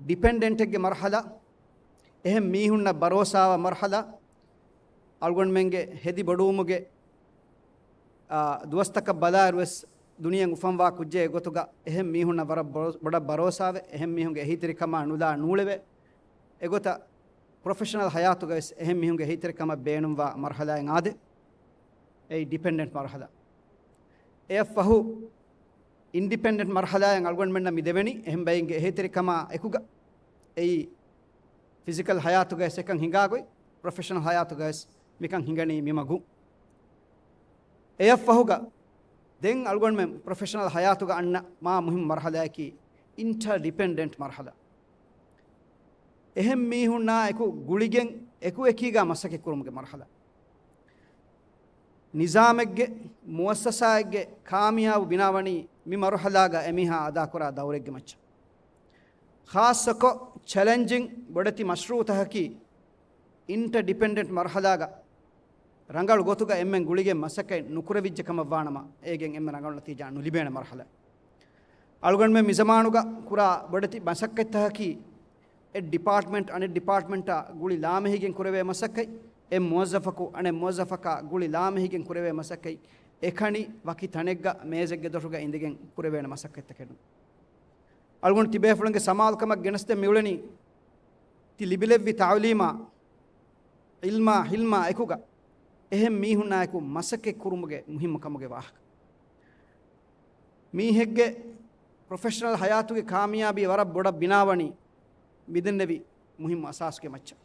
ޑިޕެންޑެންޓެއްގެ މަރުޙަލާ، އެހެން މީހުންނަށް ބަރޯސާވާ މަރުޙަލާ، އަޅުގަނޑުމެންގެ ހެދި ބޮޑުވުމުގެ، އާ، ދުވަސްތަކަށް ބަލާއިރު ވެސް ދުނިޔެއަށް އުފަންވާ ކުއްޖެއް ގޮތުގަ އެހެން މީހުންނަށް ވަރަށް ބޮ-، ބޮޑަށް ބަރޯސާވެ، އެހެން މީހުންގެ އެހީތެރިކަމާ ނުލާ ނޫޅެވޭ. އެގޮތަށް ޕްރޮފެޝަނަލް ހަޔާތުގަ ވެސް އެހެން މީހުންގެ އެހީތެރިކަމަށް ބޭނުންވާ މަރުޙަލާއެއް އާދެ، އެއީ ޑިޕެންޑެންޓް މަރުޙަލާ. އެއަށްފަހު، އިންޑިޕެންޑެންޓް މަރުޙަލާއެއް އަޅުގަނޑުމެންނަށް މި ދެވެނީ އެހެން ބައެއްގެ އެހީތެރިކަމާ އެކުގަ. އެއީ، ފިޒިކަލް ހަޔާތުގައި އެކަން ހިނގާގޮތް، ޕްރޮފެޝަނަލް ހަޔާތުގައި ވެސް މިކަން ހިނގަނީ މި މަގުން. އެއަށްފަހުގަ، ދެން އަޅުގަނޑުމެން ޕްރޮފެޝަނަލް ހަޔާތުގަ އަންނަ މާ މުހިންމު މަރުޙަލާއަކީ އިންޓަރ ޑިޕެންޑެންޓް މަރުޙަލާ. އެހެން މީހުންނާ އެކު ގުޅިގެން އެކު އެކީގަ މަސައްކަތް ކުރުމުގެ މަރުޙަލާ. ނިޒާމެއްގެ، މުއައްސަސާއެއްގެ ކާމިޔާބު ބިނާވަނީ މި މަރުޙަލާގަ އެމީހާ އަދާކުރާ ދައުރެއްގެ މައްޗަށް. ޚާއްޞަކޮށް، ޗެލެންޖިން ބޮޑެތި މަޝްރޫޢުތަކަކީ އިންޓަރ ޑިޕެންޑެންޓް މަރުޙަލާގަ ރަނގަޅު ގޮތުގަ އެންމެން ގުޅިގެން މަސައްކަތް ނުކުރެވިއްޖެ ކަމަށްވާނަމަ، އޭގެން އެންމެ ރަނގަޅު ނަތީޖާ ނުލިބޭނެ މަރުޙަލާ. އަޅުގަނޑުމެން މިޒަމާނުގަ ކުރާ ބޮޑެތި މަސައްކަތްތަކަކީ، އެއް ޑިޕާޓްމަންޓް އަނެއް ޑިޕާޓްމަންޓާ ގުޅި ލާމެހިގެން ކުރެވޭ މަސައްކަތް، އެއް މުވައްޒަފަކު އަނެއް މުވައްޒަފަކާ ގުޅި ލާމެހިގެން ކުރެވޭ މަސައްކަތް، އެކަނި ވަކި ތަނެއްގަ މޭޒެއްގެ ދޮށުގަ އިނދެގެން ކުރެވޭނެ މަސައްކަތްތަކެއް ނޫން. އަޅުގަނޑު ތިބޭފުޅުންގެ ސަމާލުކަމަށް ގެނެސްދޭން މިއުޅެނީ، ތި ލިބިލެއްވި ތަޢުލީމާ، ޢިލްމާ، ޙިލްމާ އެކުގަ އެހެން މީހުންނާއެކު މަސައްކަތް ކުރުމުގެ މުހިންމު ކަމުގެ ވާހަކަ. މީހެއްގެ ޕްރޮފެޝަނަލް ހަޔާތުގެ ކާމިޔާބީ ވަރަށް ބޮޑަށް ބިނާވަނީ މިދެންނެވި މުހިންމު އަސާސްގެ މައްޗަށް.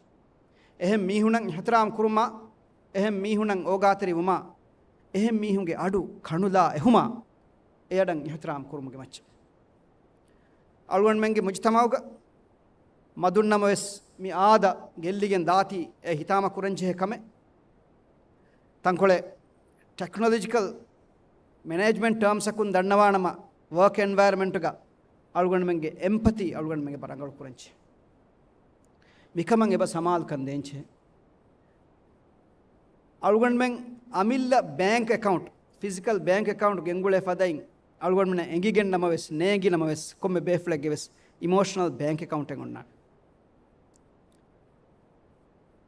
އެހެން މީހުނަށް އިޙްތިރާމް ކުރުމާ، އެހެން މީހުނަށް އޯގާތެރިވުމާ، އެހެން މީހުންގެ އަޑު ކަނުލާ އެހުމާ، އެއަޑަށް އިޙްތިރާމް ކުރުމުގެ މައްޗަށް. އަޅުގަނޑުމެންގެ މުޖުތަމަޢުގަ މަދުންނަމަވެސް މި އާދަ ގެއްލިގެން ދާތީ އެ ހިތާމަ ކުރަންޖެހޭ ކަމެއް. ތަންކޮޅެއް ޓެކްނޮލޮޖިކަލް މެނޭޖްމަންޓް ޓާމްސްއަކުން ދަންނަވާނަމަ، ވަރކް އެންވަޔަރަމެންޓްގަ އަޅުގަނޑުމެންގެ އެމްޕަތީ އަޅުގަނޑުމެން އެބަ ރަނގަޅު ކުރަންޖެހޭ. މިކަމަށް އެބަ ސަމާލުކަން ދޭންޖެހޭ. އަޅުގަނޑުމެން އަމިއްލަ ބޭންކް އެކައުންޓް، ފިޒިކަލް ބޭންކް އެކައުންޓް ގެންގުޅޭ ފަދައިން، އަޅުގަނޑުމެންނަށް އެނގިގެން ނަމަވެސް، ނޭނގި ނަމަވެސް، ކޮންމެ ބޭފުޅެއްގެ ވެސް އިމޯޝަނަލް ބޭންކް އެކައުންޓެއް އޮންނާނެ.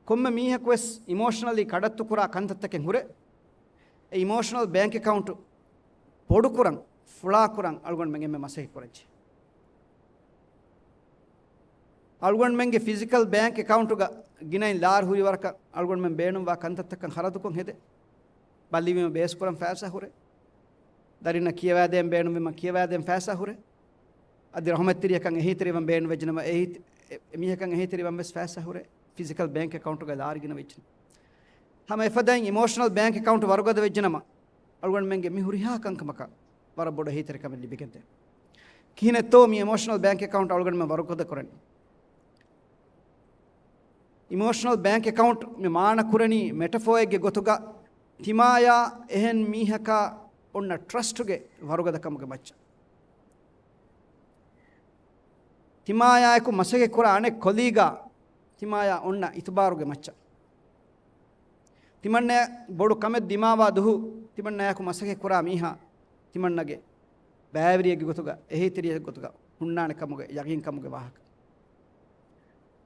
ކޮންމެ މީހަކު ވެސް އިމޯޝަނަލީ ކަޑައްތު ކުރާ ކަންތައްތަކެއް ހުރޭ. އެ އިމޯޝަނަލް ބޭންކް އެކައުންޓް ބޮޑުކުރަން، ފުޅާކުރަން އަޅުގަނޑުމެން އެންމެ މަސައްކަތް ކުރަންޖެހޭ. އަޅުގަނޑުމެންގެ ފިޒިކަލް ބޭންކް އެކައުންޓުގަ ގިނައިން ލާރި ހުރި ވަރަކަށް އަޅުގަނޑުމެން ބޭނުންވާ ކަންތައްތަކަށް ޚަރަދުކޮށް ހެދޭ. ބައްލިވީމަ ބޭސްކުރަން ފައިސާ ހުރޭ. ދަރިންނަށް ކިޔަވާދޭން ބޭނުންވީމަ ކިޔަވާދޭން ފައިސާ ހުރޭ. އަދި ރަޙުމަތްތެރިޔަކަށް އެހީތެރިވަން ބޭނުންވެއްޖެނަމަ، އެހީ-، އެ-، އެމީހަކަށް އެހީތެރިވަން ވެސް ފައިސާ ހުރޭ. ފިޒިކަލް ބޭންކް އެކައުންޓުގަ ލާރި ގިނަ ވެއްޖެނަމަ. ހަމަ އެފަދައިން އިމޯޝަނަލް ބޭންކް އެކައުންޓް ވަރުގަދަ ވެއްޖެނަމަ، އަޅުގަނޑުމެންގެ މި ހުރިހާ ކަންކަމަކަށް ވަރަށް ބޮޑު އެހީތެރިކަމެއް ލިބިގެންދޭ. ކިހިނެއްތޯ މި އިމޯޝަނަލް ބޭންކް އެކައުންޓް އަޅުގަނޑުމެން ވަރުގަދަ ކުރަނީ؟ އިމޯޝަނަލް ބޭންކް އެކައުންޓް މި މާނަ ކުރަނީ މެޓަފޯއެއްގެ ގޮތުގަ، ތިމާޔާ އެހެން މީހަކާ އޮންނަ ޓްރަސްޓުގެ ވަރުގަދަކަމުގެ މައްޗަށް. ތިމާޔާއެކު މަސައްކަތް ކުރާ އަނެއް ކޮލީގާ ތިމާޔާ އޮންނަ އިތުބާރުގެ މައްޗަށް. ތިމަންނަ ބޮޑު ކަމެއް ދިމާވާ ދުހު، ތިމަންނަޔާއެކު މަސައްކަތް ކުރާ މީހާ ތިމަންނަގެ ބައިވެރިއެއްގެ ގޮތުގަ، އެހީތެރިއެއްގެ ގޮތުގަ ހުންނާނެ ކަމުގެ ޔަގީންކަމުގެ ވާހަކަ.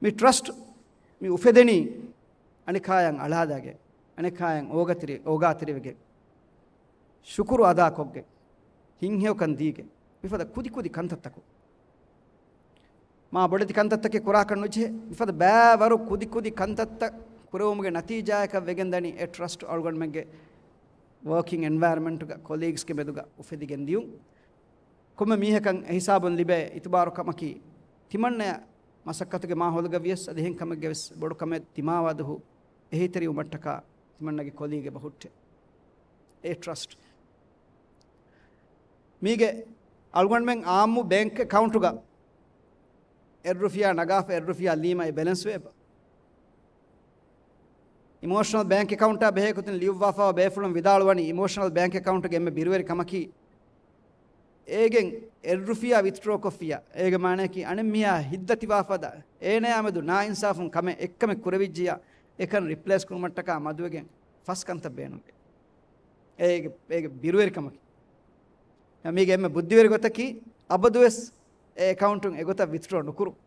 މި ޓްރަސްޓް މި އުފެދެނީ އަނެކާޔަށް އަޅާލާގެން، އަނެކާޔަށް އޯގާތެރި، އޯގާތެރިވެގެން، ޝުކުރު އަދާކޮށްގެން، ހިތްހެޔޮކަން ދީގެން، މިފަދަ ކުދިކުދި ކަންތައްތަކުން. މާ ބޮޑެތި ކަންތައްތަކެއް ކުރާކަށް ނުޖެހޭ، މިފަދަ ބައިވަރު ކުދިކުދި ކަންތައްތައް ކުރެވުމުގެ ނަތީޖާއަކަށް ވެގެންދަނީ އެ ޓްރަސްޓް އަޅުގަނޑުމެންގެ ވޯކިން އެންވަޔަރަމެންޓްގަ ކޮލީގްސްގެ މެދުގަ އުފެދިގެން ދިޔުން. ކޮންމެ މީހަކަށް އެހިސާބުން ލިބޭ އިތުބާރު ކަމަކީ، ތިމަންނަޔަށް މަސައްކަތުގެ މާހައުލުގަ ވިޔަސް އަދި އެހެން ކަމެއްގެ ވެސް ބޮޑު ކަމެއް ތިމާވާ ދުހު އެހީތެރިވުމަށްޓަކާ ތިމަންނަގެ ކޮލީގެ ބަހުއްޓެ އެ ޓްރަސްޓް. މީގެ އަޅުގަނޑުމެން އާއްމު ބޭންކް އެކައުންޓުގަ އެއްރުފިޔާ ނަގާފަ އެއްރުފިޔާ ލީމައި ބެލެންސް ވޭ. އިމޯޝަނަލް ބޭންކް އެކައުންޓާ ބެހޭ ގޮތުން ލިޔުއްވާފައިވާ ބޭފުޅުން ވިދާޅުވަނީ، އިމޯޝަނަލް ބޭންކް އެކައުންޓުގެ އެންމެ ބިރުވެރި ކަމަކީ، އޭގެން އެއްރުފިޔާ ވިތްޑްރޯ ކޮށްފިޔާ، އޭގެ މާނަޔަކީ އަނެއްމީހާ ހިތްދަތިވާފަދަ އޭނަޔާ މެދު ނާއިންސާފުން ކަމެއް އެއްކަމެއް ކުރެވިއްޖިޔާ، އެކަން ރިޕްލޭސް ކުރުމަށްޓަކާ މަދުވެގެން ފަސް ކަންތައް ބޭނުންވޭ. އޭގެ، އޭގެ ބިރުވެރިކަމަކީ. މީގެ އެންމެ ބުއްދިވެރި ގޮތަކީ، އަބަދުވެސް އެ އެކައުންޓުން އެގޮތަށް ވިތްޑްރޯ ނުކުރުން.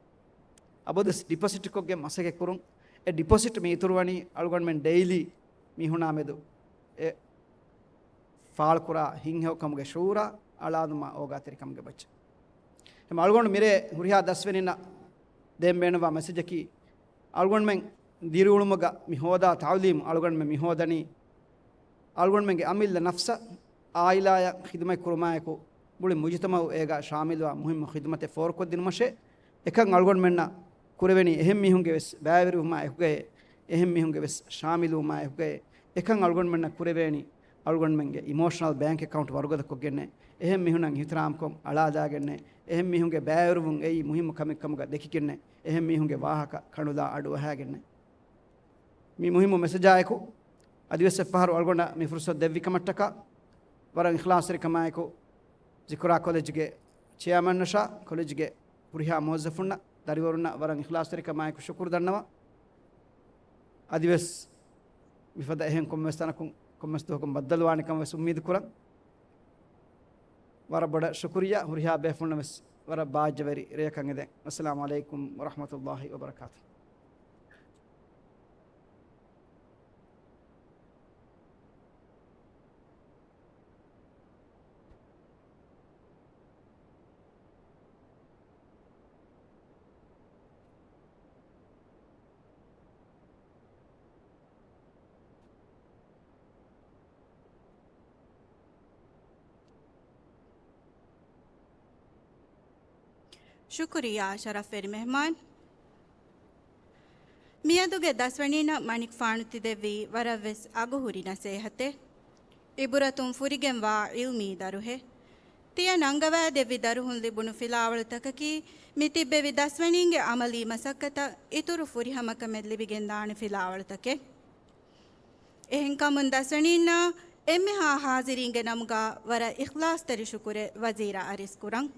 އަބަދުވެސް ޑިޕޮޒިޓްކޮށްގެން މަސައްކަތް ކުރުން. އެ ޑިޕޮޒިޓް މި އިތުރުވަނީ އަޅުގަނޑުމެން ޑެއިލީ މީހުނާ މެދު އެ ފާޅުކުރާ ހިތްހެޔޮކަމުގެ ޝުޢޫރާ އަޅާލުމާ އޯގާތެރިކަމުގެ ބައްޗަށް. އެހެން އަޅުގަނޑު މިރޭ ހުރިހާ ދަސްވެރިންނަށް ދޭން ބޭނުންވާ މެސެޖަކީ، އަޅުގަނޑުމެން ދިރިއުޅުމުގަ މި ހޯދާ ތަޢުލީމު އަޅުގަނޑުމެން މި ހޯދަނީ، އަޅުގަނޑުމެންގެ އަމިއްލަ ނަފްސަށް، އާއިލާއަށް ޚިދުމަތް ކުރުމާއެކު، މުޅި މުޖުތަމަޢު އޭގަ ޝާމިލުވާ މުހިއްމު ޚިދުމަތެއް ފޯރުކޮށްދިނުމަށޭ. އެކަން އަޅުގަނޑުމެންނަށް ކުރެވެނީ އެހެން މީހުންގެ ވެސް ބައިވެރިވުމާ އެކުގައޭ، އެހެން މީހުންގެ ވެސް ޝާމިލުވުމާ އެކުގައޭ. އެކަން އަޅުގަނޑުމެންނަށް ކުރެވޭނީ އަޅުގަނޑުމެންގެ އިމޯޝަނަލް ބޭންކް އެކައުންޓް ވަރުގަދަކޮށްގެންނޭ، އެހެން މީހުންނަށް އިޙްތިރާމްކޮށް އަޅާލާގެންނޭ، އެހެން މީހުންގެ ބައިވެރިވުން އެއީ މުހިއްމު ކަމެއް ކަމުގަ ދެކިގެންނޭ، އެހެން މީހުންގެ ވާހަކަ ކަނުލާ އަޑުއަހާގެންނޭ. މި މުހިއްމު މެސެޖާއެކު، އަދިވެސް އެއްފަހަރު އަޅުގަނޑަށް މި ފުރުސަތު ދެއްވި ކަމަށްޓަކާ، ވަރަށް އިޚްލާޞްތެރިކަމާއެކު، ޒިކުރާ ކޮލެޖްގެ ޗެއާމަންއަށާ، ކޮލެޖްގެ ހުރިހާ މުވައްޒަފުންނަށް، ދަރިވަރުންނަށް ވަރަށް އިޚްލާޞްތެރިކަމާއެކު ޝުކުރު ދަންނަވަން. އަދިވެސް މިފަދަ އެހެން ކޮންމެސް ތަނަކުން، ކޮންމެސް ދުވަހަކުން ބައްދަލުވާނެ ކަމަށް ވެސް އުއްމީދު ކުރަން. ވަރަށް ބޮޑަށް ޝުކުރިއްޔާ، ހުރިހާ ބޭފުޅުންނަށް ވެސް ވަރަށް ބާއްޖަވެރި ރެޔަކަށް އެދެން. އައްސަލާމު ޢަލައިކުމް ވަރަޙްމަތުﷲި ވަބަރަކާތުހު. ޝުކުރިއްޔާ ޝަރަފްވެރި މެހްމާން. މިއަދުގެ ދަސްވަނީންނަށް މަނިކުފާނު ތިދެއްވީ ވަރަށްވެސް އަގުހުރި ނަސޭހަތެއް. އިބުރަތުން ފުރިގެންވާ ޢިލްމީ ދަރުހެއް. ތިޔަ ނަންގަވައިދެއްވި ދަރުހުން ލިބުނު ފިލާވަޅުތަކަކީ، މި ތިއްބެވި ދަސްވަނީންގެ ޢަމަލީ މަސައްކަތަށް އިތުރު ފުރިހަމަކަމެއް ލިބިގެންދާނެ ފިލާވަޅުތަކެއް. އެހެންކަމުން ދަސްވަނީންނާ އެންމެހާ ހާޒިރީންގެ ނަމުގަ ވަރަށް އިޚްލާޞްތެރި ޝުކުރެއް ވަޒީރަށް އަރިސްކުރަން.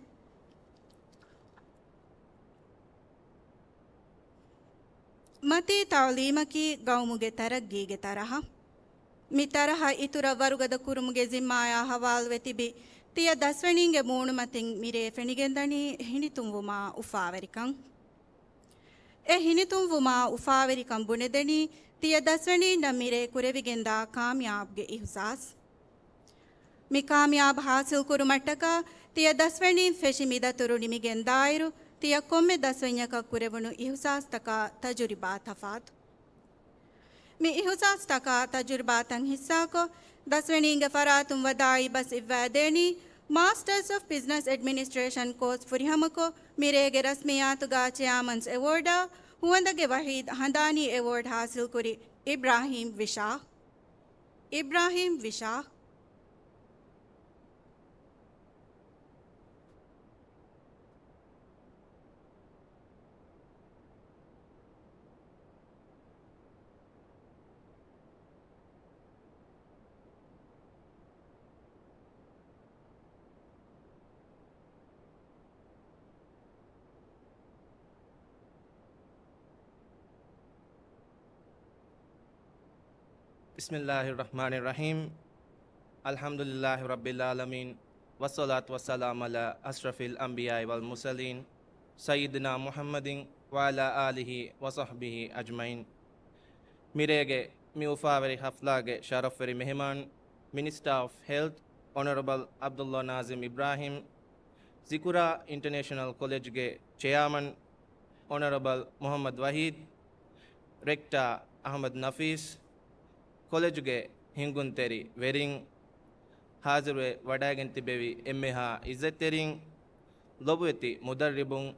މަތީ ތަޢުލީމަކީ ގައުމުގެ ތަރައްގީގެ ތަރަހަ. މި ތަރަހަ އިތުރަށް ވަރުގަދަ ކުރުމުގެ ޒިންމާޔާ ހަވާލުވެ ތިބި، ތިޔަ ދަސްވަނީންގެ މޫނުމަތިން މިރޭ ފެނިގެންދަނީ ހިނިތުންވުމާ އުފާވެރިކަން. އެ ހިނިތުންވުމާ އުފާވެރިކަން ބުނެދެނީ، ތިޔަ ދަސްވަނީންނަށް މިރޭ ކުރެވިގެންދާ ކާމިޔާބުގެ އިޙުސާސް. މި ކާމިޔާބު ހާސިލްކުރުމަށްޓަކާ، ތިޔަ ދަސްވަނީން ފެށި މިދަތުރު ނިމިގެންދާއިރު، ތިޔަ ކޮންމެ ދަސްވަންޏަކަށް ކުރެވުނު އިޙުސާސްތަކާ ތަޖުރިބާ ތަފާތު. މި އިޙުސާސްތަކާ ތަޖުރިބާތައް ހިއްސާކޮށް، ދަސްވަނީންގެ ފަރާތުން ވަދާއީ ބަސް އިއްވައިދޭނީ، މާސްޓަރސް އޮފް ބިޒްނަސް އެޑްމިނިސްޓްރޭޝަން ކޯސް ފުރިހަމަކޮށް، މިރޭގެ ރަސްމިއްޔާތުގަ ޗެއާމަންސް އެވޯޑާ ހުވަނދަގެ ވަހީދު ހަނދާނީ އެވޯޑް ހާސިލްކުރި އިބްރާހީމް ވިޝާ. އިބްރާހީމް ވިޝާ. بسم الله الرحمن الرحيم. الحمد لله رب العالمين. والصلاة والسلام على أشرف الأنبياء والمرسلين سيدنا محمد وعلى آله وصحبه أجمعين. މިރޭގެ މި އުފާވެރި ހަފްލާގެ ޝަރަފްވެރި މެހެމާން، މިނިސްޓާ އޮފް ހެލްތް، އޮނަރަބަލް ޢަބްދުﷲ ނާޒިމް އިބްރާހިމް، ޒިކުރާ އިންޓަރނޭޝަނަލް ކޮލެޖްގެ ޗެއާމަން، އޮނަރަބަލް މުޙައްމަދު ވަޙީދު، ރެކްޓާ އަޙްމަދު ނަފީސް، ކޮލެޖުގެ ހިންގުންތެރި ވެރިން، ހާޒިރުވެ ވަޑައިގެން ތިބެވި އެންމެހާ ޢިއްޒަތްތެރިން، ލޮބުވެތި މުދައްރިބުން،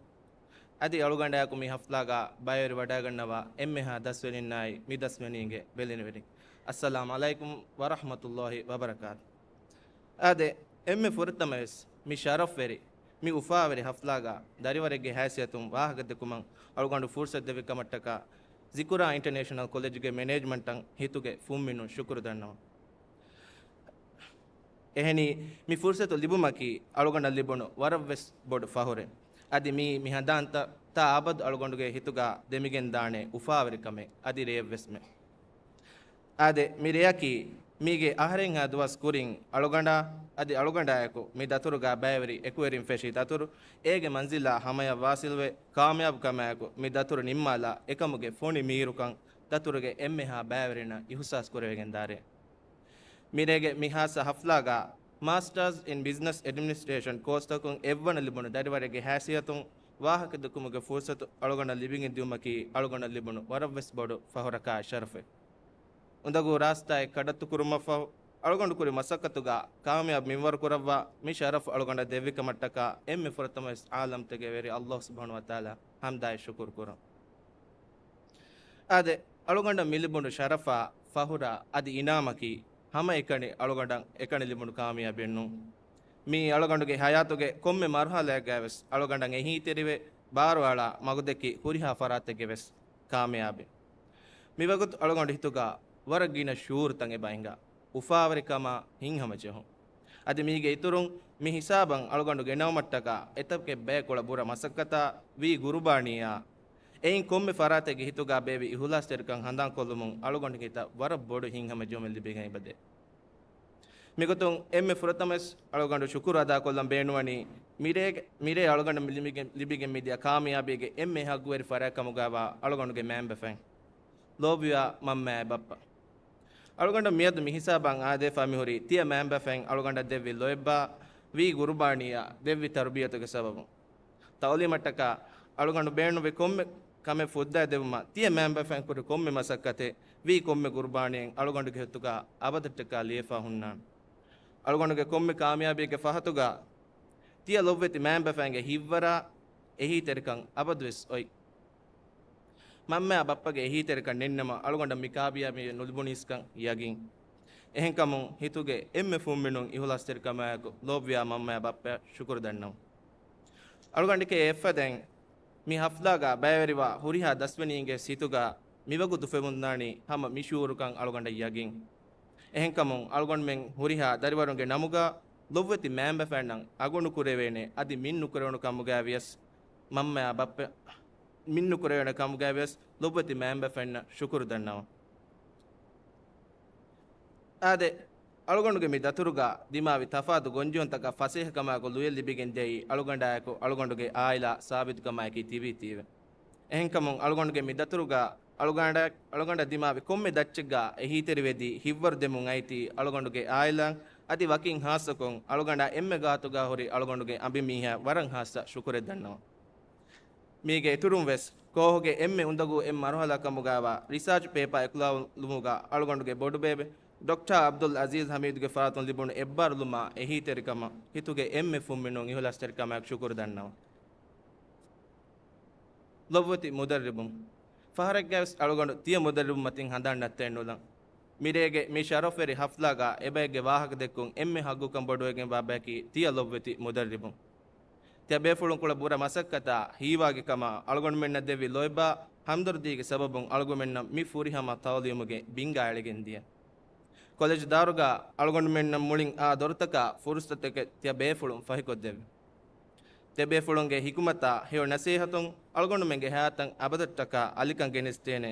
އަދި އަޅުގަނޑާއެކު މި ޙަފްލާގަ ބައިވެރިވަޑައިގަންނަވާ އެންމެހާ ދަސްވެރިންނާއި މި ދަސްވެރިންގެ ބެލެނިވެރިން، އައްސަލާމު ޢަލައިކުމް ވަރަޙްމަތުﷲ ވަބަރަކާތު. އާދެ، އެންމެ ފުރަތަމަވެސް މި ޝަރަފްވެރި، މި އުފާވެރި ޙަފްލާގަ ދަރިވަރެއްގެ ހައިސިއްޔަތުން ވާހަކަދެއްކުމަށް އަޅުގަނޑު ފުރުޞަތު ދެއްވި ކަމަށްޓަކާ، ޒިކުރާ އިންޓަރނޭޝަނަލް ކޮލެޖުގެ މެނޭޖްމަންޓަށް ހިތުގެ ފުންމިނުން ޝުކުރު ދަންނަވަން. އެހެނީ، މި ފުރުޞަތު ލިބުމަކީ އަޅުގަނޑަށް ލިބުނު ވަރަށްވެސް ބޮޑު ފަހުރެއް. އަދި މީ މި ހަނދާންތައް ތާ އަބަދު އަޅުގަނޑުގެ ހިތުގަ ދެމިގެންދާނެ އުފާވެރިކަމެއް އަދި ރެޔެއްވެސްމެ. އާދެ، މި ރެޔަކީ މީގެ އަހަރެއްހާ ދުވަސް ކުރިން އަޅުގަނޑާ އަދި އަޅުގަނޑާއެކު މި ދަތުރުގަ ބައިވެރި އެކުވެރިން ފެށި ދަތުރު އޭގެ މަންޒިލާ ހަމަޔަށް ވާސިލްވެ، ކާމިޔާބުކަމާއެކު މި ދަތުރު ނިންމާލާ އެކަމުގެ ފޮނި މީރުކަން ދަތުރުގެ އެންމެހާ ބައިވެރިންނަށް އިޙުސާސް ކުރެވިގެން ދާރޭ. މިރޭގެ މި ޚާއްޞަ ޙަފްލާގަ މާސްޓާސް އިން ބިޒްނަސް އެޑްމިނިސްޓްރޭޝަން ކޯސްތަކުން އެއްވަނަ ލިބުނު ދަރިވަރެއްގެ ހައިސިއްޔަތުން ވާހަކަދެއްކުމުގެ ފުރުޞަތު އަޅުގަނޑަށް ލިބިގެން ދިއުމަކީ އަޅުގަނޑަށް ލިބުނު ވަރަށްވެސް ބޮޑު ފަޚުރަކާ ޝަރަފެއް. އުނދަގޫ ރާސްތާއެއް ކަޑައްތުކުރުމަށްފަހު، އަޅުގަނޑު ކުރި މަސައްކަތުގަ ކާމިޔާބު މިންވަރު ކުރައްވާ މި ޝަރަފް އަޅުގަނޑަށް ދެއްވި ކަމަށްޓަކާ އެންމެ ފުރަތަމަވެސް ޢާލަމްތަކުގެ ވެރި ﷲ ސުބްޙާނަހޫ ވަތަޢާލާ ޙަމްދާއި ޝުކުރު ކުރަން. އާދެ، އަޅުގަނޑަށް މިލިބުނު ޝަރަފާ، ފަޚުރާ އަދި އިނާމަކީ ހަމައެކަނި އަޅުގަނޑަށް އެކަނި ލިބުނު ކާމިޔާބެއް ނޫން. މީ އަޅުގަނޑުގެ ޙަޔާތުގެ ކޮންމެ މަރުޙަލާއެއްގައިވެސް އަޅުގަނޑަށް އެހީތެރިވެ، ބާރުއަޅާ މަގުދެއްކި ހުރިހާ ފަރާތެއްގެވެސް ކާމިޔާބެއް. މިވަގުތު އަޅުގަނޑު ހިތުގަ ވަރަށް ގިނަ ޝުޢޫރުތައް އެބަ ހިނގާ. އުފާވެރިކަމާ ހިތްހަމަޖެހުން. އަދި މީގެ އިތުރުން މި ހިސާބަށް އަޅުގަނޑު ގެނައުމަށްޓަކާ އެތަކެއް ބަޔަކު ކުޅަ ބުރަ މަސައްކަތާ ވީ ގުރުބާނީއާ، އެއިން ކޮންމެ ފަރާތެއްގެ ހިތުގަ ބޭއްވި އިޚުލާޞްތެރިކަން ހަނދާންކޮށްލުމުން އަޅުގަނޑުގެ ހިތަށް ވަރަށް ބޮޑު ހިތްހަމަޖެހުމެއް ލިބިގެން އެބަދޭ. މިގޮތުން އެންމެ ފުރަތަމަވެސް އަޅުގަނޑު ޝުކުރު އަދާކޮށްލަން ބޭނުންވަނީ، މިރޭގެ، މިރޭ އަޅުގަނޑަށް ލިބިގެން، ލިބިގެން މިދިޔަ ކާމިޔާބީގެ އެންމެ ހައްގުވެރި ފަރާތް ކަމުގައިވާ އަޅުގަނޑުގެ މައިންބަފައިން. ލޯބިވާ މަންމައާ ބައްޕަ. އަޅުގަނޑަށް މިއަދު މިހިސާބަށް އާދެފާ މިހުރީ ތިޔަ މައިންބަފައިން އަޅުގަނޑަށް ދެއްވި ލޯތްބާ، ވީ ގުރުބާނީއާ، ދެއްވި ތަރުބިޔަތުގެ ސަބަބުން. ތަޢުލީމަށްޓަކާ އަޅުގަނޑު ބޭނުންވި ކޮންމެ ކަމެއް ފުއްދައިދެއްވުމަށް ތިޔަ މައިންބަފައިން ކުރި ކޮންމެ މަސައްކަތެއް، ވީ ކޮންމެ ގުރުބާނީއެއް އަޅުގަނޑުގެ ހިތުގަ އަބަދަށްޓަކާ ލިޔެފަ ހުންނާނެ. އަޅުގަނޑުގެ ކޮންމެ ކާމިޔާބީގެ ފަހަތުގަ ތިޔަ ލޮބުވެތި މައިންބަފައިންގެ ހިތްވަރާ އެހީތެރިކަން އަބަދުވެސް އޮތް. މަންމައާ ބައްޕަގެ އެހީތެރިކަން ނެތްނަމަ އަޅުގަނޑަށް މި ކާމިޔާބީ ނުލިބުނީސްކަން ޔަގީން. އެހެންކަމުން ހިތުގެ އެންމެ ފުންމިނުން އިޚުލާޞްތެރިކަމާއެކު ލޯބިވާ މަންމައާ ބައްޕައަށް ޝުކުރު ދަންނަވަން. އަޅުގަނޑެކޭ އެއްފަދައިން މި ޙަފްލާގަ ބައިވެރިވާ ހުރިހާ ދަސްވެރިންގެ ހިތުގަ މިވަގުތު އުފެދުންދާނީ ހަމަ މި ޝުޢޫރުކަން އަޅުގަނޑަށް ޔަގީން. އެހެންކަމުން އަޅުގަނޑުމެން ހުރިހާ ދަރިވަރުންގެ ނަމުގަ ލޮބުވެތި މައިންބަފައިންނަށް އަގުނުކުރެވޭނެ އަދި މިންނުކުރެވުނު ކަމުގައިވިޔަސް މަންމައާ ބައްޕަ މިންނުކުރެވޭނެ ކަމުގައިވިޔަސް ލޮބުވެތި މައިންބަފައިންނަށް ޝުކުރު ދަންނަވަން. އާދެ، އަޅުގަނޑުގެ މި ދަތުރުގަ ދިމާވި ތަފާތު ގޮންޖެހުންތަކަށް ފަސޭހަކަމާއެކު ލުޔެއް ލިބިގެން ދިޔައީ އަޅުގަނޑާއެކު އަޅުގަނޑުގެ އާއިލާ ސާބިތުކަމާއެކީ ތިބީތީވެ. އެހެންކަމުން އަޅުގަނޑުގެ މި ދަތުރުގަ އަޅުގަނޑަށް، އަޅުގަނޑަށް ދިމާވި ކޮންމެ ދައްޗެއްގަ އެހީތެރިވެދީ ހިތްވަރު ދެމުން އައިތީ އަޅުގަނޑުގެ އާއިލާ އަދި ވަކިން ޚާއްޞަކޮށް އަޅުގަނޑާ އެންމެ ގާތުގަ ހުރި އަޅުގަނޑުގެ އަނބިމީހާ ވަރަށް ޚާއްޞަ ޝުކުރެއް ދަންނަވަން. މީގެ އިތުރުން ވެސް ކޯހުގެ އެންމެ އުނދަގޫ އެއް މަރުޙަލާ ކަމުގައިވާ ރިސާޗް ޕޭޕާ އެކުލަވުމުގަ އަޅުގަނޑުގެ ބޮޑުބޭބެ ޑޮކްޓާ ޢަބްދުލް ޢަޒީޒް ޙަމީދުގެ ފަރާތުން ލިބުނު އެއްބާރުލުމާ އެހީތެރިކަމަށް ހިތުގެ އެންމެ ފުންމިނުން އިޚުލާޞްތެރިކަމާއެކު ޝުކުރު ދަންނަވަން. ލޮބުވެތި މުދައްރިބުން. ފަހަރެއްގައިވެސް އަޅުގަނޑު ތިޔަ މުދައްރިބުން މަތިން ހަނދާން ނައްތައެއް ނުލަން. މިރޭގެ މި ޝަރަފްވެރި ޙަފްލާގަ އެބައެއްގެ ވާހަކަ ދެއްކުން އެންމެ ޙައްޤުކަން ބޮޑުވެގެންވާ ބަޔަކީ ތިޔަ ލޮބުވެތި މުދައްރިބުން. ތިޔަ ބޭފުޅުން ކުޅަ ބުރަ މަސައްކަތާ ހީވާގި ކަމާ އަޅުގަނޑުމެންނަށް ދެއްވި ލޯތްބާ ހަމްދަރުދީގެ ސަބަބުން އަޅުގަނޑުމެންނަށް މި ފުރިހަމަ ތަޢުލީމުގެ ބިންގާ އެޅިގެން ދިޔަ. ކޮލެޖު ދާރުގަ އަޅުގަނޑުމެންނަށް މުޅިން އާ ދޮރުތަކާ ފުރުޞަތުތަކެއް ތިޔަ ބޭފުޅުން ފަހިކޮށްދެއްވި. ތިޔަ ބޭފުޅުންގެ ޙިކުމަތާ ހެޔޮ ނަސޭހަތުން އަޅުގަނޑުމެންގެ ޙަޔާތަށް އަބަދަށްޓަކާ އަލިކަން ގެނެސްދޭނެ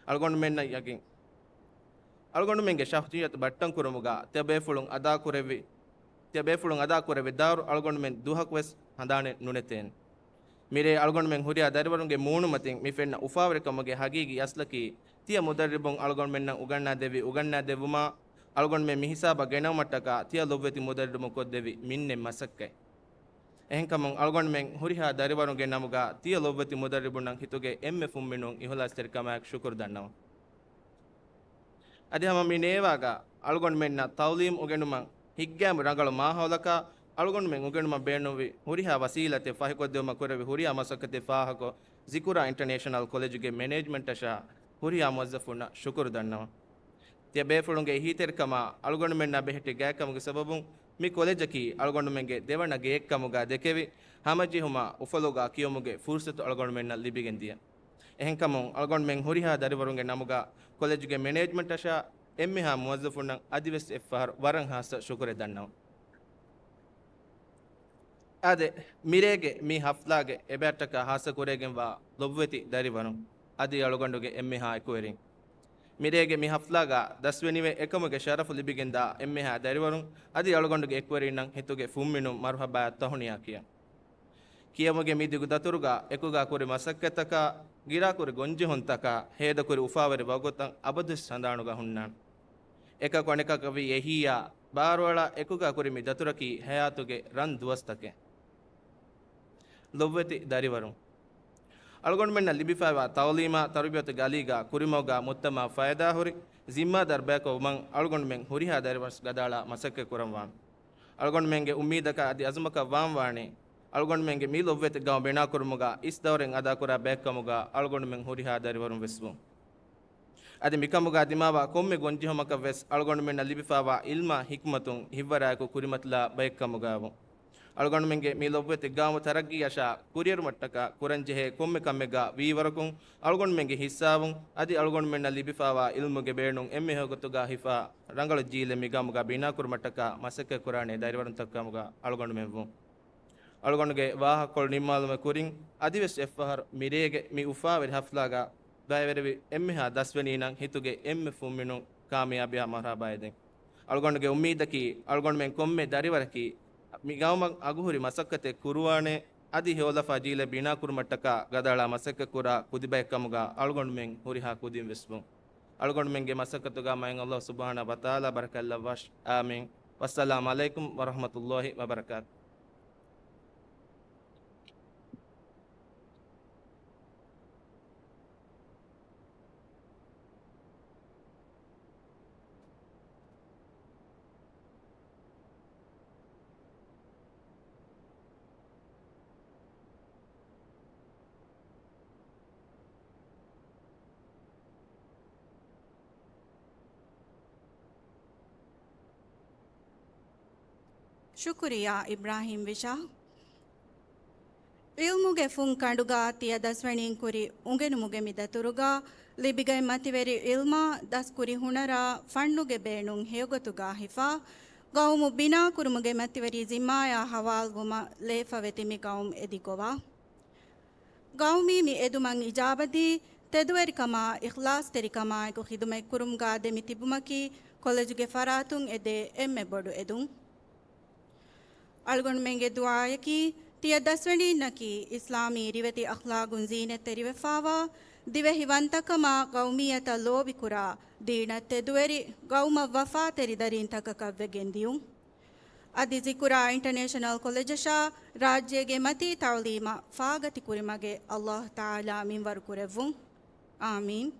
އަޅުގަނޑުމެންނަށް ޔަގީން. އަޅުގަނޑުމެންގެ ޝަޚްޞިއްޔަތު ބައްޓަން ކުރުމުގަ ތިޔަ ބޭފުޅުން އަދާކުރެއްވި ތިޔަ ބޭފުޅުން އަދާކުރެއްވި ދައުރު އަޅުގަނޑުމެން ދުވަހަކުވެސް ހަނދާނެއް ނުނެތޭނެ. މިރޭ އަޅުގަނޑުމެން ހުރިހާ ދަރިވަރުންގެ މޫނުމަތިން މި ފެންނަ އުފާވެރިކަމުގެ ހަގީގީ އަސްލަކީ، ތިޔަ މުދައްރިބުން އަޅުގަނޑުމެންނަށް އުގަންނާދެއްވި އުގަންނާދެއްވުމާ، އަޅުގަނޑުމެން މި ހިސާބަށް ގެނައުމަށްޓަކާ ތިޔަ ލޮބުވެތި މުދައްރިބުން ކޮށްދެއްވި މިންނެއް މަސައްކަތް. އެހެންކަމުން އަޅުގަނޑުމެން ހުރިހާ ދަރިވަރުންގެ ނަމުގަ ތިޔަ ލޮބުވެތި މުދައްރިބުންނަށް ހިތުގެ އެންމެ ފުންމިނުން އިހުލާސްތެރިކަމާއެކު ޝުކުރު ދަންނަވަން. އަދި ހަމަ މި ނޭވާގަ އަޅުގަނޑުމެންނަށް ތައުލީމް އުގެނުމަށް ހިތްގައިމު ރަނގަޅު މާހައުލަކާ، އަޅުގަނޑުމެން އުގެނުމަށް ބޭނުންވި ހުރިހާ ވަސީލަތެއް ފަހިކޮށްދެވުމަށް ކުރެއްވި ހުރިހާ މަސައްކަތެއް ފާހަގަކޮށް، ޒިކުރާ އިންޓަނޭޝަނަލް ކޮލެޖުގެ މެނޭޖްމަންޓަށާ ހުރިހާ މުވައްޒަފުންނަށް ޝުކުރު ދަންނަވަން. ތިޔަ ބޭފުޅުންގެ އެހީތެރިކަމާ އަޅުގަނޑުމެންނާ ބެހެއްޓި ގާތްކަމުގެ ސަބަބުން މި ކޮލެޖަކީ އަޅުގަނޑުމެންގެ ދެވަނަ ގެއެއްކަމުގަ ދެކެވި، ހަމަޖެހުމާ އުފަލުގަ ކިޔުމުގެ ފުރުސަތު އަޅުގަނޑުމެންނަށް ލިބިގެން ދިޔަ. އެހެންކަމުން އަޅުގަނޑުމެން ހުރިހާ ދަރިވަރުންގެ ނަމުގަ ކޮލެޖުގެ މެނޭޖްމަންޓަށާ އެންމެހާ މުވައްޒަފުންނަށް އަދިވެސް އެއްފަހަރު ވަރަށް ހާއްސަ ޝުކުރެއް ދަންނަވަން. އާދެ، މިރޭގެ މި ހަފްލާގެ އެބައަށްޓަކާ ހާއްސަ ކުރެވިގެންވާ ލޮބުވެތި ދަރިވަރުން އަދި އަޅުގަނޑުގެ އެންމެހާ އެކުވެރިން. މިރޭގެ މި ހަފްލާގަ ދަސްވެނިވެ އެކަމުގެ ޝަރަފު ލިބިގެންދާ އެންމެހާ ދަރިވަރުން އަދި އަޅުގަނޑުގެ އެކުވެރީންނަށް ހިތުގެ ފުންމިނުން މަރުހަބާ ތަހުނިޔާ ކިޔަން. ކިޔަމުގެ މި ދިގު ދަތުރުގަ އެކުގަ ކުރި މަސައްކަތްތަކާ، ގިރާކުރި ގޮންޖެހުންތަކާ، ހޭދަކުރި އުފާވެރި ވަގުތަށް އަބަދުވެސް ހަނދާނުގަ ހުންނާނެ. އެކަކު އަނެކަކަށް ވީ އެހީއާ ބާރުއަޅާ އެކުގަ ކުރި މި ދަތުރަކީ ހަޔާތުގެ ރަން ދުވަސްތަކެއް. ލޮބުވެތި ދަރިވަރުން. އަޅުގަނޑުމެންނަށް ލިބިފައިވާ ތައުލީމާ ތަރުބިޔަތުގެ އަލީގަ ކުރިމަގުގަ މުޖްތަމަޢަށް ފައިދާހުރި، ޒިންމާދާރު ބަޔަކަށް ވުމަށް އަޅުގަނޑުމެން ހުރިހާ ދަރިވަރުން ގަދައަޅާ މަސައްކަތް ކުރަންވާނެ. އަޅުގަނޑުމެންގެ އުއްމީދަކާ އަދި އަޒުމަކަށް ވާންވާނީ، އަޅުގަނޑުމެންގެ މި ލޮބުވެތި ގައުމު ބިނާކުރުމުގަ އިސް ދައުރެއް އަދާކުރާ ބައެއްކަމުގަ އަޅުގަނޑުމެން ހުރިހާ ދަރިވަރުން ވެސް ވުން. އަދި މިކަމުގަ ދިމާވާ ކޮންމެ ގޮންޖެހުމަކަށް ވެސް އަޅުގަނޑުމެންނަށް ލިބިފައިވާ އިލްމާ ހިކްމަތުން ހިއްވަރާއެކު ކުރިމަތިލާ ބައެއްކަމުގަ ވުން. އަޅުގަނޑުމެންގެ މި ލޮބުވެތި ގައުމު ތަރައްގީއަށާ ކުރިއެރުމަށްޓަކާ ކުރަންޖެހޭ ކޮންމެ ކަމެއްގަ ވީވަރަކުން އަޅުގަނޑުމެންގެ ހިއްސާވުން އަދި އަޅުގަނޑުމެންނަށް ލިބިފައިވާ އިލްމުގެ ބޭނުން އެންމެ ހެޔޮގޮތުގަ ހިފާ ރަނގަޅު ޖީލެއް މި ގައުމުގަ ބިނާކުރުމަށްޓަކާ މަސައްކަތް ކުރާނެ ދަރިވަރުންތަކުގެ ކަމުގަ އަޅުގަނޑުމެން ވުން. އަޅުގަނޑުގެ ވާހަކަކޮޅު ނިންމާލުމުގެ ކުރިން އަދިވެސް އެއްފަހަރު މިރޭގެ މި އުފާވެރި ހަފްލާގަ ބައިވެރިވި އެންމެހާ ދަސްވެނީންނަށް ހިތުގެ އެންމެ ފުންމިނުން ކާމިޔާބީއާ މަރުހަބާ އެދެން. އަޅުގަނޑުގެ އުއްމީދަކީ، އަޅުގަނޑުމެން ކޮންމެ ދަރިވަރަކީ، މި ގައުމަށް އަގުހުރި މަސައްކަތެއް ކުރުވާނެ، އަދި ހެޔޮލަފާ ޖީލެއް ބިނާކުރުމަށްޓަކާ ގަދައަޅާ މަސައްކަތްކުރާ ކުދިބައެއްކަމުގަ އަޅުގަނޑުމެން ހުރިހާ ކުދިން ވެސް ވުން. އަޅުގަނޑުމެންގެ މަސައްކަތުގަ މާތް ﷲ ސުބްޙާނަހޫ ވަތަޢާލާ ބަރަކާތްލައްވާށި. އާމީން. ވައްސަލާމް ޢަލައިކުމް ވަރަޙްމަތުﷲ ވަބަރަކާތު. ޝުކުރިއްޔާ އިބްރާހީމް ވިޝާ. ޢިލްމުގެ ފުން ކަނޑުގަ ތިޔަ ދަސްވެނީން ކުރި އުނގެނުމުގެ މި ދަތުރުގަ ލިބިގަތް މަތިވެރި ޢިލްމާ ދަސްކުރި ހުނަރާ ފަންނުގެ ބޭނުން ހެޔޮގޮތުގަ ހިފާ، ގައުމު ބިނާކުރުމުގެ މަތިވެރި ޒިންމާޔާ ހަވާލުވުމަށް ލޭފަވެ ތި މި ގައުމު އެދި ގޮވާ. ގައުމީ މި އެދުމަށް އިޖާބަދީ، ތެދުވެރިކަމާ އިޚްލާޞްތެރިކަމާއެކު ޚިދުމަތްކުރުމުގަ ދެމި ތިބުމަކީ ކޮލެޖުގެ ފަރާތުން އެދޭ އެންމެ ބޮޑު އެދުން. އަޅުގަނޑުމެންގެ ދުޢާއަކީ، ތިޔަ ދަސްވެނީންނަކީ އިސްލާމީ ރިވެތި އަޚްލާގުން ޒީނަތްތެރިވެފާވާ، ދިވެހިވަންތަކަމާ ޤައުމިއްޔަތަށް ލޯބިކުރާ، ދީނަށް ތެދުވެރި، ގައުމަށް ވަފާތެރި ދަރީންތަކަކަށް ވެގެން ދިޔުން. އަދި ޒިކުރާ އިންޓަނޭޝަނަލް ކޮލެޖަށާ ރާއްޖޭގެ މަތީ ތަޢުލީމަށް ފާގަތި ކުރިމަގެއް ﷲ ތަޢާލާ މިންވަރު ކުރެއްވުން. އާމީން.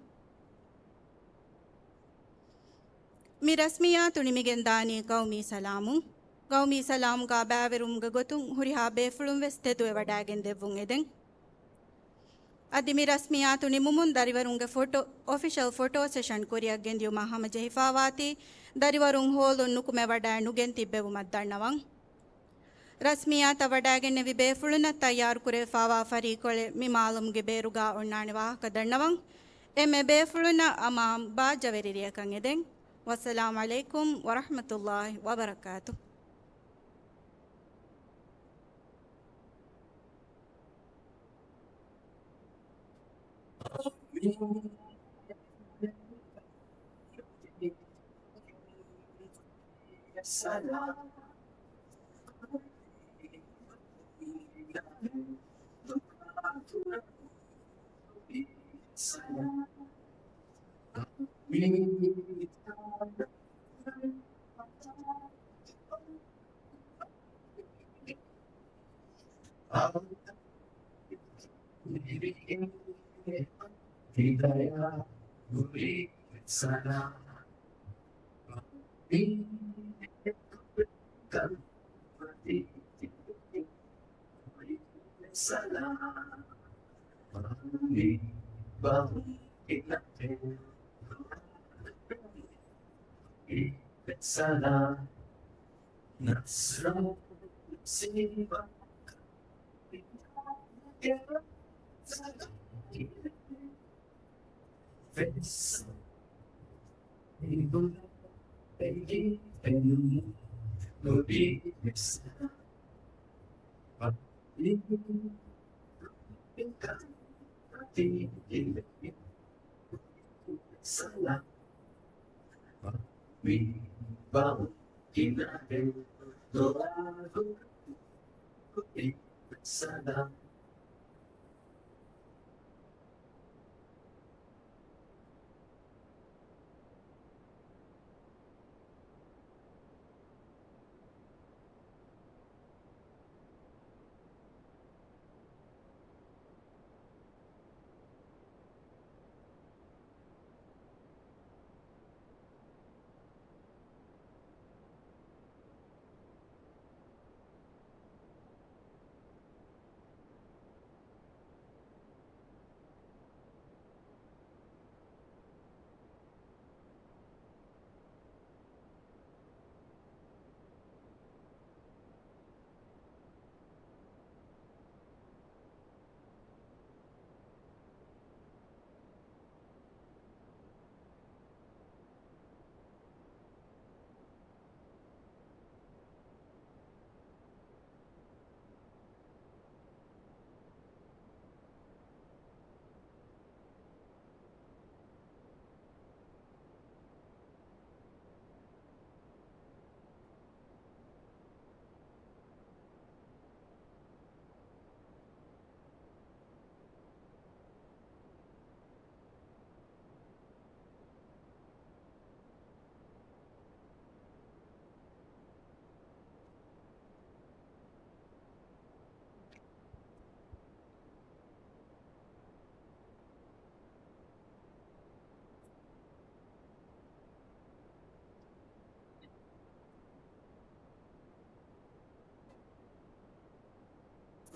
މި ރަސްމިއްޔާތު ނިމިގެންދާނީ ޤައުމީ ސަލާމުން. ޤައުމީ ސަލާމުގަ ބައިވެރިވުމުގެ ގޮތުން ހުރިހާ ބޭފުޅުން ވެސް ތެދުވެވަޑައިގެން ދެއްވުން އެދެން. އަދި މި ރަސްމިއްޔާތު ނިމުމުން ދަރިވަރުންގެ ފޮޓޯ، އޮފިޝަލް ފޮޓޯ ސެޝަން ކުރިއަށް ގެންދިޔުމަށް ހަމަޖެހިފާވާތީ، ދަރިވަރުން ހޯލުން ނުކުމެވަޑައި ނުގެން ތިއްބެވުމަށް ދަންނަވަން. ރަސްމިއްޔާތަށް ވަޑައިގެންނެވި ބޭފުޅުންނަށް ތައްޔާރުކުރެވިފާވާ ފަރީޤުކޮޅެއް މި މާލަމުގެ ބޭރުގަ އޮންނާނެ ވާހަކަ ދަންނަވަން. އެންމެ ބޭފުޅުންނަށް އަމާން ބާއްޖަވެރި ރެއަކަށް އެދެން. ވައްސަލާމް ޢަލައިކުމް ވަރަޙްމަތުﷲ ވަބަރަކާތު.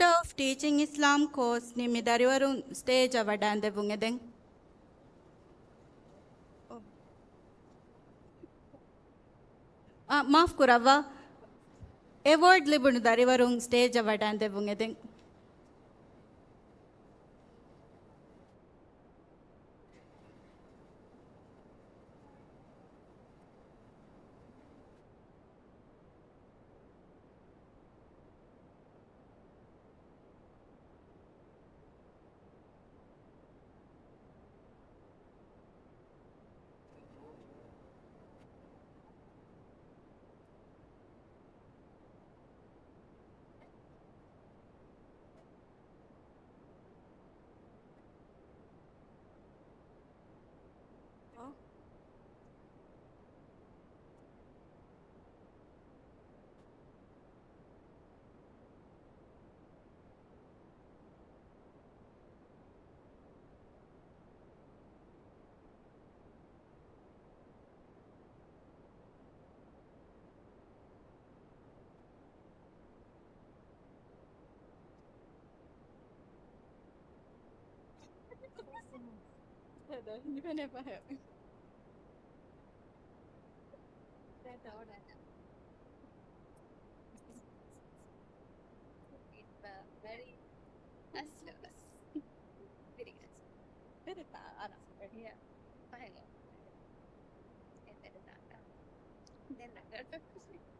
މާސްޓަރ އޮފް ޓީޗިން އިސްލާމް ކޯސް ނިންމި ދަރިވަރުން ސްޓޭޖަށް ވަޑައިންދެއްވުން އެދެން. އާ، މާފް ކުރައްވާ. އެވޯޑް ލިބުނު ދަރިވަރުން ސްޓޭޖަށް ވަޑައިންދެއްވުން އެދެން. Very slow. Very good. Very fast. Yeah. ފަހެއް. ދެން ނަގަން.